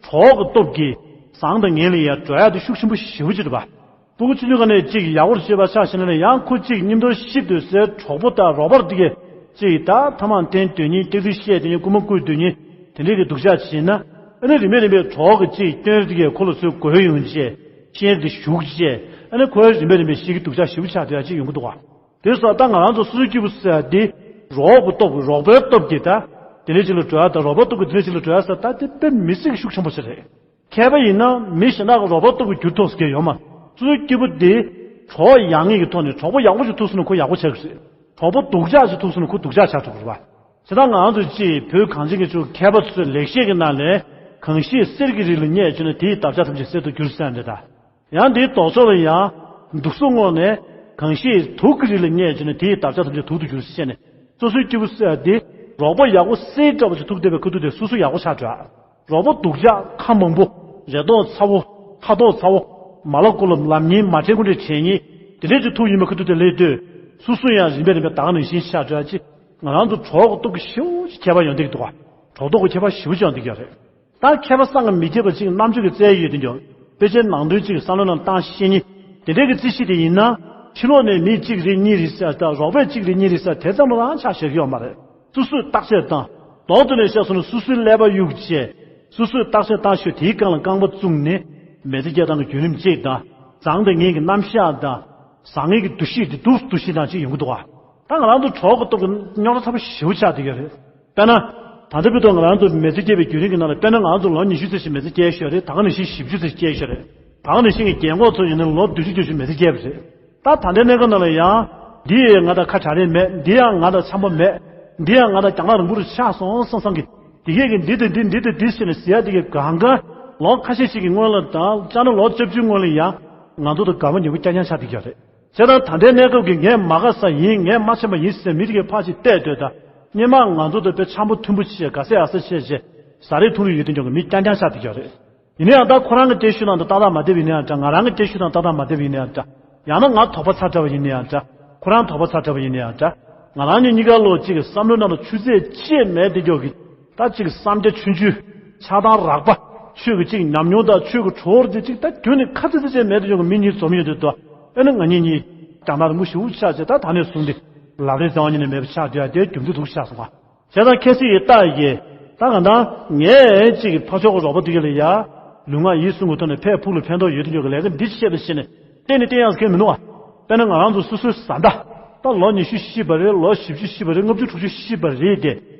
གྲོགས་ཀྱི་སྟོབས་ཀྱིས་བཟང་དང་ངན་ལ་ཡ་འགྲོ་ཡག་དེ་ཤུགས་ཆེན་པོ་ཞེ་པོ་ཅིག་རེད་པ། སྤུ་གུ་ཆུང་ཆུང་སྒང་ནས་གཅིག་ཡག་པོར་བྱེད་པ་ཆགས་ཤེས་ན་ཡང་ཁོ་གཅིག་མཉམ་དུ་ཤི་སྡོད་སའི་གྲོགས་པོ་དང་རོགས་པ་འདི་གས་གཅིག་ད་ཐ་མག་འཐེན་སྡོད་མཁན། སྐྱག་རྫུན་བཤད་སྡོད་མཁན། རྐུན་མ་རྐུ་སྡོད་མཁན་དེ་འདྲས་ཀྱི་སྡུག་ཅག་བྱས་ན། ཨ་ནི་རིམ་པས་རིམ་པས་གྲོགས་ཀྱི་གཅིག་སྐྱོན་འདི་གས་ཁོ་ལ་ཚུར་འགོས་ཡོང་བྱས། སྐྱོན་འདི་ཞུགས་བྱས། ཨ་ནི་ཁོ་རིམ་པས་རིམ་པས་ཤི་གི་སྡུག་ཅག་ཞེ་པོ་ཆགས་བསྡད་ཡག་ཅིག་ཡོང་གི་འདུག་ག་དེ་སོགས་ད་ང་རང་ཚོ་སོ་སོའི་སྐྱེ་བོ་ཟེར་ཡག་འདི་རོགས་ཀྱི་སྟོབས་ཀྱིས། རོགས་པའི་སྟོབས་ཀྱིས་ད་དེ་འདྲས་ཅིག་ལ་འགྲོ་ཡག་དང་། རོགས་པའི་སྟོབས་ཀྱིས་དེ་འདྲས་ཅིག་ལ་འགྲོ་ཡག་ཟེར་ད་དེ་དཔེ་མི་སྲིད་ཀྱི་ཤུགས་ཆེན་པོ་ཞིག་རེད། མཁས་པ་ཡིན་ན་མི་གཞན་དག་གི་རོགས་པ་སྟོབས་ཀྱིས་འགྱུར་ཐུབ་ཟེར་མཁན་ཡོད་མ། སོ་སོའི་སྐྱེ་བོ་འདི་གྲོགས་ཡག་ངེས་ཀྱི་ཐོག་ནས། གྲོགས་པོ་ཡག་པོ་ཞིག་ཐུག་སོང་ན་ཁོ་ཡག་པོ་ཆགས་ཀྱི་རེད། གྲོགས་པོ་སྡུག་ཅག་ཞིག་ཐུག་སོང་ན་ཁོ་སྡུག་ཅག་ཆགས་ཐུབ་ཀྱི་རེད་པ། བྱས་ཙང་ང་ཚོ་ཅིག་བོད་གངས་ཅན་གྱི་ཕྱོགས་མཁས་པ་ཚོས་ལེགས་བཤད་ཀྱི་ནང་ལས། གང་ཞིག་གསེར་གྱི་རི་ལ་རྙེད་བྱུང་ན། དེ་ཡི་འདབ་ཆགས་ཐམས་ཅད་གསེར་དུ་འགྱུར་ཟེར་འདི་དང་། ཡང་དེའི་ལྡོག་ཕྱོགས་ལ་ཡང་། འདུག་སེ་བསྔོགས་ནས། གང་ཞིག་དུག་གི་རི་ལ་རྙེད་བྱུང་ན། དེ་ཡི་འདབ་ཆགས་ཐམས་ཅད་དུག་ཏུ་འགྱུར་ཟེར་བཤད་ནས། སོ་སོའི་སྐྱེ་བོ་ཟེར་ཡག་འདི་རོགས་པ་ཡག་པོ་གསེར་འདྲ་བོ་ཞིག་ཐུག་བསྡད་པའི་ཁ་ཐུག་དེ་སོ་སོ་ཡག་པོ་ཆགས་འགྲོ། རོགས་པ་སྡུག་ཅག་ཁ་མང་པོ། རེ་དོགས་ཚ་བོ། ཁ་དོག་ཚ་བོ། མ་ལབ་ཀོ་ལབ་ལབ་མཁན། མ་དྲན་ཀུ་དྲན་དྲན་མཁན་དེ་འདྲས་ཅིག་ཐུག་ཡོང་བའི་ཁ་ཐུག་དེ་སླེབས་དུས། སོ་སོ་ཡང་རིམ་པས་རིམ་པས་ད་ག་ནང་བཞིན་ཆགས་འགྲོ་ཡག་ཅིག་ང་རང་ཚོ་གྲོགས་ཀྱི་སྟོབས་ཀྱིས་ཞེ་པོ་ཅིག་ཁྱད་པར་ཡོང་བསྡད་ཀྱི་འདུག་ག་གྲོགས་ཐོག་གི་ཁྱད་པར་ཞེ་པོ་ཅིག་ཡོང་བསྡད་ཀྱི་ཡོད་རེད། ད་མཁས་པ་བསམ་གྱིས་མི་ཁྱབ་པ་ཅིག་རྣམ་དཔྱོད་ཀྱི་རྩལ་ཡོད་དེ་འདྲ། དཔེ་ཆའི་ནང་དོན་ཅིག་བསམ་བློའི་ནང་བཏང་ཤེས་མཁན་དེ་འདྲའི་གི་རྩིས་གཞི་དེ་ཡིན་ན། ཕྱི་ལོགས་ནས་མི་གཅིག་རེ་གཉིས་རེ་ཟེར་དང་། རོགས་པ་གཅིག་རེ་གཉིས་རེ་ཟེར་དེ་ཙམ་རང་ཆ་བཞག་གི་ཡོད་མ་རེད། སོ་སོས་བརྟག་དཔྱད་བཏང་། ལྡོག་ཏུ་ནས་བཤད་སོང་ན་སོ་སོའི་ཀླད་པ་གཡུག་བྱས། སོ་སོས་བརྟག་དཔྱད་བཏང་ཤོག་དེའི་སྒང་ལ་རྐང་པ་བཙུགས་ནས། མི་ཚེ་སྐྱེལ་སྟངས་ཀྱི་བརྒྱུད་རིམ་གཅིག་དང་། བཟང་དང་ངན་གྱི་རྣམ་གཞག་དང་། བཟང་ངན་གྱི་འདུ་ཤེས་དེ་འདུ་འདུ་ཤེས་དང་གཅིག་ཡོང་གི་འདུག་ག་ད་ང་རང་ཚོ་གྲོགས་ཀྱི་སྟོབས་ཀྱིས་རྙོག་དྲ་ཚ་པོ་ཞེ་པོ་ཆགས་བསྡད་ཡོད་རེད། དཔེར་ན། ད་ལྟ་བར་དུ་ང་རང་ཚོ་མི་ཚེ་སྐྱེལ་བའི་བརྒྱུད་རིམ་གྱི་ནང་ལ། དཔེར་ན་ང་རང་ཚོ་ལོ་ཉི་ཤུ་ཙམ་ཞིག་མི་ཚེ་སྐྱེལ་ཤོག་རེད། ད་ག་ནང་བཞིན་བཞི་བཅུ་ཙམ་ཞིག་སྐྱེལ་ཤོག་རེད། ད་ག་ནང་བཞིན་གྱི་རྒན་གོག་ཚོ་ཡིན་ན་ལོ་བདུན་ཅུ་བརྒྱད་ཅུ་མི་ཚེ་སྐྱེལ་བ་རེད། ད་ད་ལྟའི་གནས་སྐབས་ནང་ལ་ཡང་། འདི་ཡང་ང་དང་ཁ་བྲལ་རེད་མེད། འདི་ཡང་ང་དང་འཆམ་པོ་མེད། འདི་ཡང་ང་དང་རྒྱང་ལྟ་རིང་པོ་རུ་ཆགས་སོང་བསམ་བསམ་གྱི། དེ་གས་ཀྱི་འདི་དང་འདི། འདི་དང་འདི་ཟེར་ནས་ཟེར་ཡག་དེ་གས་གང་ག་ལོ་ཁ་ཤས་ཤིག་གི་སྔོན་ལ་དང་། ཆ་ན་ལོ་བཅུ་བཅུའི་སྔོན་ལ་ཡང་ང་ཚོ་དང་དགའ་པོ་ཉེ་པོ་རྐྱང་རྐྱང་ཆགས་བསྡད་ཀྱི་ཡོད་རེད། བྱས་ཙང་ད་ལྟའི་གནས་སྐབས་ཀྱི་ངས་མ་དགའ་ས་ཡིན། ངས་མ་འཆམ་པ་ཡིན་ཟེར་མི་དེ་གས་ཕར་ཅིག་བལྟས་སྡོད་དང་། སྔོན་མ་ང་ཚོ་དང་དཔེ་འཆམ་པོ་མཐུན་པོ་བྱས། དགའ་ས་ཡག་ས་བྱས་བྱས། ཟ་རེས་འཐུང་རེས་ཡོད་དེ་འཇོག་གི་མི་རྐྱང་རྐྱང་ཆགས་བསྡད་ཀྱི་ཡོད་རེད། ཡིན་ན་ཡང་ད་ཁོ་རང་གི་སྐད་ཤུགས་ནང་དུ་ཏག་ཏག་མ་བསྡད་པ་ཡིན་ན་ཡང་འདྲ། ང་རང་གི་སྐད་ཤུགས་ནང་ཏག་ཏག་མ་བསྡད་པ་ཡིན་ན་ཡང་འདྲ། ཡང་ན་ང་དོགས་པ་ཚ་དྲགས་པ་ཡིན་ན་ཡང་འདྲ། ཁོ་རང་དོགས་པ་ཚ་དྲགས་པ་ཡིན་ན་ཡང་འདྲ། ང་རང་གཉིས་གཉིས་ཀ་ལོ་གཅིག་གི་བསམ་བློའི་ནང་དུ་ཆུ་ཚད་ཅི་ཡང་མེད་དེ་འཇོག་གི། ད་གཅིག་བསམ་རྒྱ་ཆུང་ཆུང་། ཆགས་སྡང་རགས་པ། ཆོས་ཀྱི་གཅིག་ཉམས་མྱོང་དང་ཆོས་ཀྱི་གྲོགས་དེ་གཅིག་ད་ཁྱོན་ནས་ཁ་ཚིག་ཚིག་ཅན་མེད་དུ་ཡོང་གི་མི་གཉིས་འཛོམས་ཡོད་དུས་དོ། ཨེ་ན་ང་གཉིས་གཉིས་རྒྱང་ཐག་རིང་པོ་ཞེ་པོ་ཆགས་བྱས། ད་ད་ནས་བཟུང་སྟེ་ལབ་རེས་རྩ་བ་ཉིད་ནས་མེད་པ་ཆགས་བསྡད་ཡ་དེ་རྒྱུ་མཚན་འདུག་ཆགས་སོང་བ། བྱས་ཙང་ཁ་སང་ཡི་རྟགས་ཀྱིས་ད་གང་ལྟར་ངས་གཅིག་གི་ཕར་ཕྱོགས་ཀྱི་རོགས་པ་དེ་ག་ལ་ཡ་ལུས་ངག་ཡིད་གསུམ་གྱི་ཐོག་ནས་ཕར་ཕུགས་ལ་ཕན་ཐོགས་ཡོད་དུ་ཡོད་ཀྱི་ལས་ཀ་འདི་བྱས་པ་བྱས་ནས། གཏན་ནས་བསྟན་ཡག་གང་ཡང་མི་འདུག་བ། དཔེར་ན་ང་རང་ཚོ་སོ་སོའི་བཟའ་ཟླ། ད་ལོ་ཉི་ཤུ་ཤི་བ་རེད། ལོ་བཞི་བཅུ་ཤི་བ་རེད། ལྔ་བཅུ་དྲུག་ཅུ་ཤི་བ་རེད་དེ།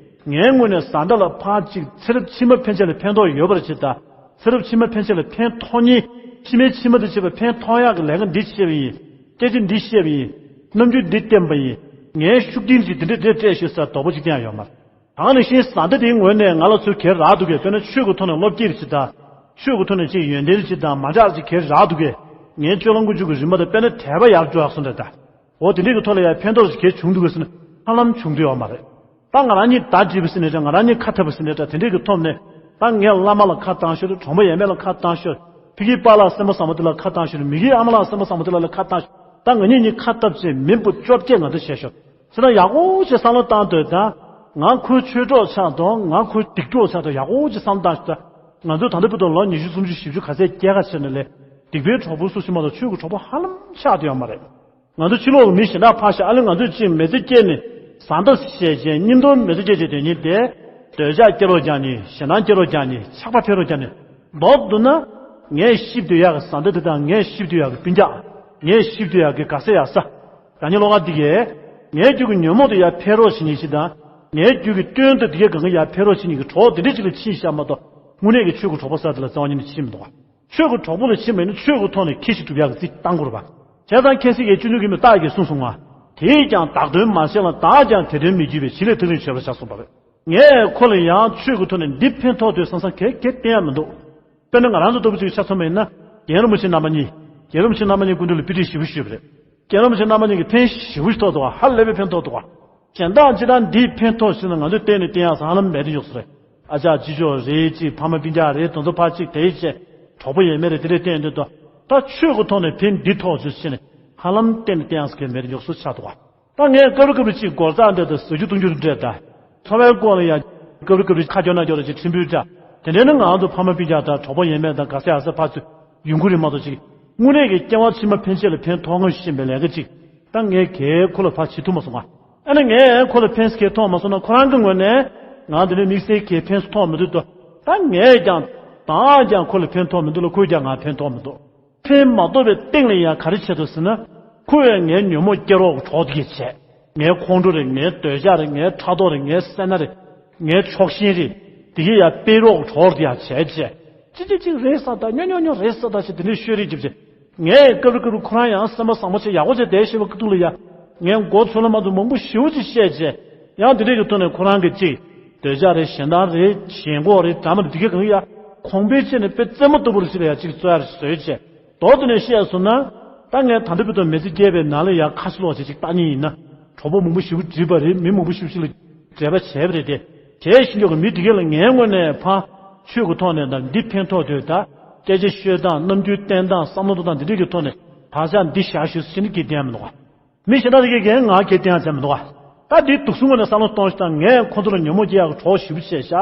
ངའི་ངོས་ནས་བཟའ་ཟླ་ལ་ཕར་ཅིག་ཚེ་རབས་ཕྱི་མ་ཕན་ཆད་ལ་ཕན་ཐོགས་ཡོད་པར་བྱེད་དང་། ཚེ་རབས་ཕྱི་མ་ཕན་ཆད་ལ་ཕན་ཐོགས་མཁན། ཕྱི་མའི་ཕྱི་མ་དེ་བྱེད་པ་ཕན་ཐོགས་ཡག་གི་ལས་ཀ་འདི་བྱས་པ་ཡིན། སྐད་ཆ་འདི་བཤད་པ་ཡིན། རྣམ་འགྱུར་འདི་བསྟན་པ་ཡིན། ངའི་ཤུགས་རྐྱེན་ཅིག་འདི་འདྲ་འདྲ་སྤྲད་ཤོག་ཟེར་དོགས་པ་ཅིག་བསྟན་ཡག་ཡོད་མ་རེད། ད་ག་ནང་བཞིན་བཟའ་ཟླ་དེའི་ངོས་ནས་ང་ལ་ཚུར་གྱེར་རག་འདུག་གས། དཔེར་ན་ཆོས་ཀྱི་ཐོག་ནས་བློ་སྐྱེད་ཅིག་དང་། ཆོས་ཀྱི་ཐོག་ནས་ཅིག་ཡོན་ཏན་ཅིག་དང་མ་འདྲ་ཅིག་གྱེར་རག་འདུག་གས། ངའི་སྤྱོད་ལམ་ཀུན་སྤྱོད་ཀྱི་རིམ་པ་དང་དཔེར་ན་དད་པ་ཡར་འགྲོ་ཡག་སོང་འདྲ་ད། འོ་དེ་འདྲས་ཀྱི་ཐོག་ལ་ཡང་ཕན་ཐོགས་ཅིག་གྱེར་བྱུང་འདུག་གས་ཟེར་ན་ཧ་ལམ་བྱུང་འདོད་ཡོད་མ་རེད། ད་ང་རང་ཉིད་བརྡ་བརྒྱབ་པ་ཟེར་ནའི་འདྲ། ང་རང་ཉིད་ཁ་འཐབ་པ་ཟེར་ནའི་འདྲ། དེ་འདྲས་ཀྱི་ཐོག་ནས་ད་ངས་བླ་མ་ལ་ཁ་བཏང་ཤོར། གྲོང་པ་ཡས་མས་ལ་ཁ་བཏང་ཤོར། ཕ་གིའི་པཱ་ལགས་སེམས་པ་བཟང་པོ་དེ་ལ་ཁ་བཏང་ཤོར། མ་གིའི་ཨ་མ་ལགས་སེམས་པ་བཟང་པོ་དེ་ལ་ལ་ཁ་བཏང་ཤོར། ད་ང་གཉིས་གཉིས་ཁ་འཐབ་བྱས་མི་འབོར་བཅོ་བརྒྱད་ང་ཚོ་བྱས་ཤོར། ཟེར་ན་ཡག་པོ་ཅིག་བསམ་བློ་བཏང་འདོད་ད། ང་ཁོའི་ཆོས་གྲོགས་ཆགས་དང་། ང་ཁོའི་སྡིག་གྲོགས་ཆགས་དང་། ཡག་པོ་ཅིག་བསམ་བློ་བཏང་ཤོག་ད། ང་ཚོ་ད་ལྟ་བར་དུ་ལོ་ཉི་ཤུ་སུམ་ཅུ་བཞི་བཅུ་ག་ཚད་སྐྱེལ་ཁ་བྱས་ནས་ལས་སྡིག་པའི་གྲོགས་པོ་སུ་ཞིག་མ་གཏོགས་ཆོས་ཀྱི་གྲོགས་པོ་ཧ་ལམ་ཆགས་བསྡད་ཡོད་མ་རེད། ང་ཚོ་ཕྱི་ལོགས་ཀྱི་མི་གཞན་དག་ཕར་བཞག་ཨ་ལེ་ང་ཚོས་ཅིག་མི་ཚེ་སྐྱེལ་ནས་བཟའ་ཟླ་བྱས་བྱས་གཉེན་དོན་མི་ཚེ་སྐྱེལ་བྱས་དོན་གཉིས་དེ། འདོད་ཆགས་སྐྱེ་རོགས་རྒྱག་ནི། ཞེ་སྡང་སྐྱེ་རོགས་རྒྱག་ནི། ཆགས་པ་འཕེལ་རོགས་རྒྱག་ནི། མདོར་བསྡུ་ན། ངས་གཤིབ་སྡོད་ཡག་གི་བཟའ་ཟླ་དེ་དང་། ངས་གཤིབ་སྡོད་ཡག་གི་སྤུན་ཀྱག་ངས་གཤིབ་སྡོད་ཡག་གི་དགའ་ས་ཡག་ས། དགའ་ཉེ་བློ་དགའ་འདི་གས། ངའི་རྒྱུད་ཀྱི་ཉོན་མོངས་དེ་ཡར་འཕེལ་རོགས་བྱེད་ནི་ཞིག་དང་། ངའི་རྒྱུད་ཀྱི་སྐྱོན་དེ་འདི་གས་གང་ག་ཡར་འཕེལ་རོགས་བྱེད་ནི་གི་གྲོགས་དེ་འདྲས་ཅིག་ལ་ཕྱིན་ཤག་མ་གཏོགས། དངོས་གནས་ཀྱི་ཆོས་ཀྱི་གྲོགས་པོ་ཟེར་དེ་ལ་རྩ་བ་ཉིད་ནས་ཕྱིན་མི་འདུག་བ། ཆོས་ཀྱི་གྲོགས་པོ་ལ་ཕྱིན་པ་ཡིན་ན་ཆོས་ཀྱི་ཐོག་ནས་ཁེ་ཞིག་སྒྲུབ་ཡག་གི་རྩིས་བཏང་དགོས་རེད་པ། བྱས་ཙང་ཁེ་སི་ཡའི་སྤྱོད་འཇུག་གི་མི་སྟག་གིས་གསུངས་སོང་ང་། དེས་ཀྱང་བདག་དོན་མ་བྱས་ལ། བདག་ཀྱང་དེ་དོན་མི་བགྱིད་པས། བྱིས་ལས་ཐག་རིང་བྱེད་པར་བྱ་གསུངས་པ་རེད། ངས་ཁོ་ལ་ཡང་ཆོས་ཀྱི་ཐོག་ནས་འདི་ཕན་ཐོགས་འདོད་བསམ་བསམ་གས་གས་བསྟན་ཡག་མི་འདུག་དཔེར་ན་ང་རང་ཚོ་ལྟ་བུ་ཅིག་ཆ་མཚོན་པ་ཡིན་ན། རྒན་རིན་པོ་ཆེ་རྣམ་པ་གཉིས། རྒན་རིན་པོ་ཆེ་རྣམ་པ་གཉིས་སྐུ་མདུན་ལ་དཔེ་ཁྲིད་ཞེ་པོ་ཞུས་པ་རེད། རྒན་རིན་པོ་ཆེ་རྣམ་པ་གཉིས་ཀྱིས་ཕན་ཞེ་པོ་ཞིག་ཐོགས་འདུག་བ། ཧ་ལས་པའི་ཕན་ཐོགས་འདུག་བ། གཞན་དག་ཅི་ལྟར་འདིས་ཕན་ཐོགས་ཞེ་ན་ང་ཚོས་གཏན་ནས་བསྟན་ཡག་ས་ཧ་ལམ་མེད་དུ་ཡོད་ས་རེད། ཨ་ཅག་ཅི་ཅོག་རེད་ཅིག་ཕ་མ་སྤུན་ཀྱག་རེད། དེ་ཚོ་ཕར་ཅིག་དེའི་ཆེད་གྲོགས་པོ་ཡས་མས་རེད། དེ་འདྲས་བསྟན་འདོད་དོ། ད་ཆོས་ཀྱི་ཐོག་ནས་ཕན་འདི་ཐོགས་ཞེས་བྱས་ནས་ཧ་ལམ་གཏན་ནས་བསྟན་ཡག་ས་གས་མེད་དུ་ཡོད་ས་ཆགས་འདུག་བ། ད་ངས་སྐབས་རེ་སྐབས་རེ་ཅིག་སྒོར་རྩ་འདྲ་དང་ཟ་རྒྱུ་བཏུང་རྒྱུ་འདྲ་དང་། འཚོ་བའི་སྐོར་ལ་ཡང་སྐབས་རེ་སྐབས་རེ་ཁ་སྐྱོར་ན་སྐྱོར་ར་ཅིག་ཕྲན་བུ་འདྲ། དེ་འདྲ་ནི་ང་ཚོ་ཕ་མ་སྤུན་ཀྱག་དང་གྲོགས་པོ་ཡས་མས་དང་དགའ་ས་ཡག་ས་ཕར་ཚུར་ཡོང་གི་རེད་མ་གཏོགས་ཅིག་དངོས་གནས་ཀྱི་སྐྱེ་བ་ཕྱི་མ་ཕན་ཆད་ལ་ཕན་ཐོགས་ངོ་ཤེས་པའི་ལས་ཀ་ཅིག་ད་ངས་གས་ཁོ་ལ་ཕར་བྱེད་ཐུབ་མ་སོང་ང་། ཨ་ནི་ངས་ཁོ་ལ་ཕན་སྐྱེད་ཐོགས་མ་སོང་ན་ཁོ་རང་གི་ངོས་ནས་ང་འདི་ནས་དམིགས་བསལ་གྱི་ཕན་ཐོགས་མི་འདུག་དོ། ད་ངས་ཀྱང་ད་ཀྱང་ཁོ་ལ་ཕན་ཐོགས་མི་འདུག་ལ་ཁོས་ཀྱང་ང་ཕན་ཐོགས་མི་འདུག་ཕན་མ་ཐོགས་པའི་སྟེང་ལ་ཡང་ག་རེ་བྱས་འདུག་ཟེར་ན། ཁོ་ཡང་ངའི་ཉོན་མོངས་སྐྱེ་རོགས་གྲོགས་དེ་གས་བྱས། ངའི་ཁོང་ཁྲོ་རེད། ངའི་འདོད་ཆགས་རེད། ངའི་ཕྲག་དོག་རེད། ངའི་སེར་སྣ་རེད། ངའི་ཕྱོགས་ཞེན་རེད། དེ་གས་ཡང་སྤེལ་རོགས་གྲོགས་དེ་ཡང་བྱས་བྱས། ཅི་ཅི་ཅིག་རེད་ས་ད་ཉོ་ཉོ་ཉོ་རེད་ས་ད་ཞེས་དེ་འདྲའི་ཤོད་རེས་བརྒྱབ་བྱས། ངས་སྐབས་རེ་སྐབས་རེ་ཁོ་རང་ཡང་སེམས་པ་བཟང་པོ་བྱས་ཡག་པོ་བྱས་བསྡད་ཤེས་པ་ཁ་ཐུག་ལ་ཡ། ངས་མགོ་ཚོས་ལ་མ་ཐུག་མང་པོ་ཞེ་པོ་ཅིག་བཤད་བྱས། ཡང་དེ་འདྲས་ཀྱི་ཐོག་ནས་ཁོ་རང་གིས་ཅིག་འདོད་ཆགས་རེད། ཞེ་སྡང་རེད། ཞེན་ཁོག་རེད། འདྲ་མི་འདྲ་དེ་གས་གང་ཡ། གོང་འཕེལ་བྱས་ནས་དཔེ་རྩེད་མོ་ལྟ་བུ་རེ་ཞིག་ལ་ཡ་ཅིག་རྩོད་ཡ་རེ་བཟོས་བྱས། མདོར་བསྡུས་ནས་བཤད་སོང་ན། ད་ངས་ད་ལྟ་བར་དུ་མི་ཚེ་སྐྱེལ་བའི་ནང་ལ་ཡང་ཁ་ཕྱི་ལོགས་བྱས་ཅིག་བལྟ་མཁན་ཡིན་ན། གྲོགས་པོ་མང་པོ་ཞིག་བསྒྲིགས་པ་རེད། མི་མང་པོ་ཞིག་ཞིག་ལ་འབྲེལ་བ་བྱས་པ་རེད་དེ། བྱས་ཤིང་ཀྱོག་གི་མི་དེ་གས་ལ་ངའི་ངོས་ནས་ཕ་ཆོས་ཀྱི་ཐོག་ནས་ད་འདི་ཕན་ཐོགས་དུས་ད། སྐད་ཆ་ཤོད་སྟངས། རྣམ་འགྱུར་བསྟན་སྟངས། བསམ་བློ་གཏོང་སྟངས་འདི་འདྲས་ཀྱི་ཐོག་ནས་བག་ཆགས་འདི་བཞག་ཞུ་ཟེར་ནས་གིས་བསྟན་མི་འདུག་ག་མི་གཞན་དག་དེ་གས་ཀྱང་ང་གིས་བསྟན་ཡག་བྱས་མི་འདུག་ག་ད་འདི་དུག་གསུམ་ངོས་ནས་བསམ་བློ་གཏོང་ཞིག་དང་། ངས་ཁོ་ཚོ་ལ་ཉོན་མོངས་སྐྱེ་ཡག་གི་གྲོགས་ཞེ་པོ་བྱས་ཤག་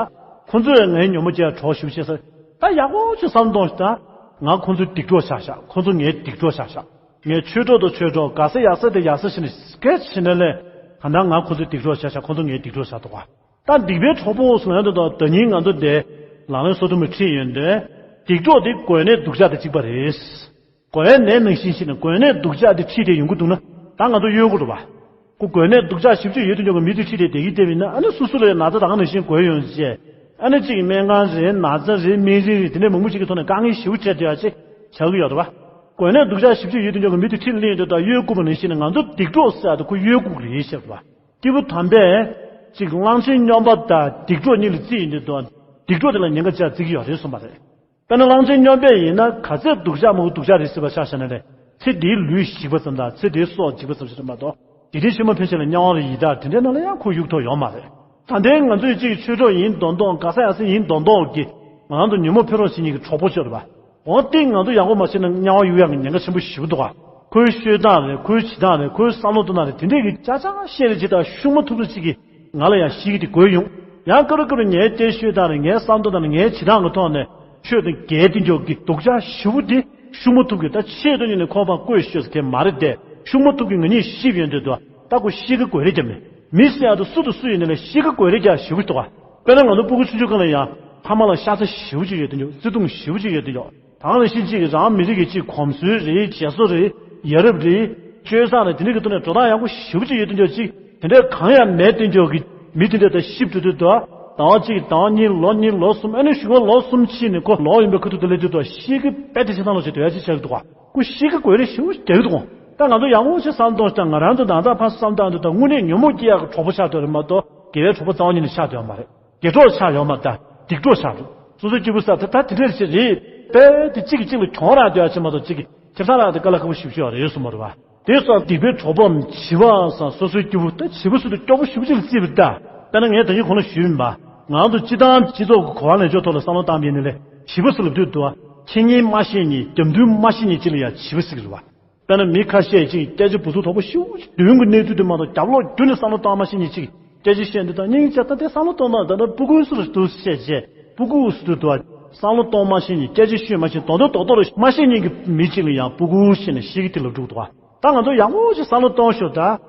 ཁོ་ཚོས་ངའི་ཉོན་མོངས་སྐྱེ་ཡག་གྲོགས་ཞེ་པོ་བྱས་ཤག་ད་ཡག་པོ་ཅིག་བསམ་བློ་གཏོང་ཞིག་དང་། ང་ཁོ་ཚོའི་སྡིག་གྲོགས་ཆགས་ཤག་ཁོ་ཚོ་ངའི་སྡིག་གྲོགས་ཆགས་ཤག་ངའི་ཆོས་གྲོགས་དང་ཆོས་གྲོགས། དགའ་ས་ཡག་ས་དང་ཡག་ས་བྱས་ནས་སྐད་བྱས་ནས་ལས། གང་ལྟར་ང་ཁོ་ཚོའི་སྡིག་གྲོགས་ཆགས་ཤག་ཁོ་ཚོ་ངའི་སྡིག་གྲོགས་ཆགས་འདུག་ག་ད་སྡིག་པའི་གྲོགས་པོ་ཟེར་ཡོང་དུས་ད་ཉིན་ང་ཚོ་འདི་ལག་ལེན་སོ་བདུན་པ་ཁྲིད་ཡོང་དུས། སྡིག་གྲོགས་འདི་འགོས་ནད་སྡུག་ཅག་དང་གཅིག་པ་རེད། འགོས་ནད་ནང་བཞིན་ཞིག་ནས་འགོས་ནད་སྡུག་ཅག་འདི་ཁྲིད་དེ་ཡོང་གི་འདུག་ན། ད་ང་ཚོ་གཡོལ་དགོས་རེད་པ། ཁོ་འགོས་ནད་སྡུག་ཅག་ཞེ་པོ་ཅིག་ཡོད་དུས་ཀྱང་མི་དེ་ཁྲིད་དེ་བསྡད་ཀྱི་བསྡད་པ་ཡིན་ན། ཨ་ནི་སོ་སོ་ལ་ཡང་ན་ཚ་ད་ག་ནང་བཞིན་འགོས་ཡོང་བྱས། ཨ་ནི་གཅིག་སྨན་ཁང་རེད། ན་ཚ་རེད། སྨན་རིན་རེད། དེ་འདྲའི་མང་པོ་ཞིག་གི་ཐོག་ནས་དཀའ་ངལ་ཞེ་པོ་འཕྲད་བསྡད་ཡག་ཅིག་ཆགས་ཀྱི་ཡོད་རེད་པ། འགོས་ནད་སྡུག་ཅག་ཞེ་པོ་ཅིག་ཡོད་དུས་ཀྱང་མི་དེ་ཁྲིད་ལེན་ཡོང་དུས་ད་གཡོལ་དགོས་པ་ནང་བཞིན་ནས་ང་ཚོ་སྡིག་གྲོགས་ཟེར་ཡག་དེ་ཁོ་གཡོལ་དགོས་ཀྱི་རེད་ཟེར་བ། སྐྱེས་བུ་དམ་པས་ཅིག་གླང་ཆེན་སྨྱོན་པ་དང་སྡིག་གྲོགས་གཉིས་ལ་རྩིས་ཡིན་དུས་ད། སྡིག་གྲོགས་དེ་ལ་ཉེན་ཁ་ཆེ་བརྩི་གི་ཡོད་རེད་གསུངས་པ་རེད། དཔེར་ན་གླང་ཆེན་སྨྱོན་པ་ཡིན་ན་ག་ཚད་སྡུག་ཅག་མང་པོ་སྡུག་ཅག་རེད་ཟེར་བ་ཆ་བཞག་ན་རེད། ཚེ་འདིའི་ལུས་ཞིག་པ་ཙམ་དང་ཚེ་འདིའི་སྲོག་འཇིག་པ་ཙམ་ཞིག་རེད་མ་གཏོགས། དེ་རིང་ཕྱི་མ་ཕན་ཆད་ལ་དམྱལ་བ་ལ་ཡི་དྭགས་དེ་འདྲའི་ནང་ལ་ཡང་ཁོ་གཡུག་ཐུབ་ཡོད་མ་རེད། ད་ལྟའི་ང་ཚོས་གཅིག་ཆོས་གྲོགས་ཡིན་མདོག་མདོག། དགའ་ས་ཡག་ས་ཡིན་མདོག་མདོག་གིས་ང་རང་ཚོ་ཉོན་མོངས་འཕེལ་རོགས་བྱེད་མཁན་གྱི་གྲོགས་པོ་ཅིག་རེད་པ། འོ་དེ་ང་ཚོ་ཡག་པོ་མ་བྱས་ན་དམྱལ་བ་གཡུག་ཡག་གི་ཉེན་ཁ་ཆེན་པོ་ཞེ་པོ་འདུག་ག་ཁོའི་ཤོད་སྟངས་རེད། ཁོའི་བྱེད་སྟངས་རེད། ཁོའི་བསམ་བློ་གཏོང་སྟངས་རེད། དེ་འདྲས་ཀྱི་ཅག་ཅག་བཤད་རེས་བྱེད་སྟངས་ཤུགས་མ་ཐུབ་ཚོད་ཅིག་གིས་ང་ལ་ཡང་གཤིས་ཀ་དེ་འགོས་ཡོང་། ཡང་སྐབས་རེ་སྐབས་རེ་ངའི་སྐད་ཤོད་སྟངས་རེད། ངའི་བསམ་བློ་གཏོང་སྟངས་རེད། ངའི་བྱེད་སྟངས་ཀྱི་ཐོག་ནས་ཆོས་དང་འགལ་དེ་འཇོག་གི་སྡུག་ཅག་ཞེ་པོ་དེ་ཤུགས་མ་ཐུབ་ཀྱི་ད་ཆེད་དུ་ཉིད་ནས་ཁོ་ཕར་བཀོད་ཤོད་ཟེར་མཁན་མ་རེད་དེ། ཤུགས་མ་ཐུབ་ཀྱི་ང་གཉིས་གཤིབ་ཡོང་དུས་དུ་ད་ཁོ་གཤིས་ཀ་འགོས་རེས་རྒྱབ་མེད། མི་ཟེར་ཡག་དེ་སུ་དང་སུ་ཡིན་ནའི་གཤིས་ཀ་འགོས་རེས་རྒྱག་ཞེ་པོ་འདུག་ག་དཔེར་ན་ང་ཚོ་སྤུ་གུ་ཆུང་ཆུང་སྒང་ལ་ཡང་ཕ་མ་ལ་ཤ་ཚ་ཞེ་པོ་ཅིག་ཡོད་དེ་འཇོག་བརྩེ་དུང་ཞེ་པོ་ཅིག་ཡོད་དེ་འཇོག་ད་ག་ནང་བཞིན་གཅིག་རང་མི་རིགས་ཀྱི་གཅིག་གོམས་སྲོལ་རེད། བྱེད་སྲོལ་རེད། ཡ་རབས་རེད། སྤྱོད་བཟང་རེད། དེ་འདྲའི་གི་ཐོག་ནས་འགྲོ་སྟངས་ཡག་པོ་ཞེ་པོ་ཅིག་ཡོད་དུས་ཀྱང་གཅིག་དེ་འདྲའི་གང་ཡང་མེད་དུས་ཀྱང་གི་མི་དེ་འདྲ་དང་གཤིབ་འགྲོ་དུས་དུ་ཟླ་བ་གཅིག་ཟླ་བ་གཉིས་ལོ་གཉིས་ལོ་གསུམ་ཨ་ནི་གཞུག་གུ་ལོ་གསུམ་ཕྱིན་ནས་ཁོ་ལོག་ཡོང་པའི་ཁ་ཐུག་དེ་སླེབས་དུས་དུ་གཤིས་ཀ་དཔེ་དེ་ཆེ་ཐང་ལོ་ཆེ་དོད་ཡ་ཅིག་ཆགས་ཀྱི་འདུག་ག་ཁོ་གཤིས་ཀ་འགོས་རེས་ཞེ་པོ་རྒྱག་གི་འདུག་ག་ད་ང་ཚོ་ཡག་པོ་ཞིག་བསམ་གཏོང་ཞིག་དང་ང་རང་ཚོ་ད་ལྟ་ཕར་བསམ་སྟངས་དེ་དང་དངོས་གནས་ཉོན་མོངས་སྐྱེ་ཡག་གི་གྲོགས་པོ་ཆགས་འགྲོ་རེད་མ་གཏོགས། དགེ་བའི་གྲོགས་པོ་རྩ་བ་ཉིད་ནས་ཆགས་སྡོད་ཡོད་མ་རེད། དགེ་གྲོགས་ཆགས་ཡོད་མ་རེད། ད་སྡིག་གྲོགས་ཆགས་འདུག་སོ་སོའི་སྐྱེས་བུ་ས་ད་ད་དེ་འདྲ་ཞིག་རེད། དཔེ་དེ་གཅིག་གིས་གཅིག་ལ་གྱོང་རག་སྡོད་ཡ་ཅིག་མ་གཏོགས་གཅིག་གིས་ཁེ་བཟང་རག་དེ་དཀའ་ལས་ཁག་པོ་ཞེ་པོ་ཅིག་ཡོད་རེད་གསུངས་པ་རེད་བ། དེ་སོགས་སྡིག་པའི་གྲོགས་པོའམ་བྱིས་པའམ་སོ་སོའི་སྐྱེས་བུ་ད་བྱིས་པ་སུ་དང་སྐྱོ་པོ་ཞེ་པོ་ཅིག་ལ་བརྩིས་པ་རེད་ད། དཔེར་ན་ངས་ད་གིན་གོང་ལ་ཞུས་ཡིན་པ། ང་ཚོ་སྤྱི་བཏང་སྤྱི་ཚོགས་ཀྱི་གོ་བ་ལེན་ཕྱོགས་ཐོག་ལ་བསམ་བློ་བཏང་པ་ཡིན་ན་ལས་བྱིས་པ་ཟེར་ལབ་དུས་འདུག་བ། ཁྱེད་ཉིད་མ་ཤེས་ཉིད་རྒྱབ་མདུན་མ་ཤེས་ཉིད་ཅིག་ལ་ཡང་བྱིས་པ་ཟེར་གི་རེད་བ། དཔེར་ན་མི་ཁ་ཤས་ཅིག་སྐད་ཆ་བུ་ཚུགས་དོག་པོ་ཞེ་པོ་ཅིག་མདུན་གྱི་གནས་ཚུལ་དེ་མ་གཏོགས་རྒྱབ་ལོགས་རྒྱུ་ནས་བསམ་བློ་གཏོང་མ་ཤེས་ཉིད་ཅིག་སྐད་ཆ་བཤད་འདི་དང་སྙིང་རྗེ་ད་དེ་བསམ་བློ་གཏོང་སྟངས་ད་ལྟ་སྤུ་གུ་སུ་རུ་འདུག་བཤད་རྗེས་སྤུ་གུ་སུ་འདུག་འདུག་བསམ་བློ་གཏོང་མ་ཤེས་ཉིད་སྐད་ཆ་ཤོད་མ་ཤེས་དོན་དག་རྡོག་རྡོག་རུ་མ་ཤེས་ཉིད་ཀྱི་མི་གཅིག་ལ་ཡང་སྤུ་གུ་ཤེས་ནས་ཤེས་ཀྱི་དེ་ལབ་འགྲོ་འདུག་བ། ད་ང་ཚོ་ཡག་པོ་ཞིག་བསམ་བློ་གཏོང་ཤོག་ད།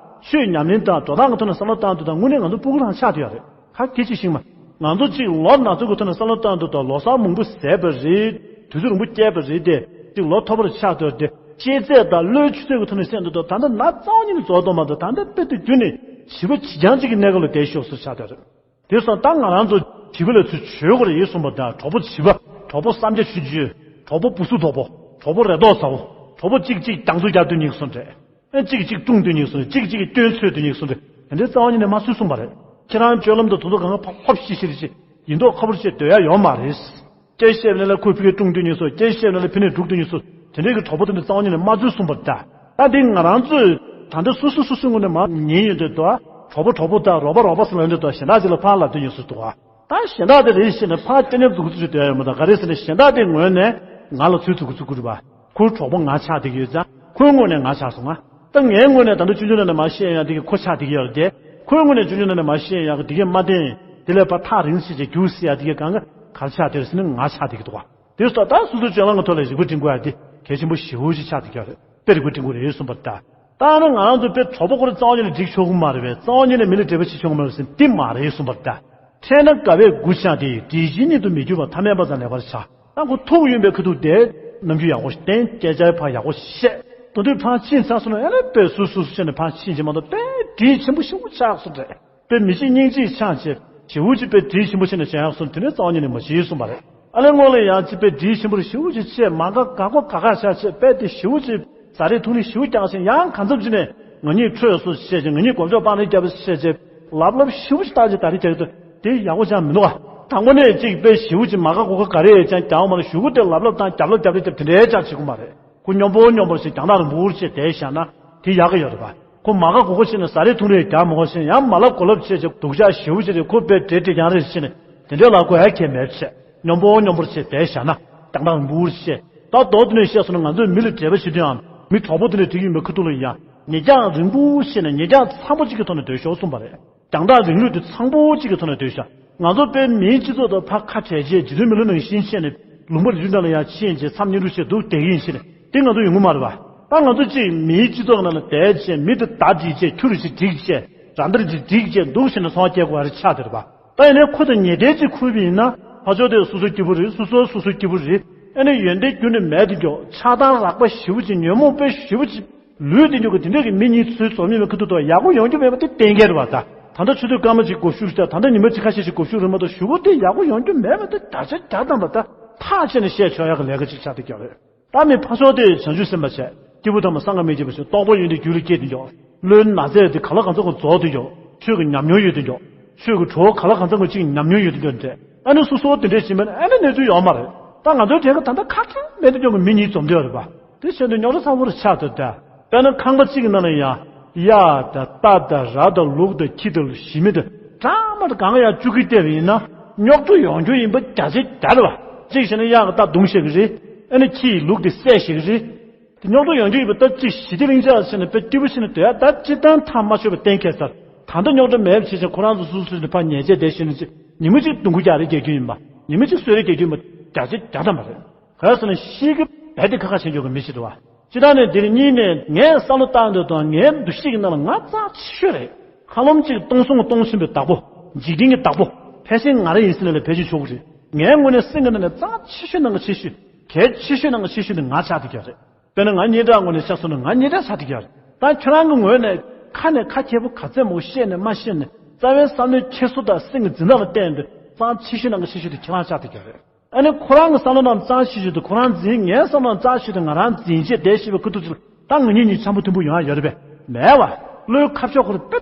ཆོས་ཉམས་ལེན་དང་འགྲོ་སྟངས་ཀྱི་ཐོག་ནས་བསམ་བློ་བཏང་དུས་དང་དངོས་གནས་ང་ཚོ་སྤུ་གུ་རང་ཆགས་བསྡད་ཡོད་རེད། ཁ་སྐད་ཆ་ཤིག་མ། ང་ཚོ་གཅིག་ལོ་ན་ཚོད་ཀྱི་ཐོག་ནས་བསམ་བློ་བཏང་དུས་དང་ལོ་གསར་མང་པོ་ཟས་པ་རེད། དུས་ཚོད་རིང་པོ་བསྐྱལ་བ་རེད་དེ། གཅིག་ལོ་མཐོ་པོར་ཆགས་དུས་དེ་ཤེས་ཚད་དང་བློའི་ཆུ་ཚད་ཀྱི་ཐོག་ནས་བསམ་དུས་དང་ད་ལྟ་ན་རྩ་བ་ཉིད་ནས་རྫོགས་གཏོང་མ་གཏོགས་ད་ལྟ་དཔེ་དེ་རྒྱུ་ནས་བྱིས་པ་བྱིས་རྐྱང་གཅིག་གི་གནས་སྐབས་ལ་བསྡད་ཤོག་ཟེར་ཆགས་བསྡད་རེད། དེ་སོང་ཙང་ད་ང་རང་ཚོ་བྱིས་པ་ལ་ཚུར་བྱོས་དགོས་རེད་ཡིན་གསུངས་པ་དང་གྲོགས་པོ་བྱིས་པ། གྲོགས་པོ་བསམ་རྒྱ་ཆུང་ཆུང་། གྲོགས་པོ་བུ་སུ་དོག་པོ། གྲོགས་པོ་རེ་དོགས་ཚ་བོ། གྲོགས་པོ་གཅིག་གཅིག་རྒྱང་ཚུར་རྒྱག་དུས་ཉིག་སོང་རེད། ཨེ་གཅིག་གཅིག་དཀྲུག་དུས་ཉིག་སོང་རེད། གཅིག་གཅིག་སྐྱོན་འཚོལ་དུས་ཉིག་སོང་རེད། དེ་འདྲའི་རྩ་བ་ཉིད་ནས་མ་བཟོས་གསུངས་པ་རེད། ཁྱེད་རང་སྤྱོད་ལམ་དུ་དུ་དུ་གང་ག་ཕོབ་ཕོབ་ཤི་ཤི་རེ་ཤི་ཡིན་མདོག་ཁ་པོ་ཅིག་སྡོད་ཡ་ཡོད་མ་རེད། སྐད་བཤད་ལ་ལ་ཁོས་ཕི་གེ་དཀྲུག་དུས་ཉིག་སོང་། སྐད་བཤད་ལ་ལ་ཕི་ནས་སྒྲུག་དུས་ཉིག་སོང་། དེ་འདྲའི་གི་གྲོགས་པོ་དེ་འདྲ་རྩ་བ་ཉིད་ནས་མ་བཟོས་གསུངས་པ་རེད་ད། ད་འདི་ང་རང་ཚོས་ད་ལྟ་སོ་སོ་སོ་སོའི་ངོས་ནས་མ་ཉན་ཡོད་དུས་དོ། གྲོགས་པོ་གྲོགས་པོ་དང་རོགས་པ་རོགས་པ་ཟེར་ལབ་དུས་དོ་གཞན་དག་ཅིག་ལ་ཕར་ལབ་དུས་ཉིག་སོང་འདུག་ག་ད་གཞན་དག་དེ་རེད་ཤེས་ནས་ཕར་སྐྱོན་ཉར་འཛུགས་འཛུགས་བྱེད་ཡ་ཡོད་མ་རེད། ག་རེ་ཟེར་ན་གཞན་དག་དེའི་ངོས་ནས་ང་ལ་ཚུར་འཛུགས་འཛུགས་ཀྱི་རེད་པ། ཁོའི་གྲོགས་པོ་ང་ཆགས་བསྡད་ཀྱི་ཡོད་ཙང་ཁོའི་ངོས་ནས་ང་ཆགས་སོང་ང་། ད་ངའི་ངོས་ནས་ད་ལྟ་ཆུང་ཆུང་ནས་ནས་མར་བཤད་ཡ་དེ་གི་ཁོ་ཆགས་བསྡད་ཀྱི་ཡོད་རེད་དེ། ཁོའི་ངོས་ནས་ཆུང་ཆུང་ནས་ནས་མར་བཤད་ཡ་གི་དེ་གས་མ་བསྟན། དེ་ལས་ཕར་ཐག་རིང་ཞིག་ཅིག་རྒྱུགས་ཟེར་ཡ་དེ་གས་གང་ག་གར་ཆགས་བསྡད་རེད་ཟེར་ནས་ང་ཆགས་བསྡད་ཀྱི་འདུག་ག་དེ་སོགས་ད་སོ་སོའི་སྤྱོད་ལམ་གྱི་ཐོག་ལ་རིག་པ་སྒྲིམ་དགོས་ཡ་དེ་གལ་ཆེན་པོ་ཞེ་པོ་ཞིག་ཆགས་བསྡད་ཀྱི་ཡོད་རེད། དཔེ་རིག་པ་སྒྲིམ་དགོས་རེད་གསུངས་པ་རེད་ད། ད་ནི་ང་རང་ཚོ་དཔེ་གྲོགས་པོ་ཁོ་རང་རྩ་བ་ཉིད་ནས་འགྲིག་ཆོག་གི་མ་རེད་པས། རྩ་བ་ཉིད་ནས་མི་ལ་འབྲེལ་བ་བྱེད་ཆོག་གི་མ་རེད་ཟེར་འདི་མ་རེད་གསུངས་པ་རེད་ད། འཕྲད་ན་དགའ་བས་མགུ་བཅག་སྟེ། འདྲིས་ཤིང་གཉིད་དུ་མི་འགྱུར་བ། ཐ་མལ་པ་ཙམ་ལེགས་པར་བྱ། ད་ཁོ་ཐུག་ཡོང་པའི་ཁ་ཐུག་དེ་རྣམ་འགྱུར་ཡག་པོ་ཞིག་བསྟན། སྐད་ཆ་ཕར་ཡག་པོ་ཞིག་བཤད། དོན་དུ་ཕར་ཕྱིན་ཚར་སོང་ན་ཨ་ལས་དཔེ་སུ་སུ་སུ་བྱས་ནས་ཕར་ཕྱིན་གྱི་མ་གཏོགས་དཔེ་འདྲིས་ཆེན་པོ་ཞེ་པོ་ཆགས་སོང་རེད། དཔེ་མི་གཅིག་སྙིང་རྗེ་ཆགས་བྱས་ཞེ་པོ་ཅིག་དཔེ་འདྲིས་ཆེན་པོ་བྱས་ནས་བྱས་ཡག་སོང་དེ་ནས་རྩ་བ་ཉིད་ནས་མ་བྱེད་གསུངས་པ་རེད། ཨ་ལས་སྔོན་ལ་ཡང་ཅིག་དཔེ་འདྲིས་ཆེན་པོ་ཞེ་པོ་ཅིག་བྱས་མ་དགའ་དགའ་པོ་དགའ་དགའ་ཆགས་བྱས་དཔེ་དེ་ཞེ་པོ་ཅིག་ཟ་རེས་འཐུང་རེས་ཞེ་པོ་རྒྱག་བྱས་ཡང་གང་འཚམ་ཅིག་ནས་ང་གཉིས་འཕྲོད་སོང་བྱས་བྱས་ང་གཉིས་གོམ་ཆོག་སྤང་རེས་བརྒྱབ་བྱས་བྱས་ལབ་ལབ་ཞེ་པོ་ཅིག་བཏགས་བྱས་ད་རེས་རྒྱག་གི་འདུག་དེ་ཡག་པོ་ཅང་མི་འདུག་ག་དང་པོ་ནས་ཅིག་དཔེ་ཞེ་པོ་ཅིག་མ་དགའ་དགོས་དགའ་ག་རེ་ཡས་ཀྱང་རྒྱག་མ་རེད། གཞུག་གུ་དེ་ལབ་ལབ་དང་རྒྱབ་ལབ་རྒྱབ་ལབ་རྒྱབ་དེ་འདྲའི་ཅང་བྱེད་དགོས་མ་རེད། ཁོ་སྙོམས་པོ་སྙོམས་པོར་བྱས་རྒྱང་ཐག་རིང་པོར་བྱས་བསྡད་བཞག་ན་དེ་ཡག་གི་ཡོད་རེད་པ། ཁོ་མ་དགའ་དགོས་དགའ་བྱས་ནས་ཟ་རེས་འཐུང་རེས་རྒྱག་མ་དགོས་བྱས་ཡང་མ་ལབ་གོ་ལབ་བྱས་བྱས་སྡུག་ཅག་ཞེ་པོ་ཅིག་རེད། ཁོ་དཔེ་བྲེལ་བྲེལ་རྐྱང་རེད་བྱས་ནས་དེ་འདྲའི་ལབ་དགོས་ཡ་གང་ཡང་མེད་བྱས་སྙོམས་པོ་སྙོམས་པོར་བྱས་བསྡད་བཞག་ན་རྒྱང་ཐག་རིང་པོར་བྱས། ད་མདོར་དེ་ནས་བཤད་སོང་ན་ང་ཚོས་མི་ལ་འབྲེལ་བ་བྱེད་དུས་ཡང་མི་གྲོགས་པོ་དེ་འདྲ་འགྲིག་ཡོད་མེད་ཁ་ཐུག་ལ་ཡང་ཉེ་རྒྱང་རིང་པོ་བྱས་ནས་ཉེ་རྒྱང་ཚང་པོ་གཅིག་གི་ཐོག་ནས་སྡོད་ཤོག་གསུངས་པ་རེད། རྒྱང་ཐག་རིང་ལོས་དེ་ཚང་པོ་གཅིག་གི་ཐོག་ནས་སྡོད་ཤག་ང་ཚོ་དཔེ་མིའི་སྤྱི་ཚོགས་དང་ཕར་ཁ་བྲལ་བྱས་རྗེ་བཙུན་མི་ལོ་ནང་བཞིན་བྱས་ནས་ལུང་པ་རི་རི་འདྲ་ལ་ཡང་ཕྱིན་བྱས་མཚམས་བསྙེན་སྒྲུབ་བྱས་འདུག་བསྡད་ཀྱི་ཡིན་ཕྱིན་ནས་དེ་ང་ཚོ་ཡོང་གི་མ་རེད་པ། ད་ང་ཚོ་གཅིག་མིའི་སྤྱི་ཚོགས་ནང་ལ་བསྡད་བྱས་མི་དེ་བདག་སྒྲིག་བྱས་ཁྱུ་རུ་ཞིག་སྒྲིག་བྱས་ར་མདར་ཅིག་སྒྲིག་བྱས་འདུག་བྱས་ནས་འཚོ་བ་སྐྱེལ་དགོས་པ་རེད་ཆགས་བསྡད་རེད་པ། ད་ཡིན་ནའི་ཁོ་དང་ཉེ་འབྲེལ་གཅིག་ཁུར་བ་ཡིན་ན་ཕར་ཕྱོགས་དེ་སོ་སོའི་སྐྱིད་པོ་རེད། སོ་སོ་སོ་སོའི་སྐྱིད་པོ་རེད། ཨ་ནི་ཡོན་ཏན་རྒྱུན་ནས་མེད་དུ་འགྱོ། ཆགས་སྡང་རགས་པ་ཞེ་པོ་ཅིག་ཉོན་མོངས་དཔེ་ཞེ་པོ་ཅིག་ལུས་དེ་འཇོག་གི་དེ་འདྲས་ཀྱི་མི་གཉིས་ཚུལ་འཛོམས་ཡོད་པའི་ཁ་ཐུག་ཏུ་ཡག་པོ་ཡོང་རྒྱུ་མེད་པ་དེ་གཏན་འཁེལ་རེད་བ། ད་ད་ལྟ་ཆུ་ཚོད་སྐར་མ་གཅིག་སྒུག་ཤུགས་དང་ད་ལྟ་ཉི་མ་གཅིག་ཁ་ཤས་ཤིག་སྒུག་ཤུགས་རེད་མ་གཏོགས་གཞུག་གུ་དེ་ཡག་པོ་ཡོང་རྒྱུ་མེད་པ་དེ་བརྒྱ་ཆ་བརྒྱ་ཐམ་པ་ད་ཐག་ཆད་ནས་བཤད་ཆོག་ཡག་གི་ལས་ཀ་ཅིག་ཆགས་བསྡད་ཀྱི་རེད། ད་མི་ཕར་ཕྱོགས་དེ་བྱང་ཆུབ་སེམས་དཔའ་བྱས་སྐྱེས་བུ་དམ་པ་སངས་རྒྱས་མི་བརྗེད་པ་བྱས་སྟོང་པ་ཡོན་ཏན་རྒྱུད་ལ་སྐྱེས་བསྡད་ཀྱི་ཡོད། བློའི་ན་ཚ་དེ་ག་ལ་གང་འཚམ་གྱི་རྫོགས་བསྡད་ཀྱི་ཡོད། ཆོས་ཀྱི་ཉམས་མྱོང་ཡོད་བསྡད་ཀྱི་ཡོད། ཆོས་ཀྱི་གྲོགས་ག་ལ་གང་འཚམ་གྱི་ཅིག་ཉམས་མྱོང་ཡོད་བསྡད་ཀྱི་ཡོད་འདྲ། ཨ་ནི་སོ་སོ་དེ་འདྲས་བྱིན་པ་ནི་ཨ་ནི་གནས་ཚུལ་ཡོད་མ་རེད། ད་ང་ཚོའི་གྲས་ཀ་ད་ལྟ་ཁ་ཁྱེར་མེད་དུ་སྐྱོང་གི་མི་གཉིས་འཛོམས་བསྡད་ཡོད་རེད་པ། དེ་བྱས་དུས་རྙོག་དྲ་ཚ་པོ་རུ་ཆགས་ཐུབ་ད། དཔེར་ན་ཁང་པ་གཅིག་གི་ནང་ལ་ཡང་། གཡག་དང་རྟ་དང་ར་དང་ལུག་དང་ཁྱི་དང་ཞི་མི་དང་གྲངས་མ་གྲངས་གང་ཡང་བཅུག་གི་བལྟས་པ་ཡིན་ན་རྙོག་དྲ་ཡོང་རྒྱུ་ཡིན་པ་བརྒྱ་ཆ་བརྒྱ་རེད་བ། གཅིག་བྱས་ན་གཡག་གི་རྟ་རྡུང་ཤེས་ཀྱི་རེད། ཨ་ནི་ཁྱི་ཡི་ལུག་དེ་བསད་ཤེས་ཀྱི་རེད། དེ་རྙོག་དྲ་ཡོང་རྒྱུ་ཡིན་པ་ད་གཅིག་ཞི་བདེ་གླིང་ཆགས་བྱས་ནས་དཔེ་སྐྱིད་པོ་བྱས་ནས་སྡོད་ཡ་ད་སྤྱིར་བཏང་ཐག་མ་ཆོད་པ་གཏན་འཁེལ་ཚར། ད་ལྟ་རྙོག་དྲ་མེད་པ་བྱས་ཙང་ཁོ་རང་ཚོ་སོ་སོ་སོ་ནས་ཕར་ཉལ་ཆས་བསྡད་ཤེས་ནས་ཅིག་ཉི་མ་གཅིག་རྡུང་རྒྱུ་རྒྱག་རེས་རྒྱག་རྒྱུ་ཡིན་པ། ཉི་མ་གཅིག་གསོད་རེས་རྒྱག་རྒྱུ་ཡིན་པ་བརྒྱ་ཆ་བརྒྱ་ཐམ་པ་རེད། ག་རེ་ཟེར་ན་ཤི་གི་རྦད་དེ་ཁ་ཁ་བྱེད་འཇོག་གི་མི་ཞིག་རེད་བ། སྤྱིར་བཏང་ནས་འདིར་གཉིས་ནས་ངས་བསམ་བློ་བཏང་འདོད་དང་ངའི་འདུ་ཤེས་ཀྱི་ནང་ལ་ང་རྩ་ཆེ་ཤོས་རེད། ཁ་ལོམ་གཅིག་སྟོང་སྲུང་སྟོང་སྲུང་བའི་བདག་པོ། འཇིག་རྟེན་གྱི་བདག་པོ། ཕལ་ཆེར་ང་རང་ཡིན་ཟེར་ན་ལས་ཕལ་ཆེར་ཆོག་གི་རེད། ངའི་ངོས་ནས་སེམས་ཀྱི་ནང་ནས་རྩ་ཆེ་ཤོས་ནང་གི་ཆེ་ཤོས། གལ་ཆེ་ཤོས་ནང་གི་ཆེ་ཤོས་དེ་ང་ཆགས་བསྡད་ཀྱི་རེད། དཔེར་ན་ང་གཉེན་སྒྲིག་ངོས་ནས་ཆ་མཚོན་ན་ང་གཉེན་སྒྲིག་ཆགས་བསྡད་ཀྱི་རེད། ད་ཁྱེད་རང་གི་ངོས་ནས་ཁ་ནས་ཁ་མཁས་པོ་ག་ཚད་མང་པོ་བཤད་ནས་མ་བཤད་ནས་རྩ་བའི་བསམ་བློའི་འཁྱེར་སོ་དང་སེམས་ཀྱི་འཛིན་སྟངས་ལ་བལྟས་ནས་རྩ་ཆེ་ཤོས་ནང་གི་ཆེ་ཤོས་དེ་ཁྱེད་རང་ཆགས་བསྡད་ཀྱི་རེད། ཨ་ནི་ཁོ་རང་གི་བསམ་བློ་ནང་རྩ་ཆེ་ཤོས་དེ་ཁོ་རང་འཛིན། ངའི་བསམ་བློ་ནང་རྩ་ཆེ་ཤོས་དེ་ང་རང་འཛིན་བྱས་བསྡད་ཤེས་པའི་ཁུ་ཐུག་ཅིག་ད་ང་གཉིས་གཉིས་འཆམ་པོ་མཐུན་པོ་ཡོང་ཡ་ཡོད་རེད་པས། མེད་བ། བློའི་ཁ་ཕྱོགས་ཁོ་རང་དཔེ་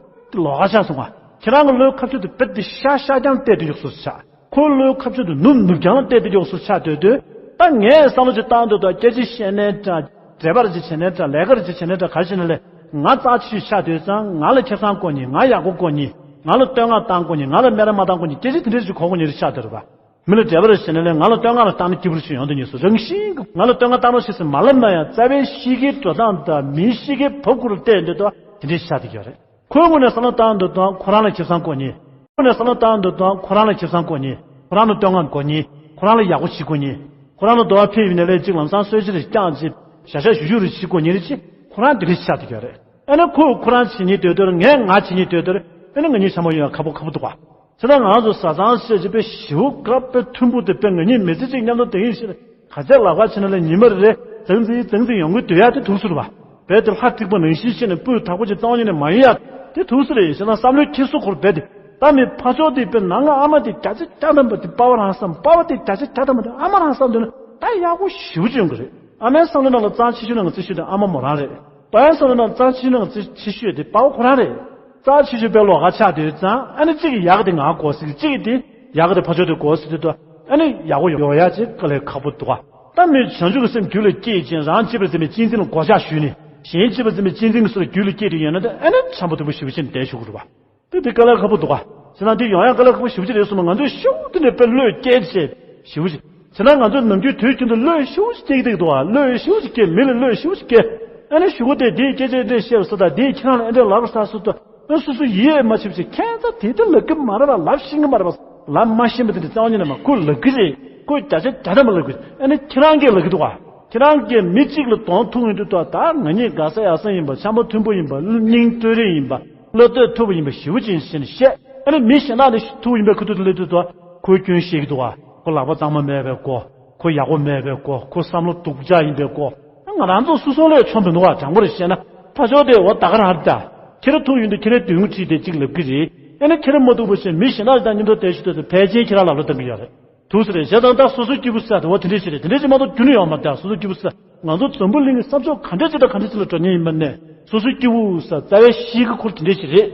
ལོགས་ཀ་ཆགས་སོང་བ། ཁྱེད་རང་གི་བློའི་ཁ་ཕྱོགས་དེ་རྦད་དེ་ཤར་ཤར་རྐྱང་བལྟས་དེ་ཡོག་སོ་ཆགས། ཁོའི་བློའི་ཁ་ཕྱོགས་དེ་ནུབ་ནུབ་རྐྱང་བལྟས་དེ་ཡོག་སོ་ཆགས་སྡོད་དུས། ད་ངས་བསམ་བློ་ཅིག་བཏང་འདོད་དོ། སྐད་ཆ་བཤད་ནའི་འདྲ། འགྲེལ་པ་རེ་ཅིག་བྱས་ནའི་འདྲ། ལས་ཀ་རེ་ཅིག་བྱས་ནའི་འདྲ། ག་རེ་བྱས་ན་ལས། ང་རྩ་ཆེ་ཤོས་ཆགས་དུས་ཙང་ང་ལ་ཁེ་བཟང་དགོས་ནི། ང་ཡག་པོ་དགོས་ནི། ང་ལ་བསྟོད་བསྔགས་བཏང་དགོས་ནི། ང་ལ་སྨད་ར་མ་བཏང་དགོས་ནི། སྐད་ཆ་དེ་འདྲ་ཞིག་གོ་དགོས་ནི་རེད་ཆགས་སྡོད་རེད་པ། མི་ལ་འགྲེལ་པ་རེ་བྱས་ན་ལས། ང་ལ་བསྟོད་བསྔགས་རེ་བཏང་ན་སྐྱིད་པོ་ཞིག་ཡོང་དོན་ཉིད་སུ་རང་བཞིན་གྱི་ང་ལ་བསྟོད་བསྔགས་བཏང་རོགས་ཞེས་ཟེར་མ་ལབ་ན་ཡང་རྩ་བའི་གཤིས་ཀའི་འགྲོ་སྟངས་དང་མིའི་གཤིས་ཀའི་བབ་ཁུར་བལྟས་འདོད་དོ་དེ་འདྲ་ཞིག་ཆགས་བསྡད་ཀྱི་ཡོད་རེད། ཁོའི་ངོས་ནས་བསམ་བློ་བཏང་འདོད་དོ་ཁོ་རང་ལ་ཁེ་བཟང་དགོས་ནི། ཁོ་ནས་བསམ་བློ་བཏང་འདོད་དོ་ཁོ་རང་ལ་ཁེ་བཟང་དགོས་ནི། ཁོ་རང་ལ་བསྟོད་བསྔགས་དགོས་ནི། ཁོ་རང་ལ་ཡག་པོ་བྱེད་དགོས་ནི། ཁོ་རང་ལ་དོ་བ་ཕེབས་ཡིན་ན་ལས་གཅིག་ལམ་སང་གསོལ་ཇ་རེ་བསྐྱངས་རྗེས་བྱ་བཞག་ཞུ་ཞུ་རེ་བྱེད་དགོས་ནི་རེད་ཅེས་ཁོ་རང་དེ་འདྲ་ཆགས་བསྡད་ཀྱི་ཡོད་རེད། ཨ་ནི་ཁོས་ཁོ་རང་བྱེད་ཉེས་འདོད་དོ་ངས་ང་བྱེད་ཉེས་འདོད་དོ། ཨ་ནི་ང་གཉིས་འཆམ་པོ་ཡོང་ཡ་ཁག་པོ་ཁག་པོ་འདུག་ག། དེ་ལྟར་ང་རང་ཚོ་བཟའ་ཚང་བཤད་ཅིག་དཔེ་ཞེ་པོ་དཀར་དཔེ་མཐུན་པོ་དེ་དཔེ་ང་གཉིས་མི་ཚེ་གཅིག་མཉམ་དུ་བསྡད་ཡིན་ཞེས་ག་ཚད་ལབ་པ་བྱས་ན་ལས་ཉི་མ་རེ་རེ་ཙང་ཙིག་ཙང་ཙིག་ཡོང་གི་སྡོད་ཡ་དེ་ཐུགས་སུ་རེད་པ། རྦད་དེ་ལྷ་སྤྲུགས་པ་ནང་བཞིན་བྱས་ནས་སྤུས་དག་པོ་ཅིག་གཙང་ཉིད་ནས་མ་ཡོང་ཡ་དེ་ཐུགས་སུ་རེད། བྱས་ན་བསམ་བློའི་འཁྱེར་སོ་ཁོར་རྦད་དེ་ད་མི་ཕ་ཕྱོགས་དེ་དཔེ་ནང་ང་ཨ་མ་དེ་བརྒྱ་ཆ་བརྒྱ་ཐམ་པ་དེ་པ་ཕ་རང་བསམ། པ་ཕ་དེ་བརྒྱ་ཆ་བརྒྱ་ཐམ་པ་དེ་ཨ་མ་རང་བསམ་འདོད་ན་ད་ཡག་པོ་ཞེ་པོ་ཅིག་ཡོང་གི་རེད། ཨ་མའི་བསམ་བློ་ནང་ལ་རྩ་ཆེ་ཤོས་ནང་གི་རྩ་ཆེ་ཤོས་དེ་ཨ་མ་མོ་རང་རེད། པ་ཕའི་བསམ་བློ་ནང་རྩ་ཆེ་ཤོས་ནང་གི་རྩ་ཆེ་ཤོས་དེ་པ་ཕ་ཁོ་རང་རེད། རྩ་ཆེ་ཤོས་དཔེ་ལོགས་ཀ་ཆགས་དུས་ཙང་ཨ་ནི་གཅིག་གིས་ཡག་གི་དེ་ང་དགོས་ཟེར་གི། གཅིག་གིས་དེ་ཡག་གི་དེ་ཕ་ཕྱོགས་དེ་དགོས་ཟེར་དུས་ད་ཨ་ནི་ཡག་པོ་ཡོང་ཡ་ཅིག་དཀའ་ལས་ཁག་པོ་འདུག་ག། ད་མི་བྱང་ཆུབ་ཀྱི་སེམས་རྒྱུད་ལ་སྐྱེས་ཅིང་རང་གཅེས་པར་འཛིན་པའི་གཅེས་འཛིན་ལ་གོ་ཆག་ཞུས་ནས་གཞན་གཅེས་པར་འཛིན་པའི་གཅེས་འཛིན་གྱི་སྲོལ་རྒྱུད་ལ་སྐྱེས་ཏེ་ཡོད་ན་ད་ཨ་ནི་འཆམ་པོ་མཐུན་པོ་ཞེ་པོ་ཅིག་བསྡད་ཆོག་གི་རེད་པ། དེ་དེ་དཀའ་ལས་ཁག་པོ་འདུག་ག། བྱས་ན་དེ་ཡོང་ཡ་དཀའ་ལས་ཁག་པོ་ཞེ་པོ་ཅིག་རེད་གསུངས་ན་ང་ཚོས་ཤུགས་དེ་འདྲ་དཔེ་བློས་བཀལ་བྱས་ཞེ་པོ་ཅིག། བྱས་ན་ང་ཚོས་ནམ་རྒྱུན་དུས་རྒྱུན་དུ་བློས་ཤུགས་ཅིག་བཀལ་གྱི་བསྡད་ཀྱི་འདུག་ག། བློས་ཤུགས་ཅིག་བཀལ། མི་ལ་བློས་ཤུགས་ཅིག་བཀལ། ཨ་ནི་གཞུག་གུ་དེ་དེའི་སྐད་ཆ་འདྲ་བཤད་པ་སོགས་དང་དེས་ཁྱེད་རང་ལ་ཨེ་འདྲ་ལབ་པ་ས་སོགས་དང་ཨ་སོ་སོ་ཡིད་མ་ཆེས་པ་ཞིག་ཁྱད་མཚར་དེ་ལྟར་ལབ་ཀྱི་མ་རེད་པ། ལབ་ཤེས་ཀྱི་མ་རེད་པ། ལབ་མ་ཤེས་པ་དེ་འདྲ་རྩ་བ་ཉིད་ནས་མ། ཁོས་ལབ་ཀྱི་རེད། ཁོས་བརྒྱ་ཆ་བརྒྱ་ཐམ་པ་ལབ་ཀྱི་རེད། ཨ་ནི་ཁྱེད་རང་གིས་ལབ་ཀྱི་འདུག་ག། ཁྱེད་རང་གིས་མི་གཅིག་ལ་གདོང་ཐུག་ཡོང་དུས་ད་ད་ང་གཉིས་དགའ་ས་ཡག་ས་ཡིན་པ། འཆམ་པོ་མཐུན་པོ་ཡིན་པ། སྙིང་བརྩེ་རེ་ཡིན་པ། བློ་གཏད་ཐུབ་པ་ཡིན་པ་ཞེ་པོ་ཅིག་ཡིན་ཞེས་བཤད། ཨ་ནི་མི་གཞན་དག་ནི་ཐུག་ཡིན་པའི་ཁུ་ཐུག་ཏུ་སླེབས་དུས་ད་ཁོའི་སྐྱོན་བཤད་ཀྱི་འདུག་ག། ཁོ་ལག་པ་གཙང་མ་མེད་པའི་སྐོར། ཁོ་ཡག་པོ་མེད་པའི་སྐོར། ཁོ་བསམ་བློ་སྡུག་ཅག་ཡིན་པའི་སྐོར། ང་རང་ཚོ་སོ་སོ་ལས་ཆོམ་པའི་འདུག་ག། དྲང་པོར་བཤད་ན་ཕ་ཕྱོགས་དེ་འོ་ད་ག་རང་རེད་ད། ཁྱེད་རང་ཐུག་ཡོང་དུས་ཁྱེད་རང་མདུན་ཁྲིད་དེ་གཅིག་ལབ་ཀྱི་རེད། ཨ་ནི་ཁྱེད་རང་མ་ཐུག་པ་བྱས་མི་གཞན་དག་དང་མཉམ་དུ་བསྡད་ཤོག་དུས་ཕལ་ཆེར་ཁྱེད་རང་ལབ་ལོ་གཏོང་གི་ཡོད་རེད། ཐུགས་སུ་རེད། བྱས་ཙང་ད་སོ་སོ་སྐྱིད་པོ་ཟེར་དེ་འོ་དེ་འདྲས་ཞིག་རེད། དེ་འདྲས་ཞིག་མ་གཏོགས་རྒྱུན་ནས་ཡོད་མ་རེད། ད་སོ་སོ་སྐྱིད་པོ་ཟེར་ང་ཚོ་འཛམ་བུ་གླིང་གི་ས་ཕྱོགས་ག་འདྲས་ཅིག་དང་ག་འདྲས་ཅིག་ལ་འགྲོ་མཁན་ཡིན་པ་ནས་སོ་སོ་སྐྱིད་པོ་ཟེར་རྩ་བའི་གཤིས་ཀ་ཁུར་དེ་འདྲས་ཞིག་རེད།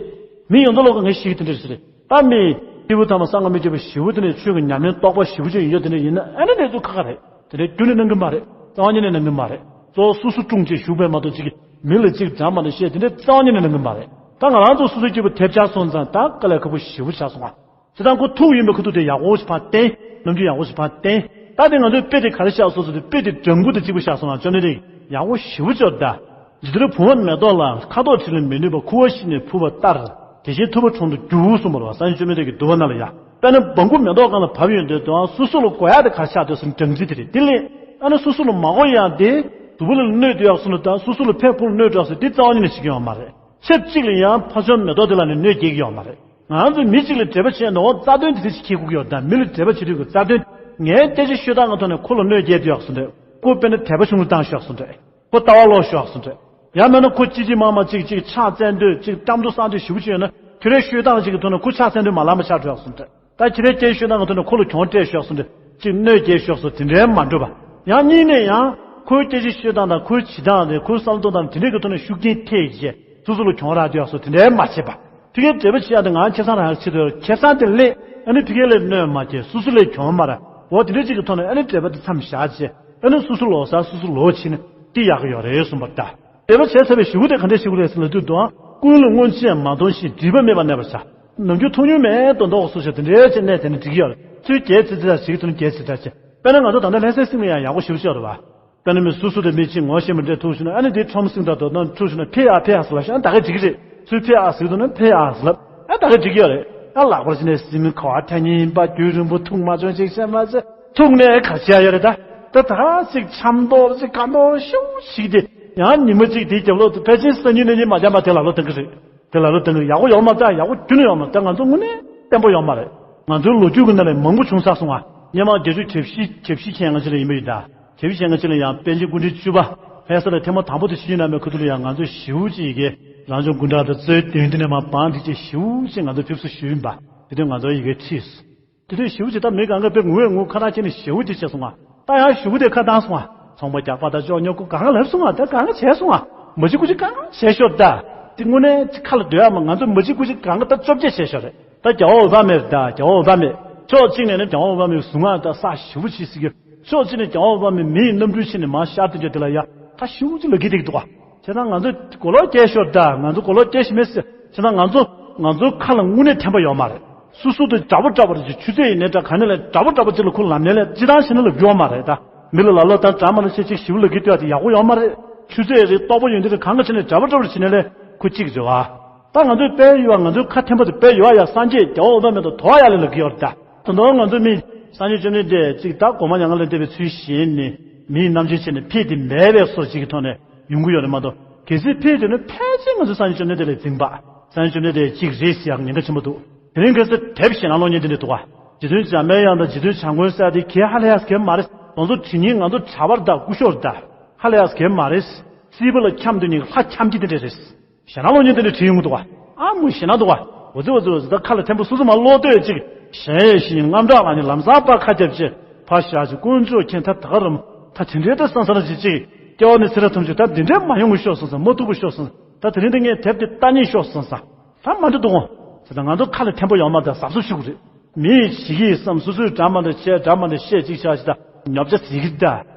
མི་ཡོངས་རྫོགས་ལོག་གི་ངའི་གཤིས་ཀ་དེ་འདྲས་ཞིག་རེད། ད་མི་སྐྱེས་བུ་དམ་པ་སངས་རྒྱས་མི་སྐྱོབ་པ་ཞེ་པོ་དེ་ནས་ཆོས་ཀྱི་ཉམས་ལེན་རྟོགས་པ་ཞེ་པོ་ཅིག་ཡོད་དེ་འདྲས་ཡིན་ན་ཨ་ནི་གནས་ཚུལ་ཁག་ཁག་རེད། དེ་འདྲས་རྒྱུན་ནས་གནང་གི་མ་རེད། རྩ་བ་ཉིད་ནས་གནང་གི་མ་རེད། གཙོ་བོ་སོ་སོ་དཀྲུགས་བྱས་བཞུགས་པས་མ་གཏོགས་ཅིག་མི་ལ་ཅིག་འདྲ་མ་འདྲ་བཤད་དེ་འདྲས་རྩ་བ་ཉིད་ནས་གནང་གི་མ་རེད། ད་ང་རང་ཚོ་སོ་སོ་སྐྱིད་པོ་ཐེབས་ཆག་སོང་ཙང་ད་དཀའ་ལས་ཁག་པོ་ཞེ་པོ་ཆགས་སོང་ང་། དེ་དང་ཁོ་ཐུག་ཡིན་པའི་ཁ་ཐུག་དེ་ཡག་པོ་ཞིག་ཕར་བསྟན། ནམ་རྒྱུན་ཡག་པོ་ཞིག་ཕར་བསྟན། ད་དེ་ང་ཚོའི་དཔེ་དེ་ག་རེ་བཞག་སོང་ཟེར་དུས་དཔེ་དེ་སྦྲང་བུ་དང་གཅིག་པ་བཞག་སོང་ང་། བཅོམ་ལྡན་འདས་ཡག་པོ་ཞེ་པོ་ཅིག་ཡོད་ད། ཇི་ལྟར་བུང་བ་མེ་ཏོག་ལ། ཁ་དོག་བྲི་ལ་མི་ནུས་པ། ཁུ་བ་ཤི་ནས་འཕུར་བ་ལྟར། དེ་བཞིན་ཐུབ་པ་གྲོང་དུ་རྒྱུ་གསུངས་པ་རེད་པ། སངས་རྒྱས་བཅོམ་ལྡན་འདས་ཀྱི་འདུལ་བ་ནང་ལ་ཡ། དཔེར་ན་སྦྲང་བུ་མེ་ཏོག་སྒང་ལ་བབས་ཡོང་དུས་དང་སོ་སོ་ལ་དགོས་ཡག་དེ་ག་རེ་ཆགས་འདུག་ཟེར་ན་སྦྲང་རྩི་དེ་རེད། དེ་ལས་ཨ་ནི་སོ་སོ་ལ་མ་དགོས་ཡག་དེ་དུམ་བུ་ལ་གནོད་སྡོད་ཡག་སོང་ན་དང་སོ་སོ་ལ་ཕར་ཕུགས་ལ་གནོད་འགྲོ་ཡག་སོང་དེ་རྩ་བ་ཉིད་ནས་བྱེད་ཀྱི་ཡོད་མ་རེད། ཆབས་གཅིག་ལ་ཡང་ཕ་ཕྱོགས་མེ་ཏོག་དེ་ལ་ནི་གནོད་སྐྱེལ་གྱི་ཡོད་མ་རེད། ང་རང་ཚོས་མི་གཅིག་ལ་འབྲེལ་བ་བྱས་ན་འོ་རྩ་དོན་དེ་འདྲ་ཞིག་འཁྱེར་དགོས་ཀྱི་ཡོད་ད། མི་ལ་འབྲེལ་བ་བྱེད་དུས་ཀྱི་རྩ་དོན་ངའི་སྐད་ཆ་ཤོད་སྟངས་ཀྱི་ཐོག་ནས་ཁོ་ལ་གནོད་སྐྱེལ་དུས་ཡག་སོང་དེ། ཁོ་དཔེར་ན་དད་པ་ཆུང་རུ་བཏང་ཤོག་སོང་དེ། ཁོ་ལྟ་བ་ལོག་ཤོག་སོང་དེ། ཡང་མིན་ན་ཁོ་ཅི་ཅི་མ་མ་ཅིག་ཅིག་ཕྱག་བཙལ་འདོད་ཅིག་གཏམ་རྡོ་གསང་འདོད་ཞེ་པོ་ཅིག་ཡོད་ན་ཁྱོད་རའི་ཤོད་སྟངས་ཅིག་གི་ཐོག་ནས་ཁོ་ཕྱག་འཚལ་འདོད་མ་ལངས་པ་ཆགས་འགྲོ་ཡག་སོང་དེ། ད་ཁྱེད་རའི་སྐད་ཆ་ཤོད་སྟངས་ཀྱི་ཐོག་ནས་ཁོ་ལ་གྱོང་སྤྲད་ཤོག་སོང་དེ། ཅིག་གནོད་སྐྱེལ་ཤོག་སོང་དེ་འདྲའི་མ་འགྲོ་བ། ཡང་གཉིས་ནས་ཡང་ཁོའི་སྐད་ཆ་ཤོད་སྟངས་དང་ཁོའི་བྱེད་སྟངས་དེ་ཁོའི་བསམ་བློ་གཏོང་སྟངས་དེ་འདྲའི་གི་ཐོག་ནས་ཤུགས་རྐྱེན་ཐེབས་བྱས་སོ་སོ་ལ་གྱོང་རག་འདོད་ཡག་སོང་དེ་འདྲའི་མ་བྱེད་པ། ཕ་གིར་འབྲེལ་བ་བྱེད་ཡག་དེ་ང་ཁེ་བཟང་རག་ཡག་ཆེད་དུ་ཁེ་བཟང་དེ་ལེན། ཨ་ནི་ཕ་གི་ལ་གནོད་མ་སྐྱེལ། སོ་སོ་ལ་གྱོང་མ་རག་འོ་དེ་འདྲ་ཅིག་གི་ཐོག་ནས་ཨ་ནི་འབྲེལ་བ་དེ་མཚམས་བཞག་བྱས་ཨ་ནི་སོ་སོ་ལོག་ས་སོ་སོ་ལོག་ཕྱིན་ན་དེ་ཡག་གི་ཡོད་རེད་གསུངས་པ་རེད་ད། འབྲེལ་བ་བྱས་ཚར་བའི་གཞུག་གུ་དེ་ག་འདྲ་བྱེད་དགོས་རེད་ཟེར་ལབ་དུས་དང་ཀུན་ལ་སྔོན་ཆད་མ་མཐོང་ཞིང་། སྒྲིབ་པ་མེད་པར་གནས་པར་བྱ། ནམ་རྒྱུན་མཐོང་མྱོང་མེད་དོ་མདོག་སོགས་ཞིག་དེ་འདྲའི་ཆེད་གནས་དེ་ནི་འགྲིག་གི་ཡོད་རེད། ཚུལ་རྒྱས་ཚིག་ཚིག་དང་ཞིག་ཐོན་རྒྱས་ཚིག་དང་བྱས། དཔེར་ན་ང་ཚོ་ད་ལྟ་ལྷ་སའི་སེམས་ལ་ཡང་ཡག་པོ་ཞེ་པོ་ཅིག་ཡོད་རེད་བ། དཔེར་ན་མི་སོ་སོ་དང་མི་གཅིག་ངོ་ཤེས་མི་འདྲ་ཐུག་བྱུང་ན་ཨ་ནི་དེའི་ཁྲོམ་སེམས་དང་དོ་སྣང་ཐུག་བྱུང་ན་ཕེབས་ཨ་ཕེབས་ཨ་ཟེར་ལབ་ཤག་ཨ་ད་ག་འགྲིག་གི་རེད། ཚུལ་ཕེབས་ཨ་ཟེར་འདུག་ན་ཕེབས་ཨ་ཟེར་ལབ་ཨ་ད་ག་འགྲིག་གི་ཡོད་རེད། ཨ་ལག་པར་བྱས་ནས་སེམས་ཁ་བ་ཐ་སྙད་ཡིན་པ་རྒྱུན་རིང་པོ་ཐུག་མ་བྱུང་ཅིག་བཤད་མ་བྱས་ཐུག་ནས་ག་བྱས་ཡོད་རེད་ད། ད་ད་ཅིག་འཆམ་མདོག་ཅིག་དགའ་མདོག་ཞེ་པོ་ཞིག་དེ་ཡང་ཉི་མ་གཅིག་དེའི་རྒྱབ་ལོགས་དུ་ཕལ་ཆེར་སང་ཉིན་གནངས་ཉིན་མ་འཆམ་པ་དེ་ལ་ལོ་བཏང་གི་རེད། དེ་ལ་ལོ་བཏང་གི་ཡག་པོ་ཡོད་མ་རེད། ད་ཡག་པོ་རྒྱུན་ནས་ཡོད་མ་རེད། ད་ང་ཚོ་དངོས་གནས་བརྟན་པོ་ཡོད་མ་རེད། ང་ཚོའི་ལོ་རྒྱུས་ཀྱི་ནང་ནས་མང་པོ་བྱུང་ཚར་སོང་ང་། སྔོན་མ་བརྒྱད་ཅུ་གྱ་བཞི་གྱ་བཞི་ཁྱེད་ང་ཚོ་ལ་ཡིན་པ་ཡིན་ད། གྱ་བཞི་ཁྱེད་ང་ཚོ་ལ་ཡང་པཎ་ཆེན་སྐུ་ཕྲེང་བཅུ་པ་ལྷ་ས་ལ་ཐེངས་མ་དང་པོ་དེ་ཆིབས་བསྒྱུར་གནང་བའི་ཁ་ཐུག་ལ་ཡང་ང་ཚོ་ཞེ་པོ་ཅིག་ཡི་གེ་རང་བྱུང་སྐུ་འདྲ་དང་གཙོས་དོན་དེ་ནས་མ་བང་སྒྲིག་ཅིག་ཞེ་པོ་ཅིག་ང་ཚོ་ཕེབས་བསུ་ཞུས་ཡིན་པ། དེ་དུས་ང་ཚོ་ཡི་གེ་ཁྲིད། དེ་དུས་ཞེ་པོ་ཅིག་ད་མི་གང་ག་དཔེ་ངུས་ངུ་ཁ་ནང་ཁྱེར་ནས་ཞེ་པོ་ཅིག་བྱས་སོང་ང་། ད་ཡང་ཞེ་པོ་དེ་ཁ་བཏང་སོང་ང་། ཚོང་པ་རྒྱག་པ་དང་ཅོག་ཉོ་ཁུ་གང་ག་ལབ་སོང་ང་། ད་གང་ག་བྱས་སོང་ང་། མ་གཅིག་ཀུ་ཅིག་གང་ག་བྱས་ཤོག་ད། དེ་དངོས་གནས་ཅིག་ཁ་ལ་སྡོད་ཡ་མ། ང་ཚོ་མ་གཅིག་དགུ་གཅིག་གང་ག་ད་བཅོ་བརྒྱད་བྱས་ཤོག་རེད། ད་རྒྱལ་བ་ཨོ་བྷ་མས་རེད། ད་རྒྱལ་བ་ཨོ་བྷ་མས་ཕྱོགས་གཅིག་ནས་ནི་རྒྱལ་བ་ཨོ་བྷ་མའི་གཟུངས་སྔགས་ད་ས་ཞེ་པོ་ཅིག་ཟེར་གྱི། ཕྱོགས་གཅིག་ནས་རྒྱལ་བ་ཨོ་བྷ་མའི་མིའི་རྣམ་སྤྲུལ་ཕྱིན་ནས་མར་ཤར་དུས་ཀྱང་དེ་ལ་ཡ་ད་ཞེ་པོ་ཅིག་ལ་འགྱུར་བསྡད་ཀྱི་འདུག་ག་བྱས་ཙང་ང་ཚོ་གོ་ལོག་སྐྱེལ་ཤོག་ད། ང་ཚོ་གོ་ལོག་སྐྱེལ་ཤི་མེད་ཟེར། བྱས་ཙང་ང་ཚོ་ང་ཚོའི་ཁ་ལ་དངོས་གནས་ཕན་པ་ཡོད་མ་རེད། སོ་སོ་དང་འདྲ་པོ་འདྲ་པོ་རེད་ཅེས། ཆུ་ཚོད་ཡིན་ནའི་འདྲ། ག་ནས་ལས་འདྲ་པོ་འདྲ་པོ་ཅིག་ལ་ཁོ་ལབ་ནའི་ལས་སྤྱིར་བཏང་བྱས་ན་ལབ་རྒྱུ་ཡོད་མ་རེད་ད། མི་ལ་ལབ་ལབ་དང་འདྲ་མ་འདྲ་བྱས་ཅིག་ཞེ་པོ་ལབ་ཀྱི་འདུག་ཡ་དེ་ཡག་པོ་ཡོད་མ་རེད། ཆུ་ཚོད་རེད། ལྟོགས་པ་ཡོད་འདི་རེད། གང་ག་བྱས་ནས་འདྲ་པོ་འདྲ་པོ་བྱས་ནའི་ལས་ཁོ་གཅིག་རེད་བ། ད་ང་ཚོས་དཔེ་ཡོད་བ། ང་ཚོའི་ཁ་འཐེན་པ་དེ་དཔེ་ཡོད་བ་ཡ། སངས་རྒྱས་རྒྱལ་བ་ཨོ་བྷ་མའི་དང་དོ་བ་ཡ་ལས་ལབ་ཀྱི་ཡོད་རེད་ད། ད་དུང་ང་ཚོ་མི་སངས་རྒྱས་བཅོམ་ལྡན་འདས་ཅིག་ད་སྒོ་མང་ཉམས་ལེན་བསྟན་པའི་ཚུལ་བཞིན་ནི་མིའི་རྣམ་འགྱུར་བྱས་ནས་ཕེབས་ཏེ་མེད་པའི་བཟོ་ཅིག་གི་ཐོག་ནས་ཡོང་གི་ཡོད་རེད་མ་གཏོགས། གལ་སྲིད་ཕེབས་ཡོད་ན་ཕལ་ཆེར་ང་ཚོ་སངས་རྒྱས་བཅོམ་ལྡན་འདས་ལ་འཛིན་པ། སངས་རྒྱས་བཅོམ་ལྡན་འདས་གཅིག་རེད་ཟེར་ཡག་ཉེན་ཁ་ཆེན་པོ་འདུག་དེ་རིང་ཁ་སང་དེབ་ཞེ་ནང་ལོགས་ཉན་དེ་འདྲ་འདུག་ག་རྗེ་བཙུན་འཇམ་པའི་དབྱངས་དང་རྗེ་བཙུན་བྱམས་མགོན་ཟེར་དེ་གལ་ཧ་ལས་ཡག་གལ་མ་རེད། དེ་ཚོ་དྲི་ཉིན་ང་ཚོ་གྲྭ་པ་དང་སྐུ་ཞབས་དང་ཧ་ལས་ཡག་གལ་མ་རེད། སྲིད་པ་ལ་འཁྱམས་དུས་ནི་ལྷ་འཁྱམས་ཀྱི་དེ་འདྲ་རེད། ཞེ་ནང་ལོགས་ཉན་དེ་འདྲ་བྲིས་ཡོང་གི་འདུག་ག་ཨ་མོ་ཞེ་ནང་འདུག་ག་འོ་ཙི་འོ་ཙི་འོ་ཙི། ད་ཁ་ལ་འཐེན་པོ་སོ་སོ་མ་ལོག་ལྟོས་ཅིག་གཞན་ཡས་ཤིང་རྔམ་དྲག་ལ་ནི་ལམ་སང་པ་ཁ་རྒྱབ་བྱས་ཕ་ཞག་ཅིག་དཀོན་མཆོག་མཁྱེན་ཐབས་ད་ག་རམ། ད་དེ་འདྲའི་ད་སང་སང་ཅིག་ཅིག་སྐྱེ་བ་ནས་ཚེ་རབས་ཐམས་ཅད་ད་དེ་འདྲའི་མ་ཡོང་གི་ཤོག་སོང་ཙང་། མ་ཐུག་པ་ཤོག་སོང་ཙང་། ད་དེ་རིང་འདི་ངས་དེབ་དེ་ལྟ་ཉན་ཤོག་སོང་ཙང་། ད་མ་འདྲ་འདུག་གོ་ཟེར། ད་ང་ཚོ་ཁ་ལ་འཐེན་པོ་ཡོད་མ་རེད། གཟབ་གཟབ་ཞུ་དགོས་རེད། མི་ཡིས་བྱེད་ཀྱི་ཡིན་བསམ། སོ་སོས་འདྲ་མ་འདྲ་བྱས། འདྲ་མ་འདྲ་བཤད་ཅིག་བྱ་ཞིག་ད་ཉོབ་ཆ་ཟིག་གི་ད།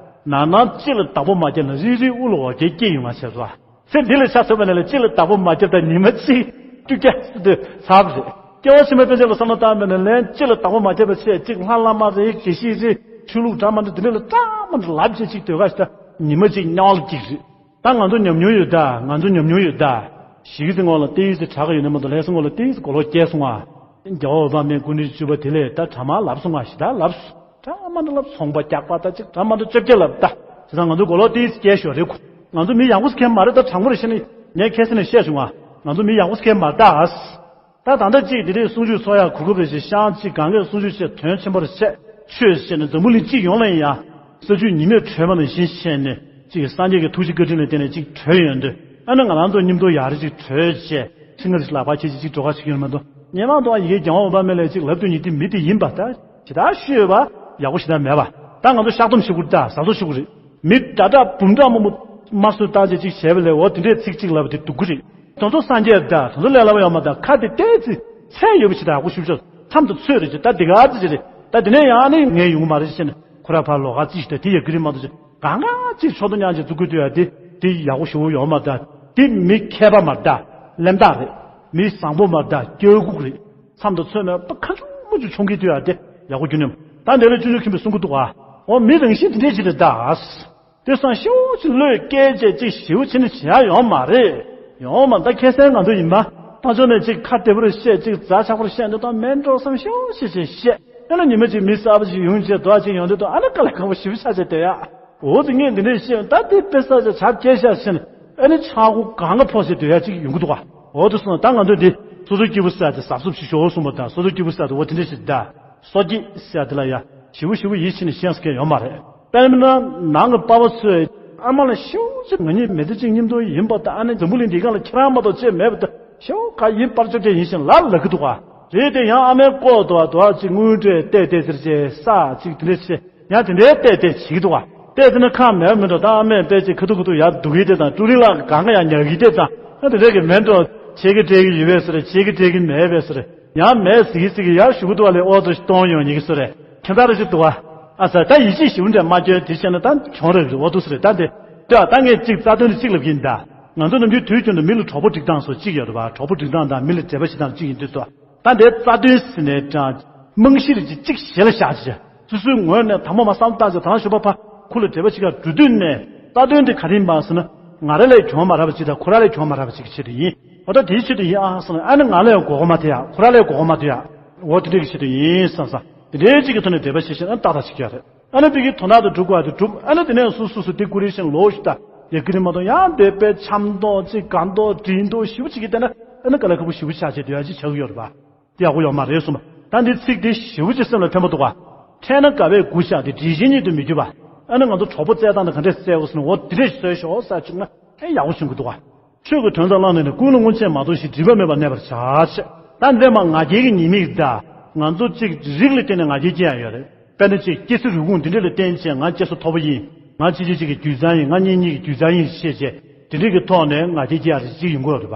ནང་ནང་གཅིག་ལ་བདག་པོ་མ་བརྒྱབ་ན་རིལ་རིལ་དབུ་ལ་འོ་བརྒྱལ་སྐྱེས་ཡོང་ང་བྱས་སོ། ཚེ་འདི་ལ་ཆ་མཚོན་པ་ནས་ལ་གཅིག་ལ་བདག་པོ་མ་བརྒྱབ་ད་ཉི་མ་གཅིག་སྐྱུག་རྒྱག་སྲིད་དུ་ཚར་བ་རེད། སྐྱེ་བ་ཕྱི་མའི་དཔེ་ཆ་ལ་བསམ་བློ་བཏང་བ་ནས་ལན་གཅིག་ལ་བདག་པོ་མ་བརྒྱབ་པ་བྱས་ཅིག་ལྷ་བླ་མ་རེད། དགེ་བཤེས་རེད། ཆོས་ལུགས་འདྲ་མ་འདྲ་དེ་འདྲ་ལ་འདྲ་མ་འདྲ་ལབ་བྱས་ཅིག་སྡོད་ག་ཞིག་ད་ཉི་མ་གཅིག་དམྱལ་བ་ལ་སྐྱེ་གི་རེད། ད་ང་ཚོ་ཉམས་མྱོང་ཡོད་ད། ང་ཚོ་ཉམས་མྱོང་ཡོད་ད། ཞིག་གི་ཚེ་ངོ་ལ་ཏེའི་ཚེ་དྲག་གི་ཡོད་ནི་མ་གཏོགས་ལྷ་ས་ངོ་ལ་ཏེའི་ཚེ་གོ་ལོག་སྐྱེལ་སོང་ང་། རྒྱལ་བ་འོད་དཔག་མེད་སྐུ་ཕྲེང་བཅུ་པ་དེ་ལས་ད་གྲ་མ་ལབ་སོང་ང་ཞིག་ད་ལབ་སོང་། གྲ་མ་འདྲ་ལབ། ཚོང་པ་རྒྱག་པ་ད་ཅིག་གྲ་མ་འདྲ་བཅོ་བརྒྱད་ལབ་ད། བྱས་ཙང་ང་ཚོ་གོ་ལོག་ཏེའི་ཚེ་སྐྱེལ་ཞོར་རེད་ཁོ། ང་ཚོ་མི་ཡག་པོ་ཟེར་མཁན་མ་རེད། ད་དྲང་པོ་རེ་བཤད་ན་ངས་ཁ་སང་ནས་བཤད་བྱུང་ང་། ང་ཚོ་མི་ཡག་པོ་ཟེར་མཁན་མ་རེད་ད། ད་ད་ལྟ་གཅིག་དེ་འདྲའི་གསུང་ཆོས་ཚོགས་ཡག་གོ་སྐབས་རེ་ཞིག་ཤང་གཅིག་གང་གས་གསུང་ཆོས་བཤད་དོན་ཆེན་པོ་རེ་བཤད་ཆོས་བཤད་ནས་འཛམ་བུ་གླིང་སྤྱི་ཡོངས་ལ་ཡིན་ཡང་ས་བཅུད་ཉི་མས་གྲོལ་བ་ནང་བཞིན་བཤད་ནས་གཅིག་སངས་རྒྱས་ཀྱི་ཐུགས་རྗེ་བཀའ་དྲིན་ལ་བརྟེན་ནས་གཅིག་གྲོལ་ཡོང་དུས། ཨ་ནི་ང་རང་ཚོ་མཉམ་དུ་ཡག་རེ་གཅིག་གྲོལ་བྱས་ཚིག་ངར་ཞིག་ལག་པ་ཁྱེར་ཅིག་གཅིག་འགྲོ་ཁ་ཞིག་ཡོང་མ་གཏོགས། ངས་མ་གཏོགས་ཡི་གེ་རྒྱལ་བ་འོད་དཔག་མེད་ལ་གཅིག་ལབ་དུས་ཉིད་དེ་མི་དེ་ཡིན་པ་ད་ཇི་ལྟར་ཤོད་པ་ཡག་པོ་ཞིག་ད་མེད་པ། ད་ང་ཚོ་བཤགས་སྡོམ་ཞུ་དགོས་རེད། ད་གཟབ་གཟབ་ཞུ་དགོས་རེད། མི་འདྲ་འདྲ་འབུམ་ཕྲག་མང་པོ་དམར་གསོད་བཏང་བྱས་གཅིག་བྱས་པ་ལས་འོ་དེ་འདྲའི་ཚིག་གཅིག་ལབ་པ་དེ་སྡུག་གི་རེད། དེ་ཚོ་སངས་རྒྱས་རེད་ད། དེ་ཚོ་ལས་སླ་པོ་ཡོད་མ་རེད་ད། ཁ་དེ་ཏོག་ཙམ་ཚད་ཡོད་པ་ཞིག་ད་ཡག་པོ་ཞུ་ཆོག་མཚམས་དང་ཚོད་རེད་ཅེས། ད་དེ་ག་ཙི་ཅི་རེད། ད་དེ་ནས་ཡང་ནི་ངས་ཡོང་གི་མ་རེད་ཅེས་ནས་ཁོ་ར་ཕར་ལོག་ག་ཙི་ཞིག་ད་དེ་ཡག་གི་རེད་མ་གཏོགས་ཅིག་གང་ག་ཅིག་ཕྱོགས་དང་མཉམ་ཅིག་འཛུགས་དགོས་དུས་ཡ་དེ་དེ་ཡག་པོ་ཞུ་ཡོད་མ་རེད་ད། དེ་མི་མཁས་པ་མ་རེད་ད། གླེན་རྟགས་རེད། མི་བཟང་པོ་མ་རེད་ད། སྐྱོ་སྒུག་རེད། མཚམས་དང་ཚོད་མེད་པ་ཁ་ཆུང་མ་ཆུང་མཆོང་གི་དུས་ཡ་དེ་ཡག་པོ་རྒྱུ་ནི་མ་ད། འདི་ལ་ཆུང་ཆུང་ཁྱིམ་པས་གསུང་གི་འདུག་ཨ། འོ་མི་རང་བཞིན་དེ་འདྲས་ཅིག་རེད་ད། དེ་སང་ཤོག་ཅིག་བློས་སྐད་ཆ་ཅིག་ཞེ་པོ་བྱས་ནས་བྱེད་ཡ་ཡོད་མ་རེད། ཡོད་མ་ད། ཁ་སང་ང་ཚོ་ཡིན་པ་ཕར་ཕྱོགས་ནས་ཅིག་ཁ་བདེ་པོ་རེ་བཤད། ཅིག་ཛ་ཆག་པོ་རེ་བཤད་འདུག་ད་མེད་འགྲོ་བསམ་ཤོག་ཅིག་བྱས་བཤད། ཨ་ནི་ཉི་མ་ཅིག་མི་གསར་པ་ཅིག་ཡོང་བྱས་དོ་ཅིག་ཡོང་དུས་དོ་ཨ་ནི་དཀའ་ལས་ཁག་པོ་ཞེ་པོ་ཆགས་བྱས་བསྡད་ཡ། འོ་དེ་ངས་འདི་འདྲས་བཤད་ད་དེ་དཔེ་ས་ཆ་ཆ་སྐྱེ་ཤ་ཕྱིན། ཨ་ནི་ཆག་སྒོ་གང་ག་ཕོག་བྱས་སྡོད་ཡ་ཅིག་ཡོང་གི་འདུག་ག་འོ་དེ་སོང་ད་ང་ཚོ་འདི་སོ་སོའི་སྐྱེས་བུ་ས་དེ་གཟབ་གཟབ་ཞིག་ཤོག་གསུངས་པ་དང་། སོ་སོའི་སྐྱེས་བུ་ས་དེ་འོ་དེ་འདྲས་ཞིག་ད། སོ་སྐྱེས་ཟེར་དེ་ལ་ཡ་ཞེ་པོ་ཞེ་པོ་ཡིད་ཆེས་ནས་ཤེས་ས་གང་ཡོད་མ་རེད། དཔེར་ན་ནང་གི་པ་ཕ་ཚོས་ཨ་མ་ལ་ཤོག་ཅིག་ང་གཉིས་མི་ཚེ་གཅིག་མཉམ་དུ་ཡིན་པ་དང་། ཨ་ནི་འཛམ་བུ་གླིང་འདི་སྒང་ལ་ཁྱེད་རང་མ་གཏོགས་ཅེས་མེད་པ་དང་། ཤོག་ག་ཡིན་པར་བཅོ་བརྒྱད་ཡིན་ཞིང་ལབ་ལབ་གི་འདུག་ག་རེད་དེ་ཡང་ཨ་མའི་ལྐོག་ཏུ་དོ་ཅིག་དངུལ་སྤྲད་བལྟས་བལྟས་ཟེར་བྱས་ས་ཅིག་དེ་འདྲ་བྱས་ཡང་དེ་འདྲའི་བལྟས་བལྟས་བྱེད་ཀྱི་འདུག་ག་བལྟས་ཟེར་ན་ཁག་མེད་མི་འགྲོ། ད་ཨ་མས་དཔེ་ཅིག་ཁ་ཐུག་ཁ་ཐུག་ཡར་འདུག་གི་དེ་དང་ཀྲུ་རི་ལགས་གང་ག་ཡང་ཉལ་གི་དེ་དང་། ཨ་དེ་འདྲ་གི་མེད་འགྲོ། ཁྱེད་ཀྱིས་སྤྲད་ཀྱི་ཡོད་པས་ཟེར། ཁྱེད་ཀྱིས་སྤྲད་ཀྱི་མེད་པས་ཟེར། ཡང་མེད་ཟེར་གི་ཟེར་གི་ཡར་ཞུ་གི་འདུག་བ་ལས། ཨོ་ཏོ་གཏོང་ཡོང་ཉེ་གི་སུ་རེད། ཁྱེད་ཚ་རེ་ཞིག་འདུག་བ། ཨ་ས་ད་ཡིད་ཆེས་ཞིབ་འདྲ་མ་སྐྱོན་དེ་བྱས་ན་ད་གྱོང་རེ་རེ་འོ་འདུག་སུ་རེད། ད་འདི་ལྟོས་ཨ། ད་ངས་གཅིག་རྩ་དོན་དེ་གཅིག་ལབ་ཀྱིན་ད། ང་ཚོ་ནམ་རྒྱུན་དུས་རྒྱུན་དུ་མི་ལ་གྲོགས་པོ་སྒྲིག་སྟངས་སོགས་གཅིག་ཡོད་རེད་བ། གྲོགས་པོ་སྒྲིག་སྟངས་དང་མི་ལ་འབྲེལ་བ་བྱེད་སྟངས་གཅིག་ཡིན་དུས་སོ། ད་འདིའི་རྩ་དོན་ཟེར་ནས་ཀྱང་རྨང་གཞི་རེ་གཅིག་གཅིག་གཞི་ལ་བཞག་བྱས། སོ་སོའི་ངོས་ནས་དང་པོ་མ་བསམ་བཏང་བྱས་ད་ལྟ་ཞུ་བ་ཕ་ཁུ་ལ་འབྲེལ་བ་བྱེད་ག་འགྲོ་དུས་ནས་རྩ་དོན་དེ་ག་རེ་ཡིན་པ་ཟེར་ན། ང་རང་ལས་གྱོང་མ་རག་པ་ཅིག་དང་ཁོ་རང་ལས་གྱོང་མ་རག་པ་ཅིག་གི་ཆེད་དུ་ཡིན། འོ་ད་དེའི་ཆེད་དུ་ཡིན་ཨ་ཟེར་ན། ཨ་ནི་ང་ལས་མགོ་སྐོར་མ་ཐེབས་ཡ། ཁོ་རང་ལས་མགོ་སྐོར་མ་ཐེབས་ཡ། འོ་དེ་འདྲ་གི་ཆེད་དུ་ཡིན་བསམ་བསམ། དེ་འདྲའི་གཅིག་གི་ཐོག་ནས་འབྲེལ་བ་བྱེད་བཞིན་ཨ་ཏག་ཏག་བྱེད་ཀྱི་ཡོད་རེད། ཨ་ནི་དེ་གི་དོན་དག་དེ་སྒྲུབ་དགོས་པ་དེ་སྒྲུབ། ཨ་ནི་དེ་ནས་སོ་སོ་སོ་དེ་ཀུ་རེ་བཞིན་ལོག་ཤི་ད། ཡ་ཀི་རེ་མ་གཏོགས་ཡང་འདོད་པའི་འཆམ་མདོག་ཅིག་དགའ་མདོག་འདྲེ་མདོག་ཞེ་པོ་ཅིག་གི་བལྟས་ན་ཨ་ནི་དཀའ་ལས་ཁག་པོ་ཞེ་པོ་ཆགས་བྱས་སྡོད་ཡ་ཅིག་ཆགས་ཀྱི་ཡོད་རེད་པ། དེ་ཡག་པོ་ཡོད་མ་རེད་གསུངས་པ། ད་འདི་ཚིག་དེ་ཞེ་པོ་ཅིག་སེམས་ལ་ཕན་པ་འདུག་ག་འཕྲད་ན་དགའ་བས་མགུ་བཞག་སྟེ་འདྲིས་ཆེན་ཉིད་དུ་མི་འགྱུར་བ། ཨ་ནི་ང་ཚོ་གྲོགས་པོ་བཙལ་སྟངས་དེ་ག་འདྲས་བཙལ་དགོས་ཟེར་ན། འོ་དེ་འདྲས་བཟོས་ཤོག་ཟེར་བྱུང་ན་ཨེ་ཡག་པོ་བྱུང་གི་འདུག་ག་ཆོས་ཀྱི་དོན་དག་བླངས་ནས་ནི། ཀུན་ལ་སྔོན་ཆད་མ་མཐོང་ཞིང་། སྒྲིབ་པ་མེད་པར་གནས་པར་བྱ། ཞེས། ད་འདི་མ་ང་རྒྱལ་གྱི་ཉེས་དམིགས་ད། ང་ཚོ་གཅིག་རིགས་ལ་བརྟེན་ནས་ང་རྒྱལ་སྐྱེ་ཡ་ཡོད་རེད། དཔེར་ན་ཅིག་སྐྱེ་ས་རུས་ཁུངས་འདི་འདྲ་ལ་བརྟེན་བྱས་ང་སྐྱེ་ས་མཐོ་པོ་ཡིན། ང་ཅི་ཅི་ཅིག་གི་རྒྱུ་མཚན་ཡིན། ང་གཉེན་ཉེ་གི་རྒྱུ་མཚན་ཡིན་ཞེས་བྱས་དེ་འདྲ་གི་ཐོག་ནས་ང་རྒྱལ་སྐྱེ་ཡ་རེ་ཅིག་ཡོང་གི་ཡོད་རེད་པ།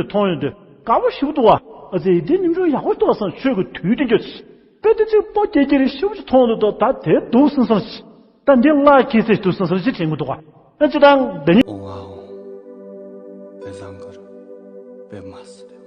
ཚོས་མཐོང་ཡོང་དུས་དགའ་པོ་ཞེ་པོ་འདུག་བ། ཨ་ཙི་འདི་ཉིན་འགྲོ་ཡག་པོ་འདུག་བསམ། ཆོས་ཀྱི་དུས་དེ་འགྱོ་ཚེ་དཔེ་དེ་ཚོས་པོ་སྐྱེ་སྐྱེ་རེ་ཞེ་པོ་ཅིག་མཐོང་འདུག་ད་ད་དེ་འདུག་སེམས་སོང་། ད་འདི་བླ་ཁྱེད་ཚེ་དུ་སེམས་སོང་ཅི་དྲན་གི་འདུག་བ། ཨ་ཙི་དང་འདི་ཉིན། འོང་ཨ་འོང་། དཔེ་བཟང་གར་དཔེ་མ་སྲིད།